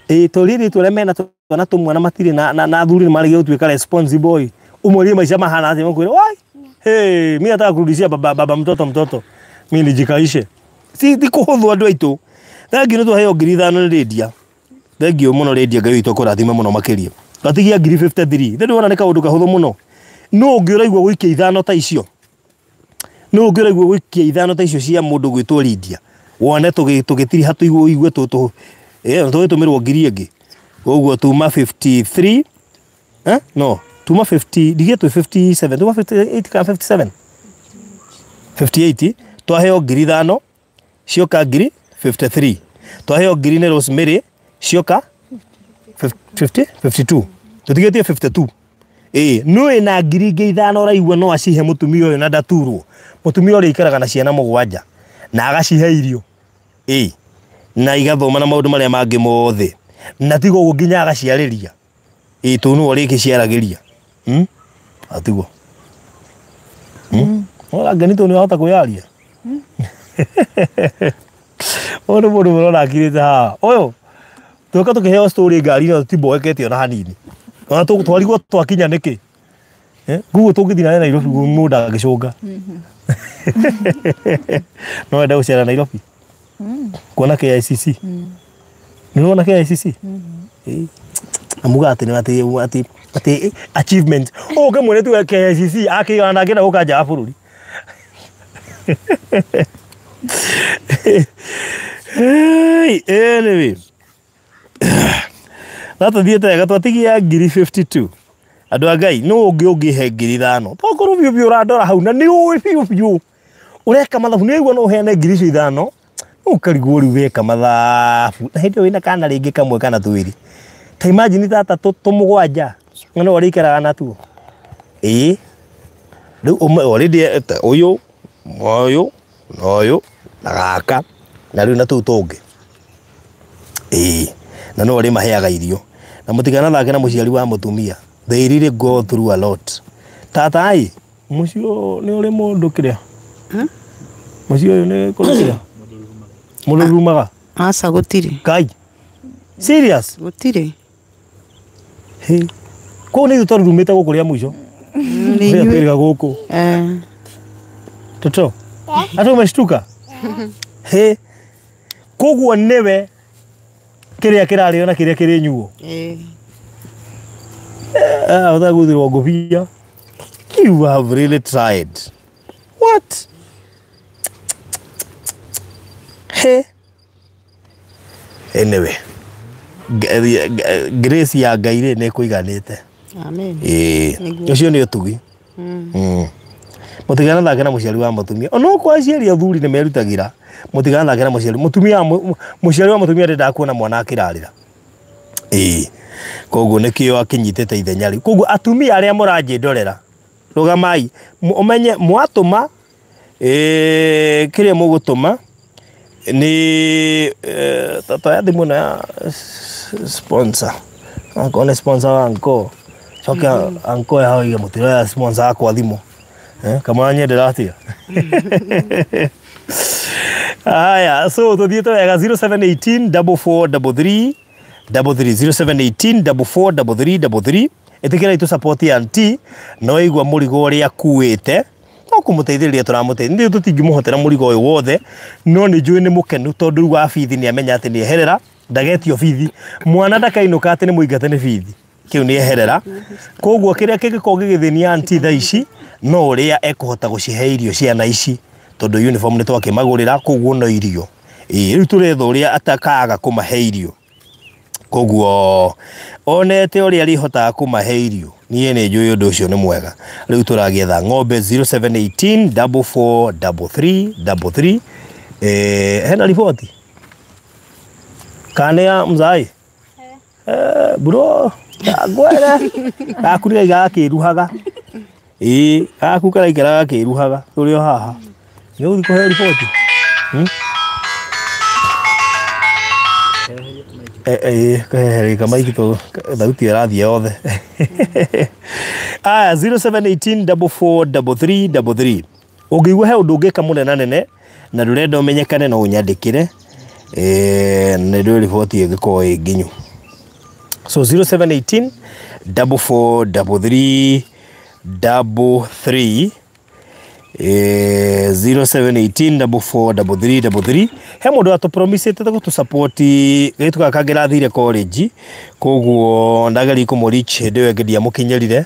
S1: Ĩ tũrĩrĩ tũrĩa mena twana tũmwe na matirĩ na athuri nĩ maregire gũtuĩka responsible. Ũmũrie maica mahana atĩa makwĩre wai. Hey, mimi nataka kurudishia baba mtoto mtoto. Mimi nijikaishe. Si ti kũhũthwo andũ aitũ. Thengiũ nĩ twaheo 5,000 nĩ Lydia. Thengiũ mũno Lydia, Ngai witũ akũrathime mũno makĩria. Twatigia 53,000. Nĩ ndĩrona nĩ kaũndũ kahũthũ mũno. No ũngĩ ũraigua gũikia 5 ta icio. No ũngĩ ũraigua gũikia 5 ta icio cia mũndũ gwĩtwo Lydia. Wone tũgĩtiriha tũigue igue tũtũ. Tũgĩtũmĩrwo 1,000 ĩngĩ. Koguo tuma 53. No, tuma 50, ndigĩtwe 57, tuma 58 kana 57. 58 twaheo 5,000 cioka 53,000. Twaheo 1,000 nĩ Rosemary cioka 50 52. Tũtigĩtie 52. No ĩna 5,000 ũraigua no acihe mũtumia ũyũ na ndaturwo. Mũtumia ũrĩa aikaraga na ciana mũgwanja na agacihe irio. Na igathoma na maũndũ marĩa mangĩ mothe. Na tigo ũguo nginya agaciarĩria. Tũu nĩwe ũrĩkĩciaragĩria. Atiguo. Ora ngeni tũu nĩwahota kwĩyaria. Ũyũ nĩ mũndũ mũrona akirĩte haha. Ũyũ tũka tũkĩheo story ngari-inĩ tũtimboekete ona hanini. Ona twarigwo twakinya nĩkĩ. Nguo tũngĩthiĩ na Nairobi mũndũ angĩcũnga. No wende gũcera Nairobi? Kuona KICC? Nĩ ũrona KICC? Amuga atĩ atĩ atĩ achievement. Ũũ ũngĩmwĩre tu KICC akĩigana na angĩenda gũka nja wa bũrũri. Hey, anyway. Na tũthiĩte wega twatigia 52,000. Andũ a Ngai no ũngĩ ũngĩhe 5,000. Tokorwo biũ biũ ũrandora hau na nĩ ũĩ biũ biũ. Ũreka mathabu nĩ ũigua no ũheane 5,000. Ũkarigwo rĩu weka mathabu. Na hĩndĩ ĩyo wĩna kana rĩngĩ kamwe kana twĩrĩ. Ta imagine tata tũmũgwanja. Na no ũrĩikaraga natuo. Rĩu already ũyũ, ũyũ, na ũyũ, na gaka, na rĩu na tũu tũngĩ. Na no ũrĩmaheaga irio. Na mũtikanathake na mũciari wa mũtumia. They really go through a lot. Tata ai, mũciĩ ũyũ nĩ ũrĩ mũndũ kĩrĩa? Mũciĩ ũyũ nĩ kũrĩ kĩrĩa? Mũndũ rumaga?
S4: Aca gũtirĩ.
S1: Kai. Serious?
S4: Gũtirĩ.
S1: Hey. Kũu nĩ ithuĩ twarurumĩte gũkũ rĩa mũico.
S4: Nĩ
S1: Rĩrĩa
S4: inyuĩ.
S1: twĩrĩga gũkũ. Toto. Hata umeshtuka? He. Koguo nĩwe kĩrĩa kĩrarĩo na kĩrĩa kĩrĩnyuo. Ũtagũthirwo ngũbia. You have really tried. What? He. Anyway. Grace ya Ngai rĩ nĩ ĩkũiganĩte.
S4: Amen.
S1: Ũcio nĩ ũtugi. Mũtiganathake na mũciari wa mũtumia. Ona okorwo aciari athuri nĩ merutagĩra, mũtiganathake na mũciari. Mũtumia mũciari wa mũtumia ndendaga kuona mwana akĩrarĩra. Koguo nĩkĩo akinyitĩte ithenya rĩu. Koguo atumia arĩa mũranjĩndorera, rũgamai, ũmenye mwatũma, kĩrĩa mũgũtũma nĩ tata ya thimũ ĩno ya sponsor. Akorwo nĩ sponsor wa anko. Coke anko ya hau mũtiroya sponsor akwa thimũ. Kamũranyendera atĩa? Haya, so tũthiĩte wega 0718 4433 33 0718 4433 33. Ĩtĩkĩra itũ support ya auntie, no igua mũrigo ũrĩa akuĩte no kũmũteithĩrĩria tũramũteithia. Nĩ tũtingĩmũhotera mũrigo ũyũ wothe, no nĩ njũĩ nĩ mũkenu tondũ rĩu wa bithi nĩ amenya atĩ nĩ eherera, ndagetio bithi. Mwana ndakainũka atĩ nĩ mũingate nĩ bithi. Kĩu nĩ eherera. Koguo kĩrĩa kĩngĩkorwo gĩgĩthĩnia auntie thaa ici no ũrĩa ekũhota gũcihe irio ciana ici, tondũ uniform nĩ twakĩmagũrĩra, koguo no irio. Rĩu tũretha ũrĩa atakaga kũmahe irio. Koguo onete ũrĩa arĩhotaga kũmahe irio, niĩ nĩ njũĩ ũndũ ũcio nĩ mwega. Rĩu tũragĩetha ng'ombe 0718 4433 33. Hena riboti kana ya mzai? Bro, ngwere gaku nĩ gakĩruhaga. Ĩĩ gaku karaikara gakĩruhaga tũrĩ o haha. Nĩ ũgũthiĩ kũheo riboti? Kaheheria kamaiki tondũ thauti ĩrathiĩ yothe. Aya 0718 4433 33. Ũngĩigua he ũndũ ũngĩka mũnenanene na ndũrenda ũmenyekane no ũnyandĩkĩre, nĩ ndũĩ riboti ĩngĩkorwo ĩ nginyu. So 0718 4433 33, 0718 4433 33. He mũndũ atũpromisĩte gũtũ support gaitu gaka kangĩrathire college, koguo ndageria kũmũ reach hĩndĩ ĩyo ĩngĩ ndiamũkinyĩrire.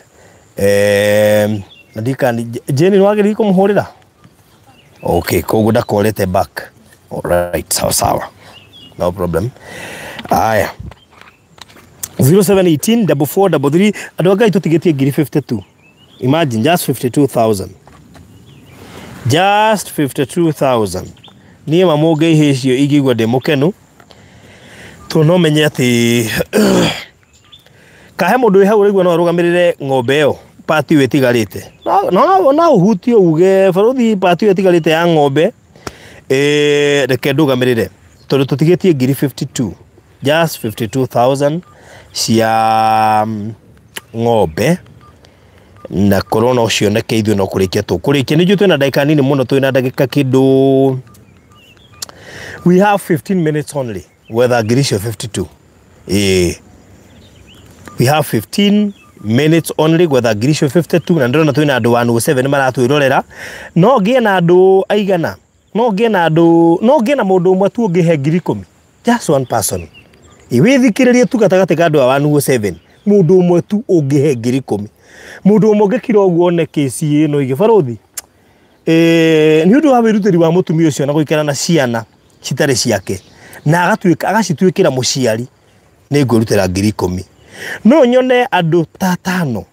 S1: Na ndikani Jane nĩ wagĩrĩire kũmũhũrĩra. Okay, koguo ndakorete back. Alright, sawa sawa, no problem. Aya 0718 4433. Andũ a Ngai, tũtigĩtie ngiri 52. Imagine, just 52,000, just 52,000. Niĩ ma mũngĩihe icio ingĩigua ndĩ mũkenu, tondũ no menye atĩ kahe mũndũ wĩ hau ũraigua no arũgamĩrĩre ng'ombe ĩyo pati ĩyo ĩtigarĩte. No ũhutie uge barothi pati ĩyo ĩtigarĩte ya ng'ombe, reke ndũgamĩrĩre, tondũ tũtigĩtie ngiri 52, just 52,000 cia ng'ombe, na korwo no cioneke ithuĩ no kũrĩkia tũkũrĩkia. Nĩ njũĩ twĩna ndagĩka nini mũno, twĩna ndagĩka kĩndũ, we have 15 minutes only gwetha ngiri icio 52. Ĩĩ, we have 15 minutes only gwetha ngiri icio 52, na ndĩrona twĩna andũ 107 maratwĩrorera. No ngĩe na andũ aigana, no ngĩe na andũ, no ngĩe na mũndũ ũmwe tu ũngĩhe ngiri 10, just one person. Ĩ wĩthikĩrĩrie tu gatagatĩ ka andũ a 107, mũndũ ũmwe tu ũngĩhe ngiri 10, mũndũ ũmwe ũngĩkira ũguo one kĩci ĩno ĩngĩ barothi. Nĩ ũndũ wa wĩrutĩri wa mũtumia ũcio na gũikara na ciana citarĩ ciake na agatuĩka agacituĩkĩra mũciari, nĩ ngwĩrutĩra ngiri 10. No nyone andũ ta atano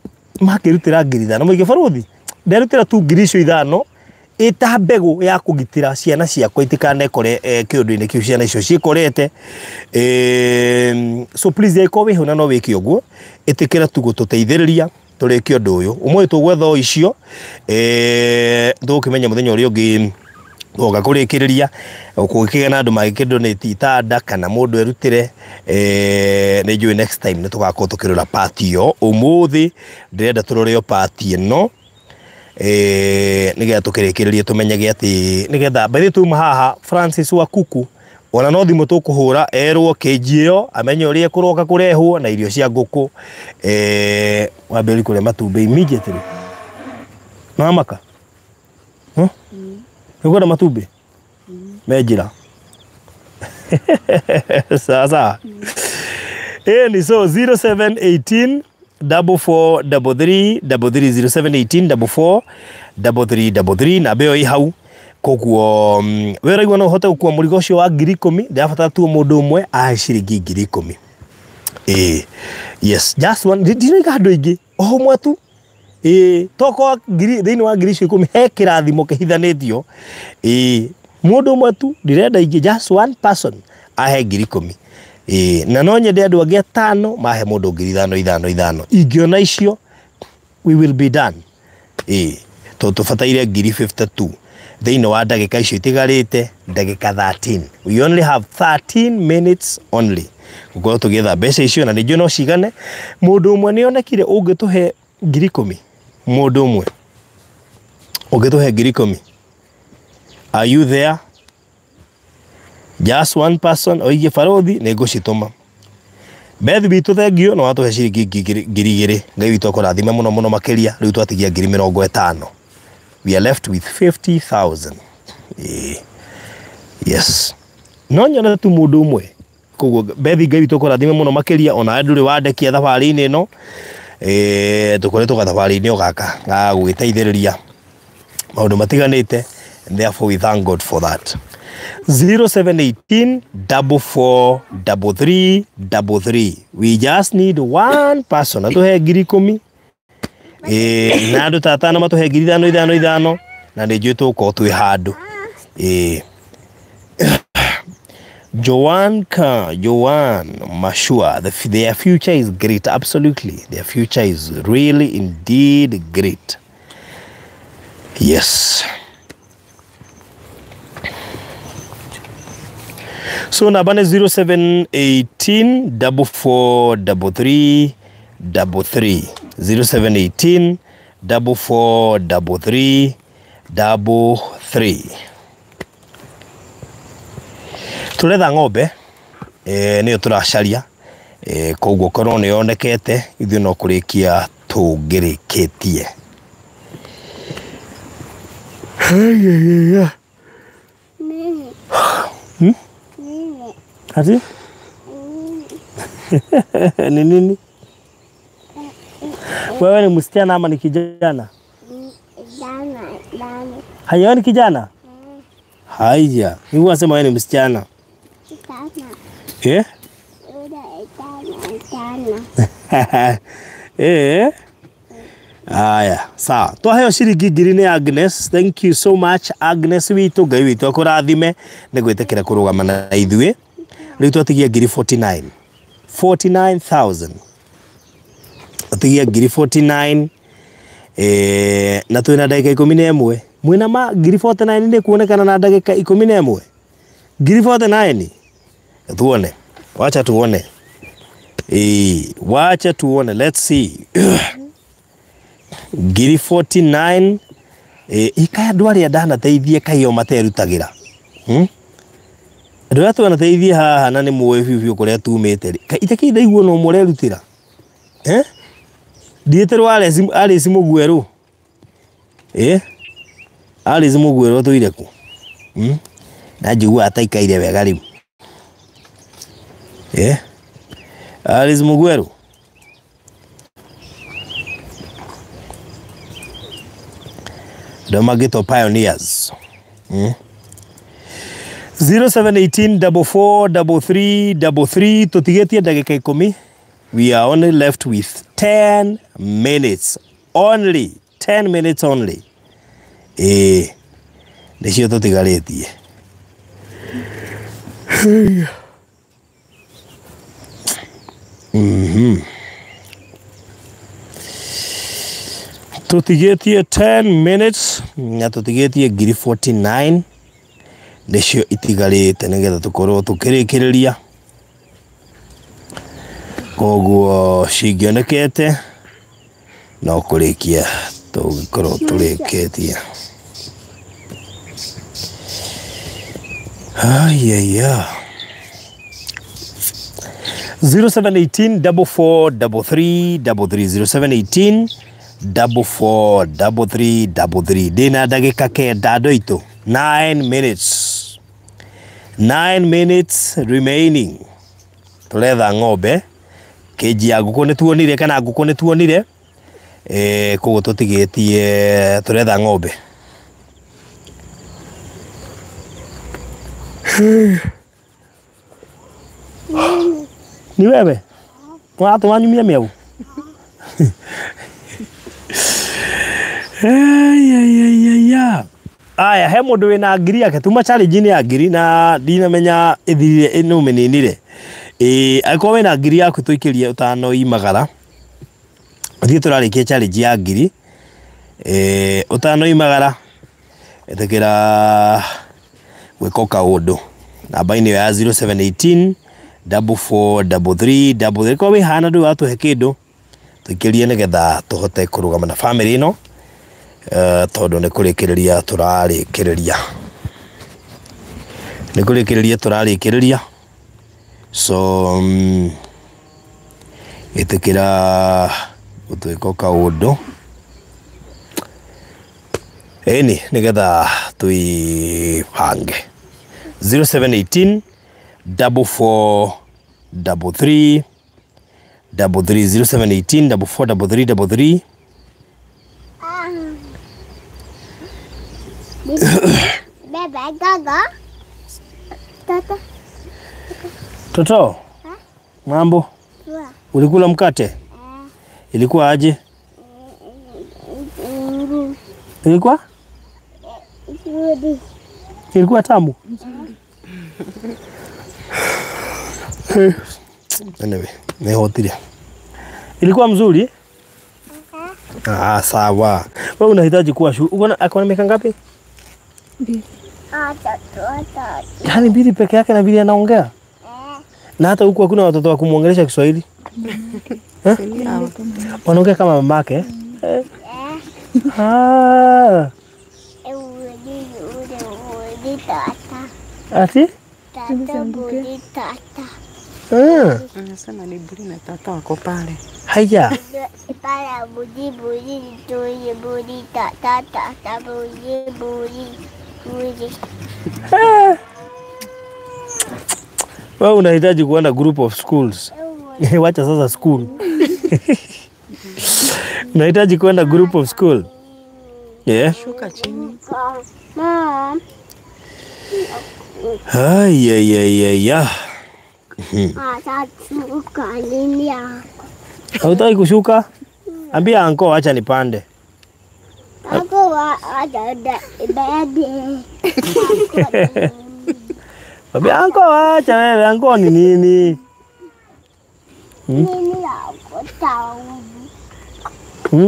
S1: makĩrutĩra ngiri 5, mũingĩ barothi nderutĩra tu ngiri icio 5 ĩta mbegũ ya kũgitĩra ciana ciakwa itikanekore kĩũndũ-inĩ kĩu ciana icio ciĩkorete. So please, angĩkorwo wĩho na no wĩke ũguo, ĩtĩkĩra tu gũtũteithĩrĩria tũrĩkie ũndũ ũyũ ũmũthĩ. Tũgwetha o icio, tũgũkĩmenya mũthenya ũrĩa ũngĩ oga kũrĩkĩrĩria kũgĩkĩgĩa na andũ magĩkĩndonate itanda kana mũndũ erutĩre. Nĩ njũĩ next time nĩ tũgakorwo tũkĩrora part ĩyo. Ũmũthĩ ndĩrenda tũrore o part ĩno, nĩgetha tũkĩrĩkĩrĩrie tũmenyage atĩ nĩgetha by the way tuma haha Francis wa kuku ona no thimũ tũkũhũra erwo kĩnji ĩyo amenye ũrĩa ĩkũroka kũrehwo na irio cia ngũkũ. Wambĩrĩrie kũrĩa matumbĩ immediately. Namaka huh? Nĩũkwenda matumbĩ me njĩra sawa sawa. Ĩni so 0718 44 33 33, 0718 44 33 33, namba ĩyo ĩ hau. Koguo we ũraigua no ũhote gũkua mũrigo ũcio wa ngiri 10, ndĩrabatara tu mũndũ ũmwe ahe ciringi ngiri 10. Ĩĩ, yes, just one. Ndinoiga andũ aingĩ, o ũmwe tu. Ĩĩ, tokorwo ngiri thĩinĩ wa ngiri icio 10 he kĩrathimo kĩhithanĩtio. Ĩĩ, mũndũ ũmwe tu, ndirenda ingĩ, just one person ahe ngiri 10. Ĩĩ, na no nyende andũ angĩ atano mahe mũndũ ngiri 5 5 5. Ingĩona icio we will be done. Ĩĩ, tondũ tũbataire ngiri 52 thĩinĩ wa ndagĩka icio itigarĩte, ndagĩka 13. We only have 13 minutes only gũkorwo tũgĩetha mbeca icio, na nĩ njũĩ no cigane. Mũndũ ũmwe nĩ onekire ũngĩtũhe ngiri 10, mũndũ ũmwe ũngĩtũhe ngiri 10. Are you there? Just one person oigie barothi nĩ ngũcitũma. Bethi witũ, thengio, no watũhe ciringi 2,000. Ngai witũ akũrathime mũno mũno makĩria. Rĩu twatigia ngiri 50. We are left with 50,000. Yes, no nyone tu mũndũ ũmwe. Koguo Bethi, Ngai witũ akũrathime mũno makĩria. Ona ndũrĩ wandekia thabarĩ-inĩ ĩno, tũkoretwo gathabarĩ-inĩ o gaka ga gũgĩteithĩrĩria maũndũ matiganĩte, and therefore we thank God for that. 0718 44 33 33. We just need one person atuhe ngiri 10, na andũ ta atano matũhe ngiri 5 5 5, na nĩ njũĩ tũgũkorwo twĩ handũ. Joan Ka, Joan Mashua, their future is great. Absolutely. Their future is really indeed great. Yes. So namba nĩ 0718 4433 33, 0718 4433 33. Tũretha ng'ombe, nĩyo tũracaria, koguo korwo nĩ yonekete ithuĩ no kũrĩkia tũngĩrĩkĩtie. Ati? Ni nini? Wewe ni msichana ama ni kijana?
S3: Kijana.
S1: Haya, ni kijana? Haya, ni wasema wewe ni msichana.
S3: Kijana.
S1: Eh?
S3: Kijana.
S1: Eh? Aya, sawa. Twaheo ciringi ngiri nĩ Agnes. Thank you so much Agnes witũ. Ngai witũ akũrathime nĩ gwĩtĩkĩra kũrũgama na ithuĩ. Rĩu twatigia ngiri 49. 49,000. Twatigia ngiri 49, na twĩna ndagĩka 11. Mwĩna ma ngiri 49 nĩ kuonekana na ndagĩka 11. Ngiri 49. Tuone. Wacha tuone. Wacha tuone. Let's see. Ngiri 49, ikaya andũ arĩa ndanateithie kaio materutagĩra. Andũ arĩa twanateithie haha na nĩ mũĩ biũ biũ kũrĩa tumĩte rĩ, itakĩ ndaigua no mũrerutĩra. Ndiĩtĩrwo Alice Mũgwerũ. Alice Mũgwerũ atũire kũ? Na njiguaga ataikaire wega rĩu. Alice Mũgwerũ. Andũ mangĩtwo pioneers. 0718 4433 33, tũtigĩtie ndagĩka 10. We are only left with 10 minutes. Only 10 minutes only. Nĩcio tũtigarĩtie. Tũtigĩtie 10 minutes na tũtigĩtie ngiri 49 nĩcio itigarĩte nĩgetha tũkorwo tũkĩrĩkĩrĩria. Koguo cingĩonekete no kũrĩkia tũngĩkorwo tũrĩkĩtie. Ayaya. 0718 4433 33, 0718 4433 33. Ndĩna ndagĩka 9 andũ aitũ. 9 minutes. 9 minutes remaining. Tũretha ng'ombe. Kĩnji ya ngũkũ nĩ tuonire, kana ngũkũ nĩ tuonire. Koguo tũtigĩtie tũretha ng'ombe. Ni wewe? Watũmanyumia mĩau? Aya, he mũndũ wĩna ngiri yake tuma challenge-inĩ ya ngiri na ndinamenya ĩthirire nĩ ũmĩninire. Angĩkorwo wĩna ngiri yaku tũikĩrie ũtanoimagara. Ithuĩ tũrarĩkia challenge ya ngiri. Ũtanoimagara ĩtĩkĩra gwĩka kaũndũ. Namba-inĩ ya 0718 4433 33. Korwo wĩ hana ndũĩ watũhe kĩndũ tũikĩrie nĩgetha tũhote kũrũgama na family ĩno, tondũ nĩ kũrĩkĩrĩria tũrarĩkĩrĩria. Nĩ kũrĩkĩrĩria tũrarĩkĩrĩria. So ĩtĩkĩra gũtwĩka kaũndũ ĩni nĩgetha twĩbange. 0718 44 33 33, 0718 44 33 33.
S3: Baba gogo. Toto.
S1: Toto. Mambo? Ulikula mkate? Ilikuwa aje? Ilikuwa? Ilikuwa tamu? Anyway, nihotire. Ilikuwa mzuri? Ah, sawa. Wewe unahitaji kuwa shule. Uko na ako na miaka ngapi?
S2: Mbili.
S3: Tatu.
S1: Yaani mbili peke yake na vile anaongea. Na hata huku hakuna watoto wa kumuongelesha Kiswahili. Eh? Wanaongea kama mamake. Eh? Ah. Ati?
S3: Tata budi tata.
S4: Anasema ni buri na tata wako pale.
S1: Haya.
S3: Pala budi budi tuli budi tata tata budi budi budi.
S1: Wewe unahitaji kuenda group of schools. Wacha sasa school. Unahitaji kuenda group of school. Yeah.
S4: Shuka chini.
S3: Mom.
S1: Ay.
S3: Atashuka nini yako?
S1: Hautaki kushuka? Ambia anko acha nipande.
S3: Anko wa ada baby.
S1: Ambia anko acha wewe, anko ni nini?
S3: Nini yako tau?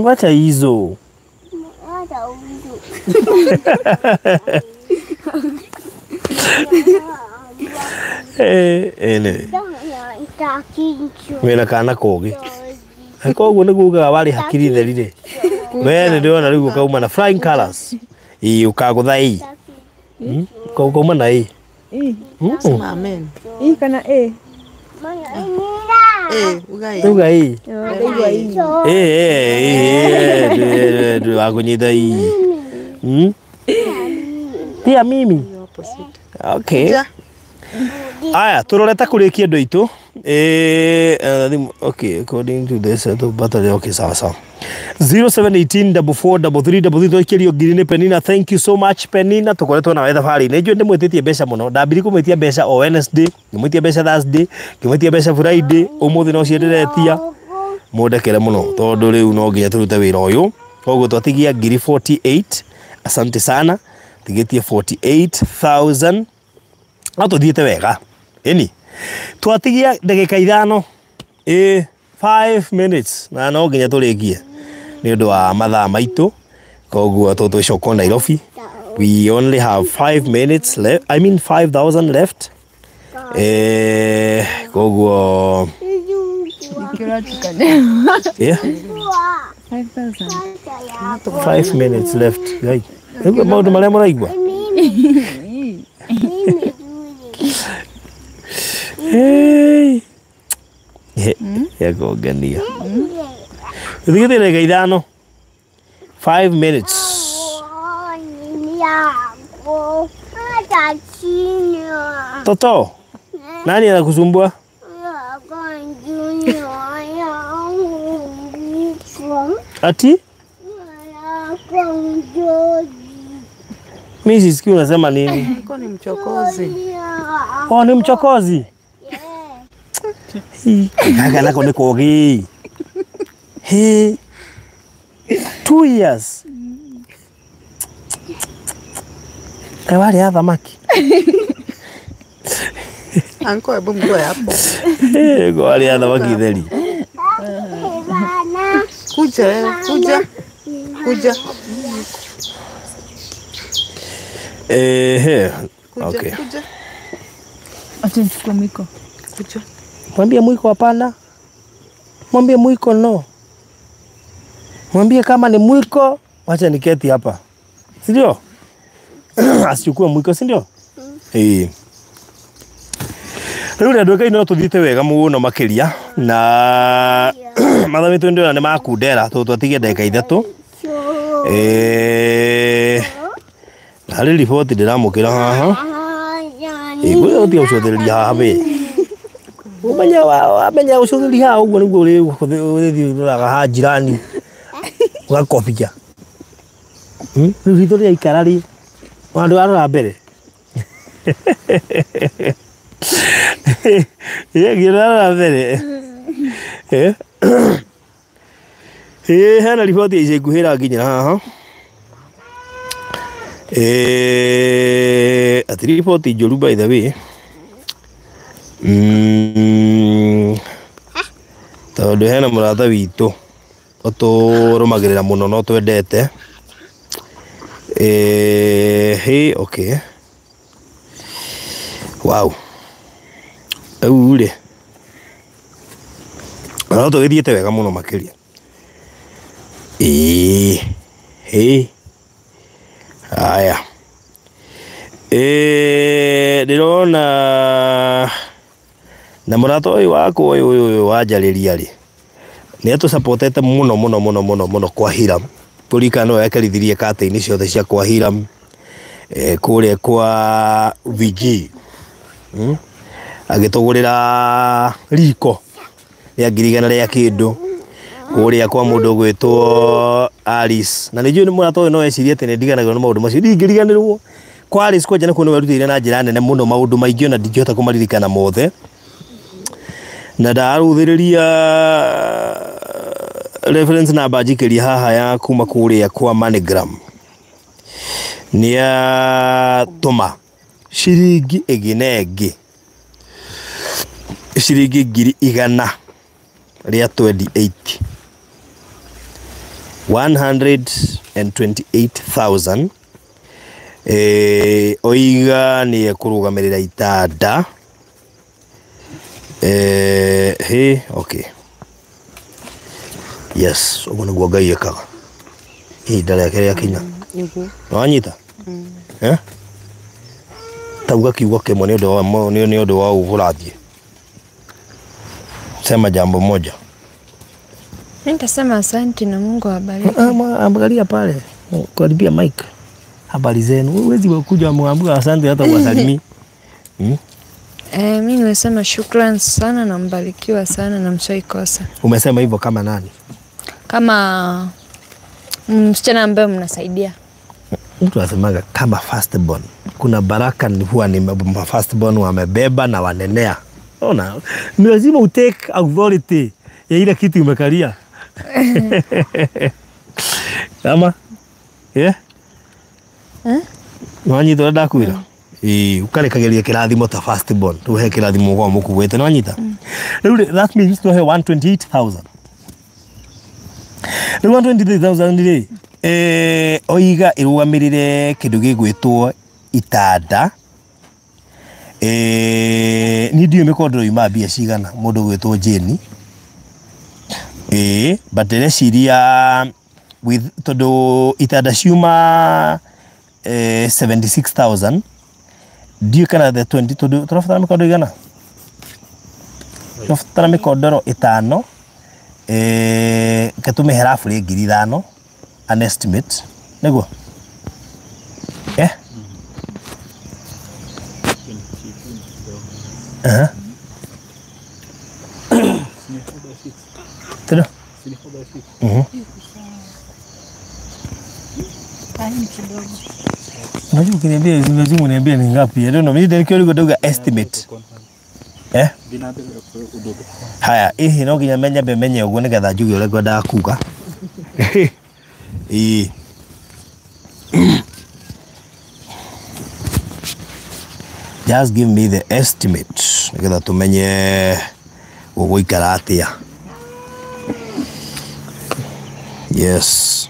S1: Wacha hizo.
S3: Wacha hizo.
S1: Ene. Wena kana kogi. Koguo niguo ugaga warĩ hakiri theri rĩ. We nĩ ndĩrona rĩu ũkauma na flying colors. Ĩ ũkagũtha ĩ. Ũkauma na ĩ.
S4: Sema amen.
S6: I kana ĩ.
S4: Eh, uga ĩ.
S1: Uga ĩ. Ĩ ĩ wakũnyita ĩ. Pia mimi. Okay. Aya, turoreta kurikia andu aitu. Okay, according to this battery, okay, sawa sawa. 0718 443333 twaikirio ngiri nĩ Penina. Thank you so much Penina, tukoretwo nawe thabarĩ-inĩ. Njũĩ ndĩmwĩtĩtie mbeca mũno, ndambiri kũmwĩtia mbeca o Wednesday, ngĩmwĩtia mbeca Thursday, ngĩmwĩtia mbeca Friday, ũmũthĩ no cio ndĩretia. Mũndekere mũno tondũ rĩu no nginya tũrute wĩra ũyũ. Koguo twatigia ngiri 48. Asante sana. Tigĩtie 48,000. No tũthiĩte wega. Ĩni. Twatigia ndagĩka ithano. 5 minutes. Na no nginya tũrĩkie nĩ ũndũ wa mathaa maitũ. Koguo tũtwĩcoka Nairobi. We only have 5 minutes left. I mean 5,000 left. Koguo yeah.
S6: 5,000.
S1: 5 minutes left. Ngai. Maũndũ marĩa mũraigua. Hey. Yakũngenia. Tũtigĩte ndagĩka ithano. 5 minutes. Toto, nani anakusumbua? Ati? Mimi sisikii unasema nini?
S4: Niko ni mchokozi.
S1: Oh, ni mchokozi? Kaka nako ni kogi. He. 2 years. Kawali athamaki.
S4: Anko hebu mtoe hapo.
S1: Eh, kawali athamaki theri.
S4: Kuja, kuja. Kuja.
S1: Okay.
S4: Kuja.
S6: Acha nichukue mwiko.
S4: Kuja.
S1: Mwambie mwiko hapana. Mwambie mwiko no. Mwambie kama ni mwiko, wacha niketi hapa. Si ndio? Asichukue mwiko, si ndio? Eh. Rĩu rĩ andũ ĩkaine no tũthiĩte wega mũno makĩria na mathaa maitũ ndĩrona nĩ makundera tondũ twatigia ndagĩka ithatũ. Harĩ riboti ndĩramũkĩra haha. Ngwĩra ũtige gũcũthĩrĩria haha we. Ũmenya wamenya gũcũthĩrĩria haha ũguo nĩguo ũrĩthiĩ ũroraga ha jirani ũgakobia. Rĩu ritho rĩaikara rĩ handũ arora mbere. Rora mbere. Hena riboti ya ica ikuhĩ ĩranginyĩra haha. Ati riboti njũru by the way. Tondũ hena mũrata witũ Ũtũrũmagĩrĩra mũno na ũtwendete. Hey, okay. Wow. Rĩu rĩ, no tũgĩthiĩte wega mũno makĩria. Ĩĩ. Ĩĩ. Haya. Ndĩrona na mũrata ũyũ wakwa ũyũ ũyũ ũyũ wanjarĩria rĩ, nĩ atũsupportete mũno mũno mũno mũno mũno kwa Hiram. Kũririkana nĩwe wekerithirie curtain ciothe cia kwa Hiram, kũrĩa kwa VG. Agĩtũgũrĩra riko rĩa 100,000 rĩa kĩndũ kũrĩa kwa mũndũ ũgwĩtwo Alice. Na nĩ njũĩ nĩ mũrata ũyũ no ecirie atĩ nĩ ndiganagĩrwo nĩ maũndũ macio. Ndingĩriganĩrwo. Kwa Alice kwanja nĩkuo nĩwe werutĩire na njĩra nene mũno maũndũ maingĩ ona ndingĩhota kũmaririkana mothe. Na ndarũthĩrĩria reference number njikĩria haha ya kuma kũrĩa kwa MoneyGram. Nĩ atũma ciringi ĩngĩ na ĩngĩ, ciringi 128,000, 128,000. Oiga nĩ ekũrũgamĩrĩra itanda. He, okay. Yes, ũguo nĩguo Ngai ekaga. Ihinda rĩake rĩakinya.
S4: Nĩguo.
S1: Nĩwanyita? Eh? Tauga kiugo kĩmwe nĩ ũndũ wa nĩ ũndũ wa ũguo ũrathiĩ. Sema jambo moja.
S5: Mimi nitasema asante na Mungu awabariki.
S1: Angalia pale. Karibia mic. Habari zenu. Huwezi kuja mwambie asante hata uwasalimii.
S5: Mimi nimesema shukran sana na mbarikiwa sana na mshaikosa.
S1: Umesema hivyo kama nani?
S5: Kama msichana ambaye mnasaidia.
S1: Mtu anasemaga kama firstborn. Kuna baraka ni huwa ni firstborn wamebeba na wanenea. Ona, ni lazima utake authority ya ile kitu umekalia. Kama? Yeah? Nĩwanyita ũrĩa ndakwĩra? Ĩĩ, ũkarekageria kĩrathimo ta firstborn. Rĩu he kĩrathimo ũkoragwo mũkuĩte, nĩwanyita? Rĩu rĩ, that means tũhe 128,000. Rĩu 128,000 rĩ, oiga ĩrũgamĩrĩre kĩndũ gĩgwĩtwo itanda. Niĩ ndiũĩ mĩkondoro yumaga mbia cigana mũndũ ũgwĩtwo Jane. But ndĩreciria with tondũ itanda ciuma 76,000, ndiũĩ kana the 20, tondũ tũrabatara mĩkondoro igana? Tũrabatara mĩkondoro ĩtano, reke tũmĩhe roughly 5,000, an estimate, nĩguo? Aha. Tena? Unajua ukiniambia lazima uniambie ni ngapi. I don't know. Mimi ndio ndio estimate. Haya, ihi no nginya menye menye ũguo nĩgetha njuge ũrĩa ngwendaga kuga. Ĩĩ. Just give me the estimate nĩgetha tũmenye gũgũikara atĩa. Yes.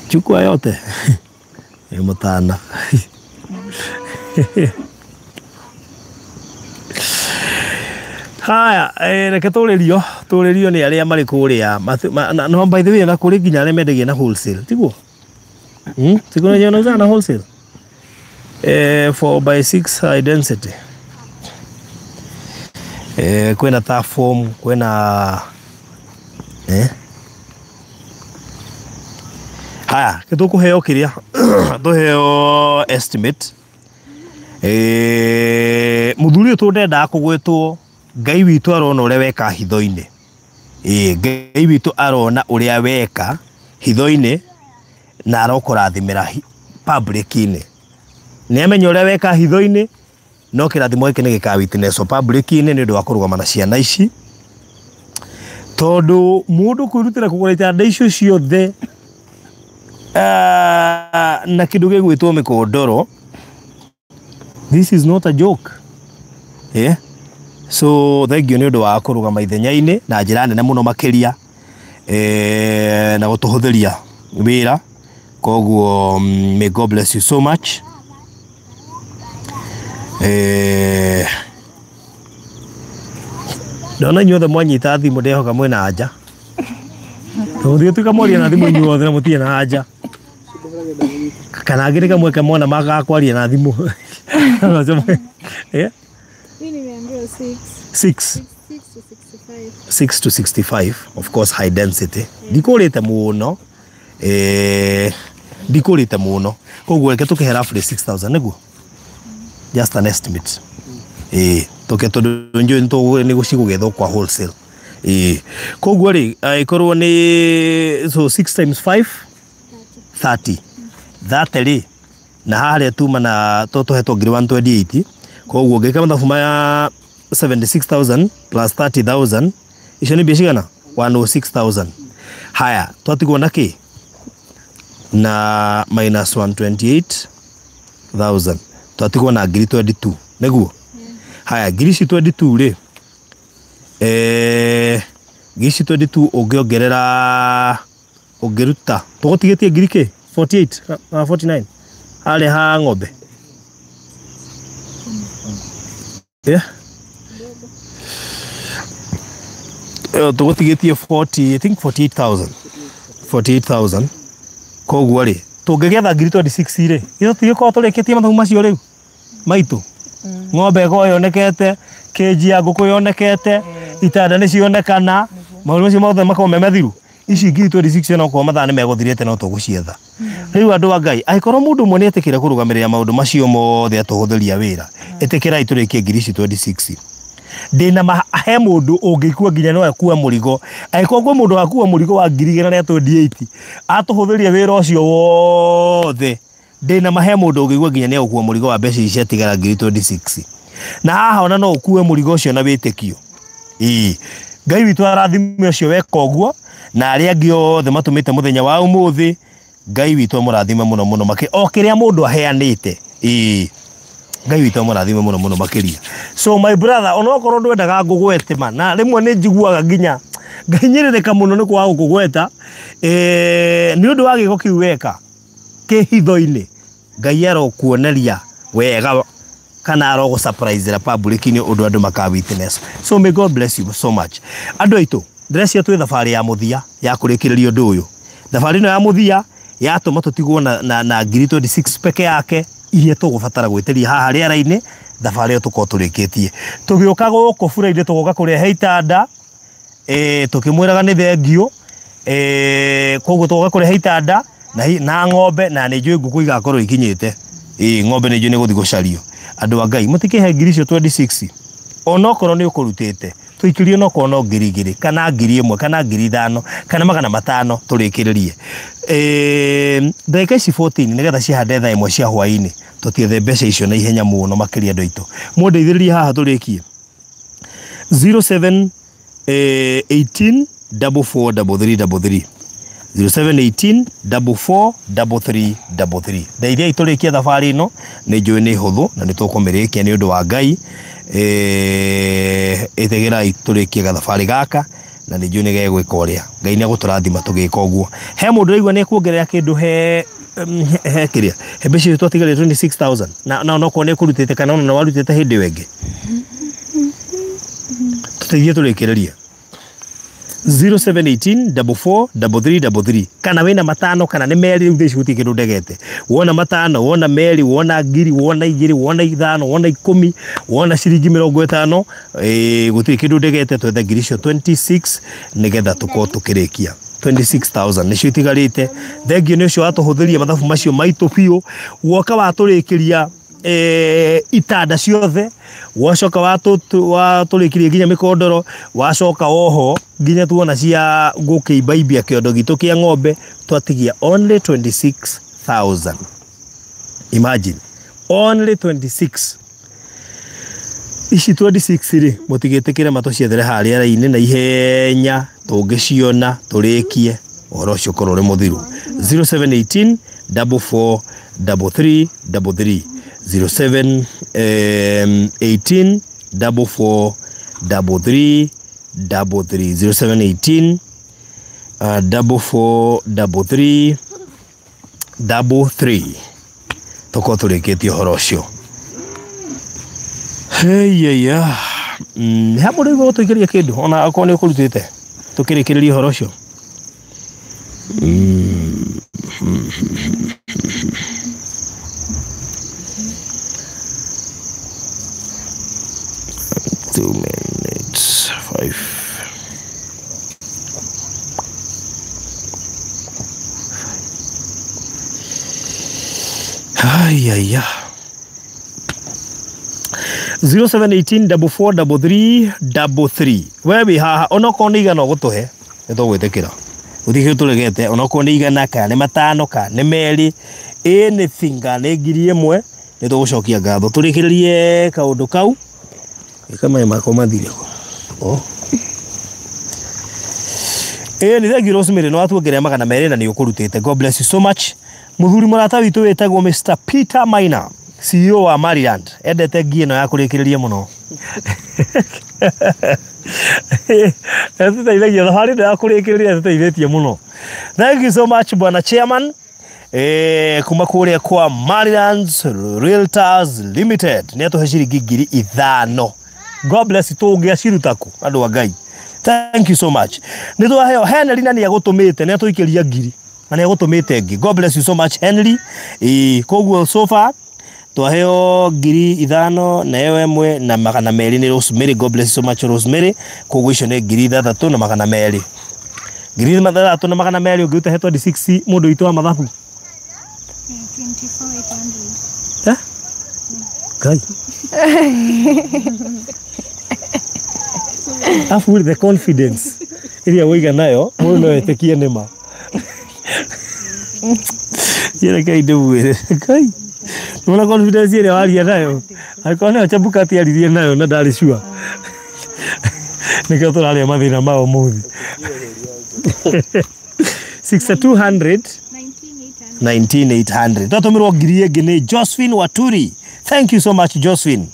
S1: Chukua yote. Nĩ mũtana. Haya, reke tũrĩrio, tũrĩrio nĩ arĩa marĩ kũrĩa. No, by the way, na kũrĩ nginya arĩa mendagia na wholesale, tiguo? Tiguo wenyewe wanauza na wholesale. 4 by 6 high density. Kwĩna ta form, kwĩna Haya, tũkũheo kĩrĩa, tũheo estimate. Mũthuri ũyũ tũndendaga kũgwetwo, Ngai witũ arona ũrĩa weka hitho-inĩ. Ngai witũ arona ũrĩa weka hitho-inĩ na arokũrathimĩra public-inĩ. Nĩ amenya ũrĩa weka hitho-inĩ, no kĩrathimo gĩkĩ nĩ gĩka witness public-inĩ nĩ ũndũ wa kũrũgama na ciana ici. Tondũ mũndũ kwĩrutĩra kũgũra itanda icio ciothe, na kĩndũ gĩgwĩtwo mĩkondoro, this is not a joke. So thank you nĩ ũndũ wa kũrũgama ithenya-inĩ na njĩra nene mũno makĩria, na gũtũhũthĩria wĩra. Koguo may God bless you so much. Ndona inyuothe mwanyita thimũ, ndehoka mwĩna anja, tũgũthiĩ tuĩka mwaria na thimũ inyuothe na mũtirĩ na anja, kana angĩ nĩ kamwe mona magakwaria na thimũ. Yeah?
S6: Hii nimeambiwa 6.
S1: 6.
S6: 6 to 65.
S1: 6 to 65, of course high density. Ndikũrĩte mũno, ndikũrĩte mũno, koguo reke tũkĩhe roughly 6000 nĩguo, just an estimate. Tũke tondũ njũĩ nĩ gũcigũgethwo kwa wholesale. Koguo rĩ, ĩkorwo nĩ so 6 times 5, 30, 30 rĩ, na harĩa tuma na tũhetwo ngiri 128. Koguo ngĩka mathabu maya, 76,000 plus 30,000, icio nĩ mbia cigana? 106,000. Haya, twatigwo na kĩ? Na minus 128,000, twatigwo na ngiri 22 nĩguo. Haya, ngiri ici 22 rĩ, ngiri ici 22 ũngĩongerera, ũngĩruta, tũgũtigĩtie ngiri kĩ? 48 na 49 harĩa ha ng'ombe. Yeah. Tũgũtigĩtie 40, I think 48,000, 48,000. Koguo rĩ, tũngĩgetha ngiri 26 rĩ, ithuĩ tũtigĩkorwo tũrĩkĩtie mathabu macio rĩu maitũ. Ng'ombe ĩkorwo yonekete, kĩnji ya ngũkũ yonekete, itanda nĩ cionekana, maũndũ macio mothe makorwo me mathiru. Ici ngiri 26 onokorwo mathaa nĩ megũthirĩte, no tũgũcietha rĩu. Andũ a Ngai, angĩkorwo mũndũ ũmwe nĩ etĩkĩra kũrũgamĩrĩra maũndũ macio mothe atũhũthĩria wĩra, ĩtĩkĩrai tũrĩkie ngiri ici 26. Ndĩna ma he mũndũ ũngĩkua nginya no akue mũrigo. Angĩkorwo kwĩ mũndũ wakua mũrigo wa 128,000 atũhũthĩria wĩra ũcio wothe, ndĩna ma he mũndũ ũngĩigua nginya nĩ egũkua mũrigo wa mbeca ici ciatigara ngiri 26. Na haha ona no ũkue mũrigo ũcio na wĩtĩkio. Ĩĩ, Ngai witũ arathime ũcio weka ũguo na arĩa angĩ othe matũmĩte mũthenya wa ũmũthĩ. Ngai witũ amũrathime mũno mũno makĩria, o kĩrĩa mũndũ aheanĩte. Ĩĩ, Ngai witũ amũrathime mũno mũno makĩria. So my brother, onokorwo ndwendaga ngũgwete ma, na rĩmwe nĩ njiguaga nginya ngahinyĩrĩrĩka mũno nĩ kwaga gũkũgweta, nĩ ũndũ wa gĩko kĩu weka kĩhitho-inĩ, Ngai arokuoneria wega kana arogũ surprise public-inĩ ũndũ andũ maka witness. So may God bless you so much. Andũ aitũ, ndĩrecia twĩ thabarĩ ya mũthia ya kũrĩkĩrĩria ũndũ ũyũ. Thabarĩ ĩno ya mũthia yatũma tũtigwo na ngiri 26 peke yake iria tũgũbatara gwĩtĩria haha rĩera-inĩ. Thabarĩ ĩyo tũkorwo tũrĩkĩtie, tũgĩũka gũkũ bura-inĩ, tũgoka kũrehe itanda, tũkĩmwĩraga nĩ thengio. Koguo tũgoka kũrehe itanda na ng'ombe, na nĩ njũĩ ngũkũ igakorwo ikinyĩte. Ng'ombe nĩ njũĩ nĩ gũthiĩ gũcario. Andũ a Ngai, mũtikĩhe ngiri icio 26, onokorwo nĩ ũkũrutĩte, tũikĩrie, onokorwo no ngiri 2 kana 1000 kana 5000 kana 500, tũrĩkĩrĩrie. Ndagĩka ici 14 nĩgetha cihande thaa 1 cia hwaĩ-inĩ, tũtiethe mbeca icio na ihenya mũno makĩria. Andũ aitũ, mũndeithĩrĩrie haha tũrĩkie. 07 18 44 33 33, 0718 44 33 33. Ndeithiai tũrĩkie thabarĩ ĩno, nĩ njũĩ nĩ hũthũ na nĩ tũkũmĩrĩkia nĩ ũndũ wa Ngai. Ĩtĩgĩrai tũrĩkie gathabarĩ gaka, na nĩ njũĩ nĩ gegwĩka ũrĩa Ngai nĩ egũtũrathima tũgĩka ũguo. He mũndũ ũraigua nĩ ekuongerera kĩndũ he kĩrĩa, he mbeca icio twatigaria 26,000, na onokorwo nĩ ũkũrutĩte kana ona warutĩte hĩndĩ ĩyo ĩngĩ, tũteithie tũrĩkĩrĩrie. 0718 44 33 33. Kana wĩna 5 kana nĩ 2, rĩu thaa ici gũtirĩ kĩndũ ndegete. Wona 5, wona 2, wona 1000, wona 2, wona 5, wona 10, wona ciringi 50, gũtirĩ kĩndũ ndegete. Twethe ngiri icio 26 nĩgetha tũkorwo tũkĩrĩkia. 26,000 nĩcio itigarĩte. Thengio nĩ ũcio watũhũthĩria mathabu macio maitũ biũ, woka watũrĩkĩria itanda ciothe, wacoka watũrĩkirie nginya mĩkondoro, wacoka oho nginya tuona cia gũkĩimbaimbia kĩondo gitũ kĩa ng'ombe. Twatigia only 26,000. Imagine, only 26. Ici 26 rĩ, mũtigĩtĩkĩre matũciethere harĩa rĩera-inĩ na ihenya. Tũngĩciona tũrĩkie ũhoro ũcio ũkorwo ũrĩ mũthiru. 0718 44 33 33, 07 18 44. 33 33 0718 44 33 33 tũkorwo tũrĩkĩtie ũhoro ũcio. Heya, he mũndũ ũigua gũtũikĩria kĩndũ ona akorwo nĩ ũkũrutĩte tũkĩrĩkĩrĩria ũhoro ũcio. 2 minutes 5. Ay, 0718 44 33 33. We wĩ haha onokorwo nĩ igana ũgũtũhe nĩ tũgwĩtĩkĩra, gũtirĩ kĩndũ tũregete, onokorwo nĩ igana kana nĩ matano kana nĩ merĩ, anything kana nĩ 1000 nĩ tũgũcokia ngatho. Tũrĩkĩrĩrie kaũndũ kau. Ĩka maĩ makwa mathire. Oh. Ĩĩ nĩ thank you Rosemary, nĩ watuongerera 200 na nĩ ũkũrutĩte. God bless you so much. Mũthuri mũrata witũ wĩtagwo Mr. Peter Maina, CEO wa Maryland, endete ngi ĩno ya kũrĩkĩrĩria mũno. Ĩtũteithagia thabarĩ ĩno ya kũrĩkĩrĩria, ĩtũteithĩtie mũno. Thank you so much bwana chairman. Kuma kũrĩa kwa Maryland's Realtors Limited nĩ atũhe ciringi 5,000. God bless you. Tũngĩaciruta kũ andũ a Ngai? Thank you so much. Nĩ twaheo Henry na nĩ agũtũmĩte, nĩ atũikĩria 1,000 na nĩ agũtũmĩte ngĩ. God bless you so much Henry. Koguo so far twaheo 5,000 na ĩyo 1,200 nĩ Rosemary. God bless you so much Rosemary. Koguo icio nĩ 6,200. 6,200 ũngĩruta he 26 mũndũ witũ wa mathabu.
S6: 24,800.
S1: Eh? Ngai. Afu the confidence ĩrĩa waiga nayo mũndũ no etĩkie nĩ ma. Reke ndĩmwĩre Ngai. Nĩwona confidence ĩrĩa waria nayo, angĩkorwo nĩyo Chebukati aririe nayo na ndarĩ sure. Nĩkĩo tũraria mathĩna ma ũmũthĩ. 6,200
S6: 19,800.
S1: 19,800. Twatũmĩrwo 1,000 ĩngĩ nĩ Josephine Waturi. Thank you so much Josephine.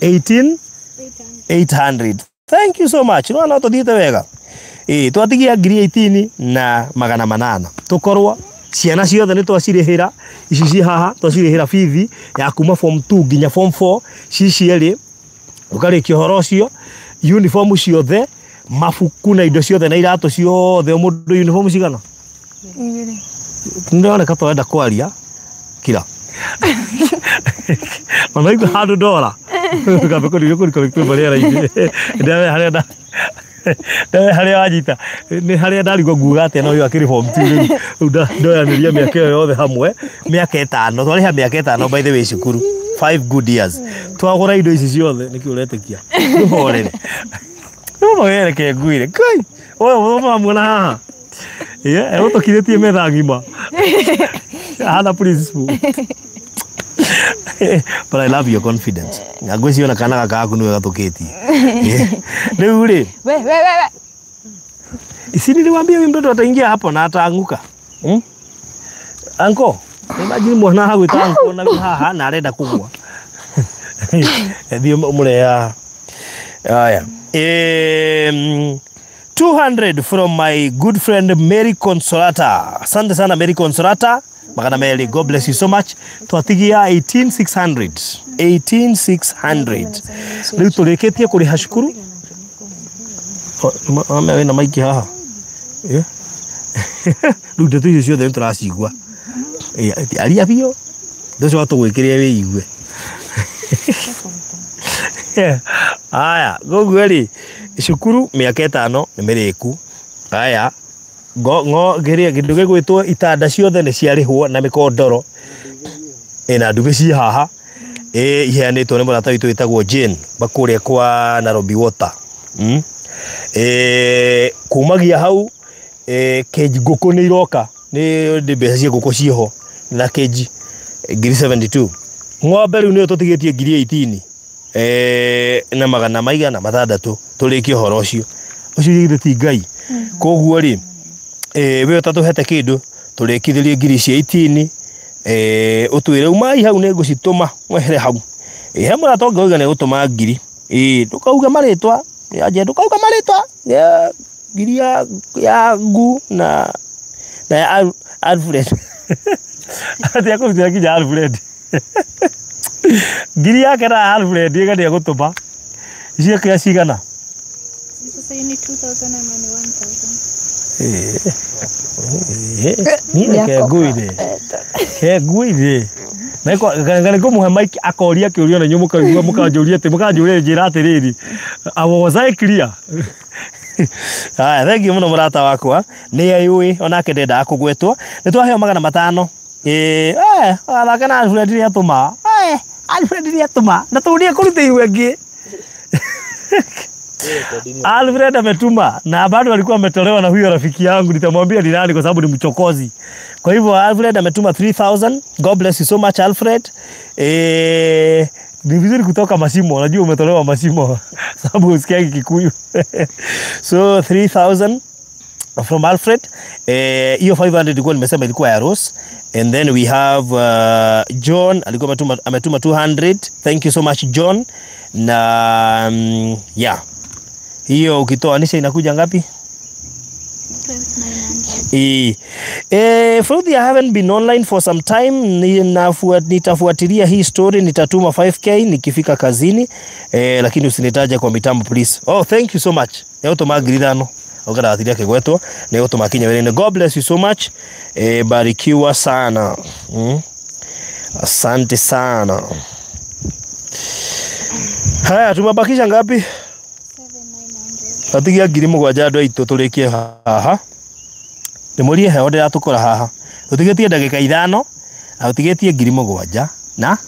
S1: 18,800. Thank you so much. No tũthiĩte wega. Twatigia 18,800. Tũkorwo ciana ciothe nĩ twacirĩhĩra, ici ci haha twacirĩhĩra bithi ya kuma form 2 nginya form 4 ci cierĩ, ũkarĩkia ũhoro ũcio, uniform ciothe, mabuku na indo ciothe na iratũ ciothe. Mũndũ uniform cigana? Nĩndĩroneka tũrenda kwaria kira ona igua handũ ndora kambe kũrigwo kũrikũ rĩera-inĩ ndawe harĩa nda ndawe harĩa wanyita nĩ harĩa ndarigwo nguga atĩa, no ũyũ akĩrĩ form 2 rĩu ndoyanĩria mĩaka ĩyo yothe hamwe, mĩaka 5 twarĩha mĩaka 5 by the way cukuru 5 good years twagũra indo ici ciothe. Nĩkĩ ũretĩkia? Ndũhorere nĩũmawere nguire Ngai ũyũ mũmuona haha egũtũkirĩtie metha ng'ima hana principal. But I love your confidence. Na ngwĩciria ona kana gaka gaku nĩwe gatũkĩtie rĩu rĩ.
S5: We we we we.
S1: Si niliwaambia huyu mtoto ataingia hapo na ataanguka. Anko, imagine mwana hagwĩta anko na haha na arenda kũgwa. Thiĩ mũrehe haha. Haya. 200 from my good friend Mary Consolata. Asante sana Mary Consolata. 200. God bless you so much. Twatigia 18,600. 18,600. Rĩu tũrĩkĩtie kũrĩha cukuru. Mame wĩna maiki haha. Rĩu ndeto icio ciothe nĩ tũracigua. Aria biũ. Ndũcoka tũgwĩkĩrĩre wĩigue. Aya, koguo rĩ, cukuru mĩaka 5 nĩ mĩrĩku. Aya, ngo kĩrĩa kĩndũ gĩgwĩtwo itanda ciothe nĩ ciarĩhwo na mĩkondoro. Na nduge ci haha. Iheanĩtwo nĩ mũrata witũ wĩtagwo Jane bakũrĩa kwa Nairobi Water. Kumagia hau keji ngũkũ nĩ iroka, nĩ mbeca cia ngũkũ ciĩho na keji 72,000. Ng'ombe rĩu nĩyo tũtigĩtie 18,000 na magana maigana matandatũ tũrĩkie ũhoro ũcio. Ũcio githĩ ti Ngai? Koguo rĩ, we ũtatũhete kĩndũ tũrĩkithĩrie 18,000, ũtwĩre umai hau nĩ ngũcitũma wehere hau. He mũrata ũngĩ wauga nĩ gũtũma 1,000. Ndũkauge marĩtwa Aje ndũkauga marĩtwa. Ya ngiri ya ngu na ya Alfred. Ati akũrutĩra nginya Alfred. Ngiri yake na Alfred ĩga nĩ egũtũma. Icio kĩa cigana?
S6: Sasa hii ni 2000 ama ni 1000?
S1: Niĩ kenguire. Kenguire. Na kumuhe mic akoria kĩũria na inyuĩ mũkaigua mũkanjũria atĩ mũkanjũria njĩra atĩrĩrĩ. Was I clear? Haya, thank you mũno mũrata wakwa. Nĩ ayũĩ onake ndendaga kũgwetwo. Nĩ twaheo 500. Athaka na Alfred nĩ atũma. Alfred nĩ atũma. Na tũrie kũrutĩirwo ĩngĩ. Alfred ametuma na bado alikuwa ametolewa na huyo rafiki yangu, nitamwambia ni nani kwa sababu ni mchokozi. Kwa hivyo Alfred ametuma 3000. God bless you so much Alfred. Ni vizuri kutoka mashimo, najua umetolewa mashimo sababu usikiagi Kikuyu. So 3000 from Alfred. Hiyo 500 ilikuwa nimesema ilikuwa ya Rose. And then we have John alikuwa ametuma 200. Thank you so much John. Na yeah. Hiyo ukitoanisha inakuja ngapi?
S6: 12900.
S1: Fruity, I haven't been online for some time. Nitafuatilia hii story, nitatuma 5k nikifika kazini. Lakini usinitaje kwa mitambo please. Oh, thank you so much. Nĩgũtũma 5,000. Ũkarathĩria kĩgwetwo, nĩgũtũma kinya wĩra-inĩ. God bless you so much. Barikiwa sana. Asante sana. Haya, tumebakisha ngapi?
S6: 7900.
S1: Atigia 7,000 andũ aitũ tũrĩkie haha. Ndĩmũrie heho ndĩratũkora haha. Tũtigĩtie ndagĩka 5 na tũtigĩtie 7,000 na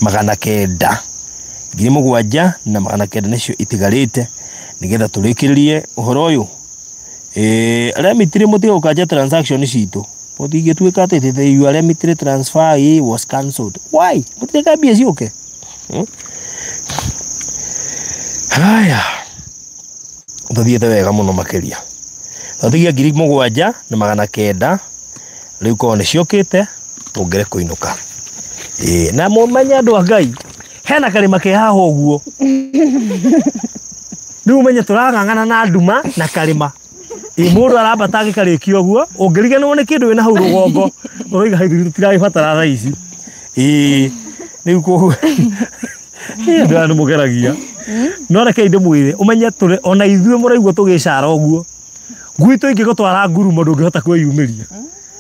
S1: 900. 7,000 na 900 nĩcio itigarĩte nĩgetha tũrĩkĩrĩrie ũhoro ũyũ. Remitry mũtige gũkanja transaction citũ. Mũtingĩtuĩka atĩ your Remitry transfer was cancelled. Why? Mũtireka mbia ciũke. Haya. Tũthiĩte wega mũno makĩria. Twatigia 7,900 na 900 rĩu korwo nĩ ciũkĩte tũngere kũinũka. Na mũmenye andũ a Ngai hena karĩma ke haha ũguo. Rĩu ũmenye tũrang'ang'ana na nduma na karĩma. Mũndũ arambata agĩkarĩkia ũguo ũngĩriganĩrwo nĩ kĩndũ wĩna hau rũgongo ũroiga haitũ tũtiragĩbatara thaa ici. Rĩu koguo andũ aya nĩ mũgeragia. No rekei ndĩmwĩre ũmenye tũrĩ ona ithuĩ mũraigua tũgĩcara ũguo gwitũ ingĩgũtwara ngurumo ndũngĩhota kwĩyumĩria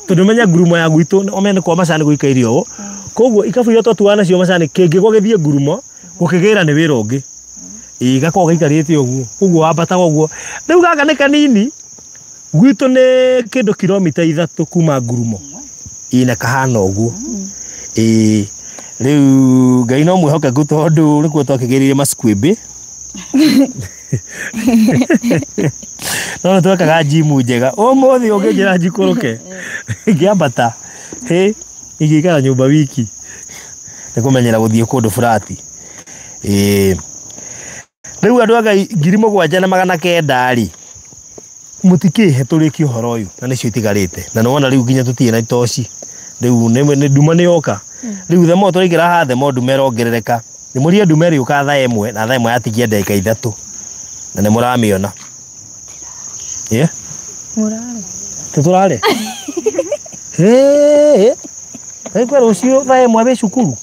S1: tondũ ũmenye ngurumo ya gwitũ ũmenye nĩ kwa macani gũikaire ũũ koguo ikabu iria twatuaga nacio macani kĩngĩgwa gĩthiĩ ngurumo gũkĩgĩra nĩ wĩra ũngĩ. Gakoragwo gaikarĩte ũguo ũguo wambataga ũguo rĩu gaka nĩ kanini gwitũ nĩ kĩndũ kilomita 3 kuma ngurumo. Na kahana ũguo. Rĩu Ngai no mwĩhokeku tondũ nĩkuo twakĩgĩrĩire maskwĩmbĩ. No nĩ twekaga njimu njega. Ũmũthĩ ũngĩnjĩra njikũrũke ingĩambata ingĩikara nyũmba wiki nĩ kũmenyera gũthiĩ kũndũ burati. Rĩu andũ a Ngai 7,900 na rĩ mũtikĩhe tũrĩkie ũhoro ũyũ na nĩcio itigarĩte na nĩwona rĩu nginya tũtirĩ na itoci rĩu nĩ nduma nĩ yoka rĩu themo tũraingĩra haha themo nduma ĩrongerereka ndĩmũrie nduma ĩrĩũka thaa 1 na thaa 1 yatigia ndagĩka 3 na nĩ mũramĩona.
S5: Mũrare.
S1: Tũtũrare? Rĩu rũciũ thaa 1 wĩ cukuru.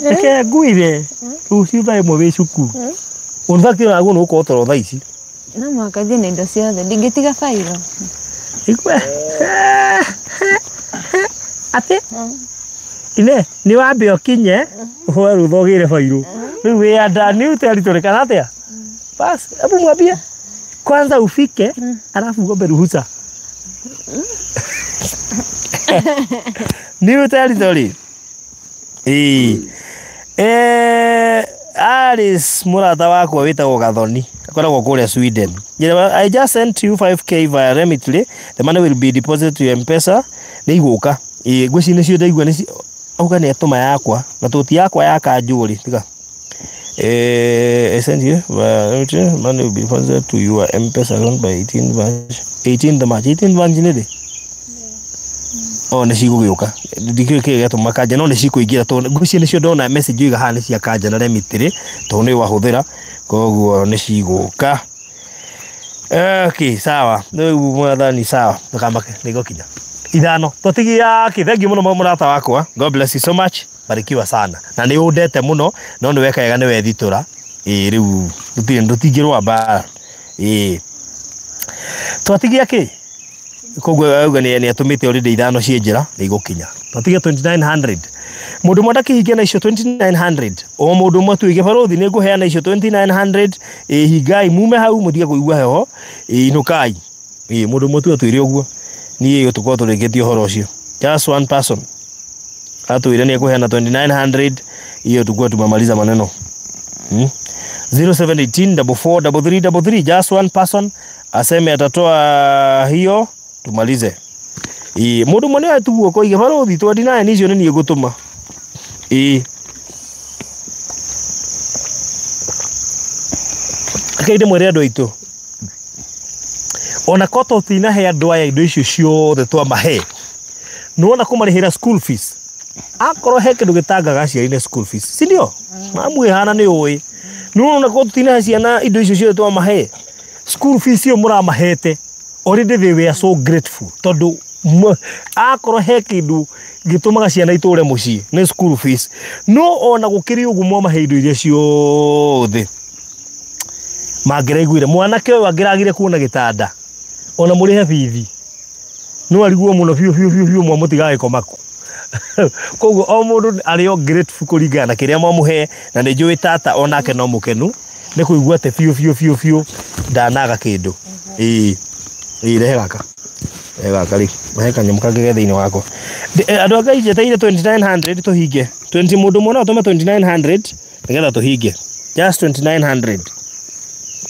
S1: Reke nguire rũciũ thaa 1 wĩ cukuru. In fact onaguo nĩ ũgũkorwo toro thaa ici.
S5: No mũhaka thiĩ na indo ciothe ndingĩtiga bairo.
S1: Ikwe. Atĩ ine nĩ wambe ũkinye ũhoe rũtha ũgĩre bairũ. Rĩu wĩ under new territory kana atĩa? Bas, hebu mwambie kwanza ufike alafu uombe ruhusa. New territory. Alice mũrata wakwa wĩtagwo Gathoni akoragwo kũrĩa Sweden. I just sent you 5k via Remitly. The money will be deposited to your M-Pesa. Nĩ igũka. Ngwĩciria nĩcio ndaigua nĩcio auga nĩ atũma yakwa na tũti yakwa ya kanjũ rĩ tiga. I sent you via Remitly. Money will be deposited to your M-Pesa account by 18 March. 18th March. 18th March nĩ rĩ? O nĩ cigũgĩũka, ndikĩũĩ kĩĩ gĩatũma Kanja, no nĩ cikũingĩra tondũ ngwĩciria nĩcio ndona message iga haha nĩ cia Kanja na Remitry tondũ nĩ wahũthĩra, koguo nĩ cigũka. Okay, sawa. Rĩu mwathani, sawa, ndũkamake, nĩ igũkinya ithano twatigia kĩ. Thank you mũno mũrata wakwa, God bless you so much, barikiwa sana, na nĩ ũndete mũno, no nĩ weka wega, nĩ wethitũra. Ĩĩ, rĩu ndũtingĩrũa mbara. Ĩĩ, twatigia kĩ, koguo auga nĩ atũmĩte already ithano ciĩ njĩra, nĩ igũkinya. Twatigia 2900, mũndũ ũmwe ndakĩhingia na icio 2900, o mũndũ ũmwe tuige barothi nĩ ngũheana icio 2900. Ĩ hingai mume hau mũtige kũigua heho, ĩ inũkai. Ĩ mũndũ ũmwe tu atwĩre ũguo, niĩ tũkorwo tũrĩkĩtie ũhoro ũcio. Just one person atwĩre nĩ ekũheana 2900, hiyo tukuwa tumemaliza maneno. 0718 44 33 33, just one person aseme atatoa hiyo tumalize. Ĩ mũndũ ũmwe nĩ atuguo koige barothi 29 icio nĩ niĩ ngũtũma. Ĩ rekei ndĩmwĩre andũ aitũ, ona ko tũtinahe andũ aya indo icio ciothe twamahe, nĩwona kũmarĩhĩra school fees, akorwo he kĩndũ gĩtangaga aciari nĩ school fees, si ndio? Mamu ĩhana nĩ ũĩ, nĩwona ko tũtinahe ciana indo icio ciothe twamahe, school fees ĩyo mũramahete already they were so grateful, tondũ akorwo he kĩndũ gĩtũmaga ciana itũre mũciĩ nĩ school fees. No ona gũkĩrĩ ũguo mwamahe indo iria ciothe mangĩraiguire, mwanake ũyũ angĩragire kuona gĩtanda ona mũrĩhe bithi no ariguo mũno biũ biũ biũ biũ mwamũtiga gĩkomaku. Koguo o mũndũ arĩ o grateful kũringana na kĩrĩa mwamũhe, na nĩ njũĩ tata onake no mũkenu nĩ kũigua atĩ biũ biũ biũ biũ ndanaga kĩndũ. Ĩĩ ĩĩ, rehe gaka, rehe gaka rĩ, rehe kanyamũ kangĩ ge thĩinĩ wakwa. Andũ a Ngai, njeteire 2900 tũhinge 20, mũndũ ũmwe no atũme 2900 nĩgetha tũhinge, just 2900.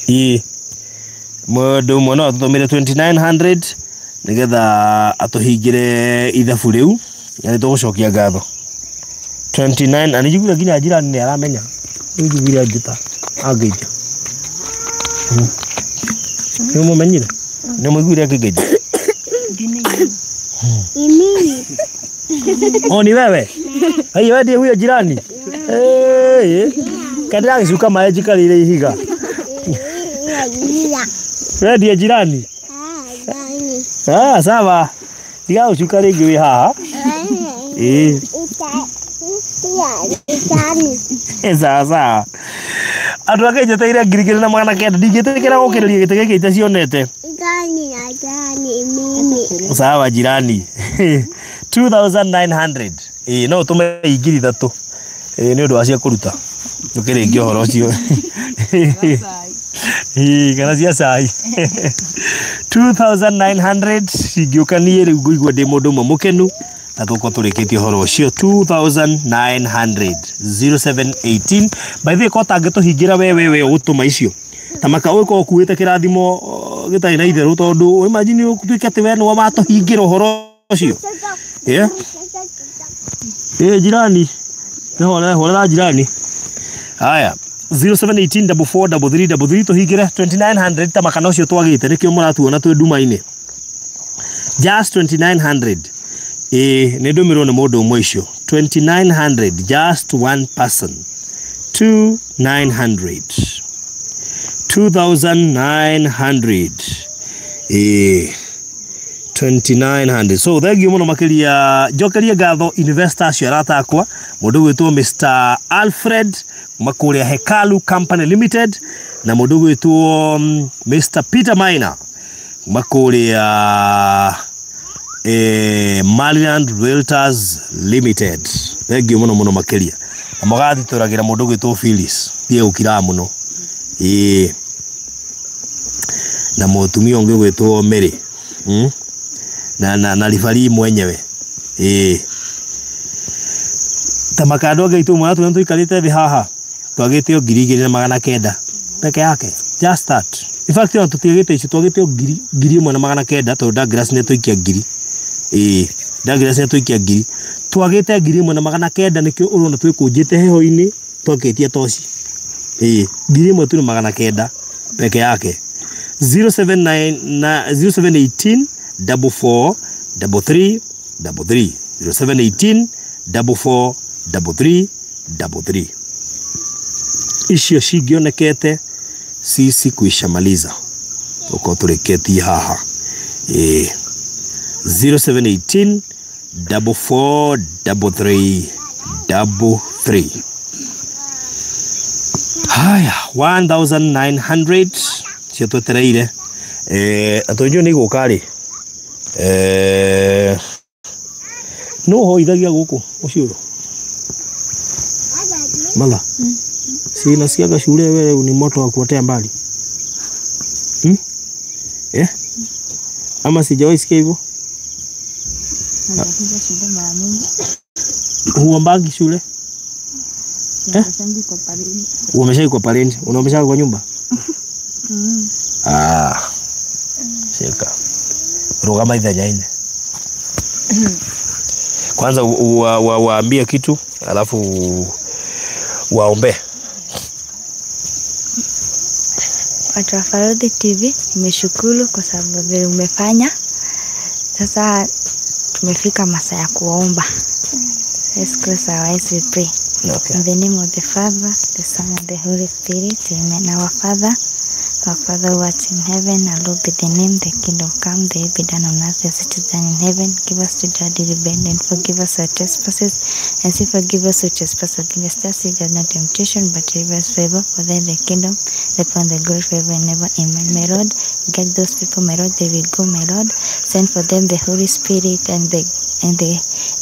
S1: Ĩĩ, mũndũ ũmwe no atũtũmĩre 2900 nĩgetha atũhingĩre ithabu rĩu, na nĩtũgũcokia ngatho. 29, na nĩnjiguire nginya jirani nĩ aramenya, rĩu njiguire anjĩta angeithia. Nĩ mũmenyire, nĩ mũiguire akĩngeithia?
S3: Ni mimi.
S1: Oh, ni wewe? Ai, wewe ndiye huyo jirani? Eh, kandira gĩcuka maĩ njikarĩire ihiga.
S3: Ya.
S1: Wewe ndiye jirani?
S3: Ah, gani.
S1: Ah, sawa. Tiga gũcuka rĩngĩ wĩ haha. Ĩĩ.
S3: Ita. Ya, itani.
S1: Sawa sawa. Andũ a Ngai, njeteire 2900, ndingĩtĩkĩra gũkĩrĩria gĩtĩ gĩkĩ itacionete.
S3: Gani na gani mimi.
S1: Sawa jirani. 2900. Ĩĩ, no ũtũme 3000. Ĩĩ, nĩ ũndũ wa cia kũruta. Ndũkĩrĩkie ũhoro ũcio. Ĩĩ, kana cia cai. 2900 cingĩũka niĩ rĩu ngũigua ndĩ mũndũ ũmwe mũkenu na tũkorwo tũrĩkĩtie ũhoro ũcio. 2900, 0718. By the way, ko tangĩtũhingĩra we ũgũtũma icio ta maka ũgĩkorwo ũkuĩte kĩrathimo gĩtarĩ na itherũ, tondũ imagine ũtuĩke atĩ we nĩwe watũhingĩra ũhoro ũcio. Yeah. Ĩĩ jirani, nĩhorera horera jirani. Haya, 0718 44 33 33, tũhingĩre 2900 ta makana ũcio twagĩte, nĩkĩo mũratuona twĩ nduma-inĩ. Just 2900. Ĩĩ, nĩ ndũmĩrwo nĩ mũndũ ũmwe icio 2900, just one person, 2900, 2900. Ĩĩ, 2900. So thank you mũno makĩria, njokerie ngatho investor acio arata akwa, mũndũ ũgwĩtwo Mr Alfred kuma kũrĩa Hekalu Company Limited na mũndũ ũgwĩtwo Mr Peter Miner kuma kũrĩa Maryland Realtors Limited. Thank you mũno mũno makĩria, na mũgathitũragĩra mũndũ ũgwĩtwo Phyllis thiĩ gũkiraga mũno, ĩĩ, na mũtumia ũngĩ ũgwĩtwo Mary, Na ribari mwenyewe. Ĩĩ, ta makando angĩ aitũ mwana tũrĩa tũikarĩte thĩ haha twagĩte o 2900 peke yake, just that. In fact, ona tũtiagĩte icio, twagĩte o 1900, tondũ Douglas nĩ tũikia ngiri. Ĩĩ, Douglas nĩ tũikia ngiri, twagĩte 1900, nĩkĩo ũrona twĩkũnjĩte heho-inĩ twakĩtie toci. Ĩĩ, 1900 peke yake. 079 0718 44 33 33 0718 44 33 33. Icio cingĩonekete sisi kuishamaliza uko tũrĩkĩtie haha. 0718 44 33 33. Haya, 1900 cio twetereire. Na tũnjũ nĩ igũka rĩ. No hoithagia gũkũ ũcio ũyũ Mala. Si nasikiaga shule wewe ni moto wa kuotea mbali. Hmm? Eh? Ama sijawahi sikia hivyo?
S2: Hajakuja shule mara mingi.
S1: Huombangi shule?
S2: Siombangi kwa pareni.
S1: Uomeshai kwa pareni? Unaomesha kwa nyumba? Ah. Shika. Rugama ithenya-inĩ. Kwanza waambie kitu alafu waombe.
S2: Watu wa Farodhi TV, nimeshukuru kwa sababu vile umefanya. Sasa tumefika masaa ya kuomba. Let's close our eyes, we pray.
S1: Okay.
S2: In the name of the Father, the Son, and the Holy Spirit. Amen. Our Father who art in heaven, hallowed be thy name. Thy kingdom come, thy will be done on earth as it is done in heaven. Give us today our daily bread, and forgive us our trespasses, as we forgive us who trespass against us. Lead us not into temptation, but deliver us from evil. For thine is the kingdom, the power, and the glory, forever and ever. Amen. My Lord, guide those people, my Lord, they will go, my Lord. Send for them the Holy Spirit and the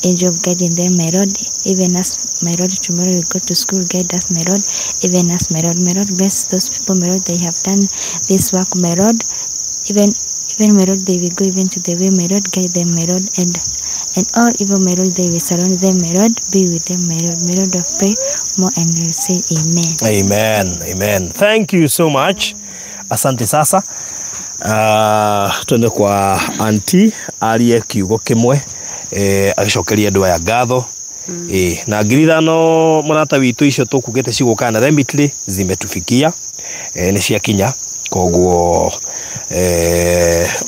S2: angel of guiding them, my Lord. Even as, my Lord, tomorrow we go to school, guide us, my Lord. Even as, my Lord, my Lord, bless those people, my Lord, they have done this work, my Lord. Even my Lord, they will go even to the way, my Lord, guide them, my Lord, and all evil, my Lord, they will surround them, my Lord, be with them, my Lord. My Lord, I pray more and we will say amen.
S1: Amen, amen. Thank you so much. Asante sasa. Tuende kwa anti arie kiugo kimwe. Agicokeria andũ aya ngatho. Na 5,000 mũrata witũ icio tũkugĩte cigũka na Remitly zimetufikia. Nĩ ciakinya, koguo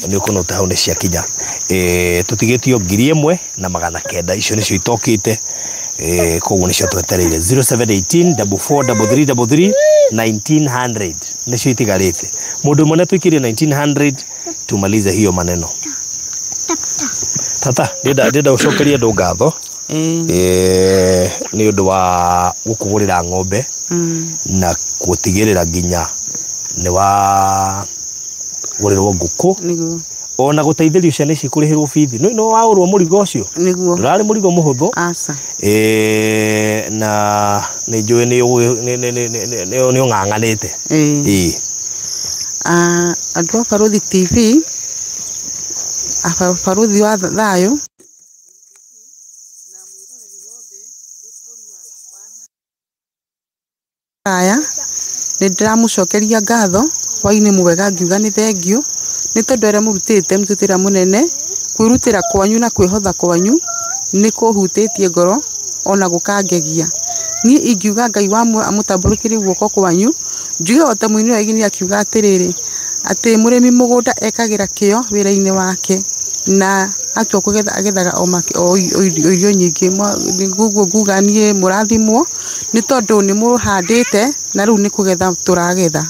S1: nĩ ũkũnota hau nĩ ciakinya. Tũtigĩtio 1,900 icio nĩcio itokĩte. Koguo nĩcio twetereire. 0718 44 33 33 1900 nĩcio itigarĩte. Mũndũ ũmwe nĩatũikĩrie 1900 tumalize hiyo maneno. Tata, ndĩrenda gũcokeria andũ ngatho nĩ ũndũ wa gũkũgũrĩra ng'ombe na gũtigĩrĩra nginya nĩ wa gũrĩrwo ngũkũ ona gũteithĩrio ciana ici kũrĩhĩrwo bithi. No waũrwo mũrigo ũcio ndũrarĩ mũrigo mũhũthũ. Na nĩ njũĩ nĩ ũng'ang'anĩte.
S4: Andũ a Farodhi TV, Farodhi wa thayũ, aya nĩ ndĩramũcokeria ngatho hwainĩ mwega, ngiuga nĩ thengiũ nĩ tondũ arĩa mũrutĩte mũtutĩra mũnene, kwĩrutĩra kwanyu na kwĩhotha kwanyu nĩ kũhutĩtie ngoro ona gũkangegia. Niĩ ingiuga Ngai wa amũtambũrũkĩrie guoko kwanyu, njuge o ta mũini wa Igini akiuga atĩrĩrĩ, atĩ mũrĩmi mũgũnda ekagĩra kĩo wĩra-inĩ wake na atua kũgetha agethaga o irio nyingĩ. Koguo nguga niĩ mũrathimwo nĩ tondũ nĩ mũhandĩte na rĩu nĩ kũgetha tũragetha.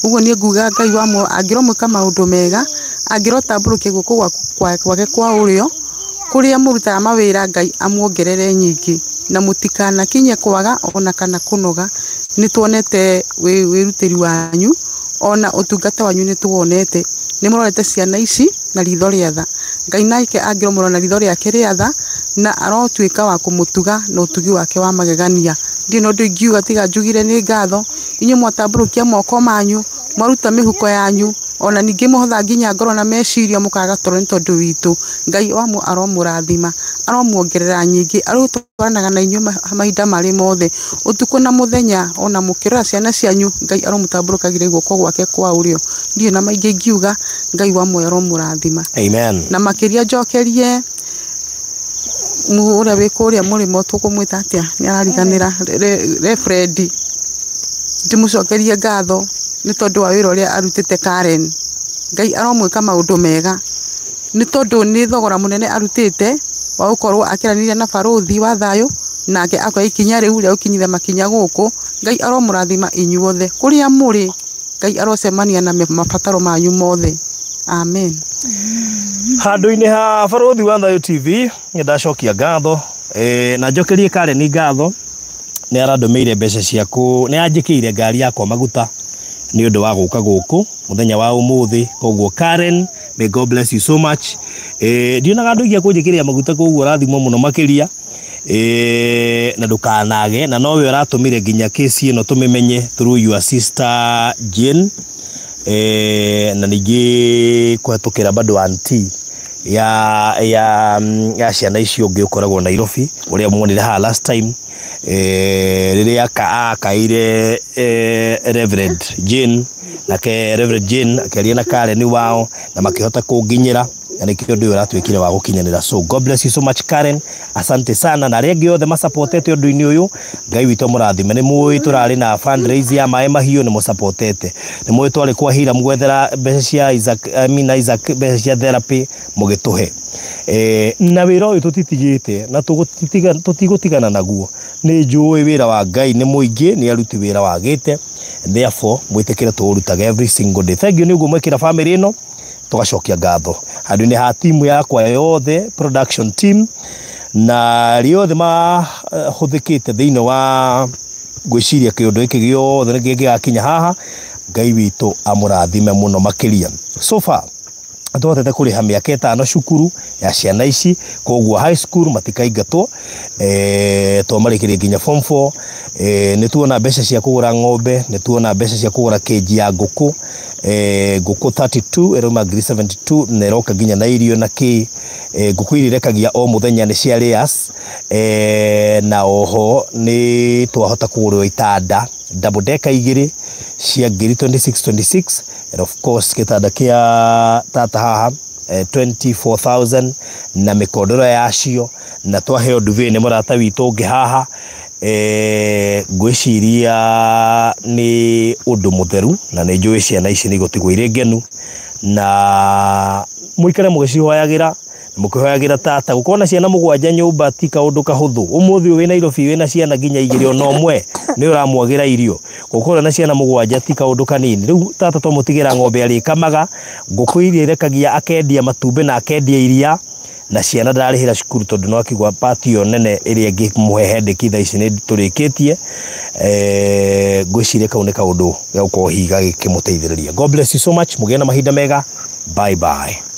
S4: Ũguo niĩ nguga Ngai wa angĩromwĩka maũndũ mega, angĩrotambũrũkia guoko gwake kwa ũrĩo, kũrĩa mũrutaga mawĩra Ngai amuongerere nyingĩ na mũtikanakinye kwaga ona kana kũnoga. Nĩ tuonete wĩrutĩri wanyu ona ũtungata wanyu nĩ tuwonete. Nĩ mũrorete ciana ici na ritho rĩa tha. Ngai nake angĩromũrora na ritho rĩake rĩa tha na arotuĩka wa kũmũtuga na ũtugi wake wa magegania. Ndirĩ na ũndũ ingiuga tiga njugire nĩ ngatho. Inyuĩ mwatambũrũkia moko manyu, mwaruta mĩhuko yanyu, ona ningĩ mũhotha nginya ngoro na meciria mũkaga toro nĩ tondũ witũ. Ngai wa aromũrathima, aromuongerera nyingĩ, arotwaranaga na inyuĩ mahinda marĩ mothe, ũtukũ na mũthenya, ona mũkĩrora ciana cianyu, Ngai aromũtambũrũkagĩria guoko gwake kwa ũrĩo. Ndirĩ na maingĩ ingiuga, Ngai wa muoyo aromũrathima.
S1: Amen.
S4: Na makĩria njokerie ũrĩa wĩ kũrĩa mũrĩmo tũkũmwĩta atĩa, nĩ arariganĩra, Refred, ndĩmũcokerie ngatho nĩ tondũ wa wĩra ũrĩa arutĩte Karen. Ngai aromwĩka maũndũ mega nĩ tondũ nĩ thogora mũnene arutĩte Wa gũkorwo akĩranĩria na barũthi wa thayũ nake akoya ikinya rĩu rĩa gũkinyithia makinya gũkũ. Ngai aromũrathima inyuothe kũrĩa mũrĩ. Ngai arocemania na mabataro manyu mothe. Amen.
S1: Handũ-inĩ ha Barũthi wa Thayũ TV nĩ ndacokia ngatho, na njokerie Karen ngatho nĩ arandũmĩire mbeca ciaku, nĩ anjĩkĩire ngari yakwa maguta nĩ ũndũ wa gũka gũkũ mũthenya wa ũmũthĩ. Koguo Karen, may God bless you so much. Ndionaga andũ aingĩ a kũnjĩkĩrĩra maguta, koguo ũrathimwo mũno makĩria, na ndũkanage na nowe ũratũmire nginya kesi ĩno tũmĩmenye through your sister Jane, na ningĩ kũhetũkĩra bado auntie ya ciana icio ũngĩ ũkoragwo Nairobi, ũrĩa muonire haha last time, rĩrĩa akaire Reverend Jane, nake Reverend Jane akĩaria na Karen wao na makĩhota kũnginyĩra, na nĩkĩo ũndũ ũyũ ũratuĩkire wa gũkinyanĩra. So God bless you so much, Karen, asante sana. Na arĩa angĩ othe masupportete ũndũ-inĩ ũyũ, Ngai witũ amũrathime. Nĩ mũĩ tũrarĩ na fundraise ya maĩ mahiũ, nĩ mũsupportete. Nĩ mũĩ twarĩ kwa Hiram gwethera mbeca cia Isaac, I mean Isaac, mbeca cia therapy mũgĩtũhe. Na wĩra ũyũ tũtitigĩte na tũtigũtigana naguo. Nĩ njũĩ wĩra wa Ngai nĩ mũingĩ, nĩ aruti wĩra wagĩte, therefore mwĩtĩkĩre tũũrutaga every single day. Thank you nĩ ũguo mwĩkĩra family ĩno. Tũgacokia ngatho handũ-inĩ ha timu yakwa yothe, production team, na arĩa othe mahũthĩkĩte thĩinĩ wa ngwĩciria kĩũndũ gĩkĩ gĩothe nĩkĩo gĩgakinya haha. Ngai witũ amũrathime mũno makĩria. So far tuhotete kũrĩha mĩaka 5 cukuru ya ciana ici, koguo high school matikaingatwo, twamarĩkĩrie nginya form 4. Nĩ tuona mbeca cia kũgũra ng'ombe, nĩ tuona mbeca cia kũgũra kĩnji ya ngũkũ, ngũkũ 32 ĩrauma ngiri 72 na ĩroka nginya na irio na kĩ. Ngũkũ iria irekagia o mũthenya nĩ cia layers, na oho nĩ twahota kũgũrĩrwo itanda double decker igĩrĩ cia ngiri 26 26, and of course gĩtanda kĩa tata haha, 24,000 na mĩkondoro yacio, na twaheo duvet nĩ mũrata witũ ũngĩ haha. Ngwĩciria nĩ ũndũ mũtheru na nĩ njũĩ ciana ici nĩ igũtigwo irĩ ngenu, na mũikare mũgĩcihoyagĩra, mũkĩhoyagĩra tata. Gũkorwo na ciana 7 nyũmba ti kaũndũ kahũthũ. Ũmũthĩ ũyũ wĩ Nairobi wĩna ciana nginya 2 ona ũmwe nĩ ũramwagĩra irio. Gũkorwo na ciana 7 ti kaũndũ kanini. Rĩu tata twamũtigĩra ng'ombe arĩkamaga, ngũkũ iria irekagia akendia matumbĩ na akendia iria, na ciana ndararĩhĩra cukuru tondũ no akigua part ĩyo nene ĩrĩa ĩngĩmũhe headache thaa ici nĩ tũrĩkĩtie. Ngwĩciria kau nĩ kaũndũ ga gũkorwo hihi gagĩkĩmũteithĩrĩria. God bless you so much, mũgĩe na mahinda mega. Bye bye.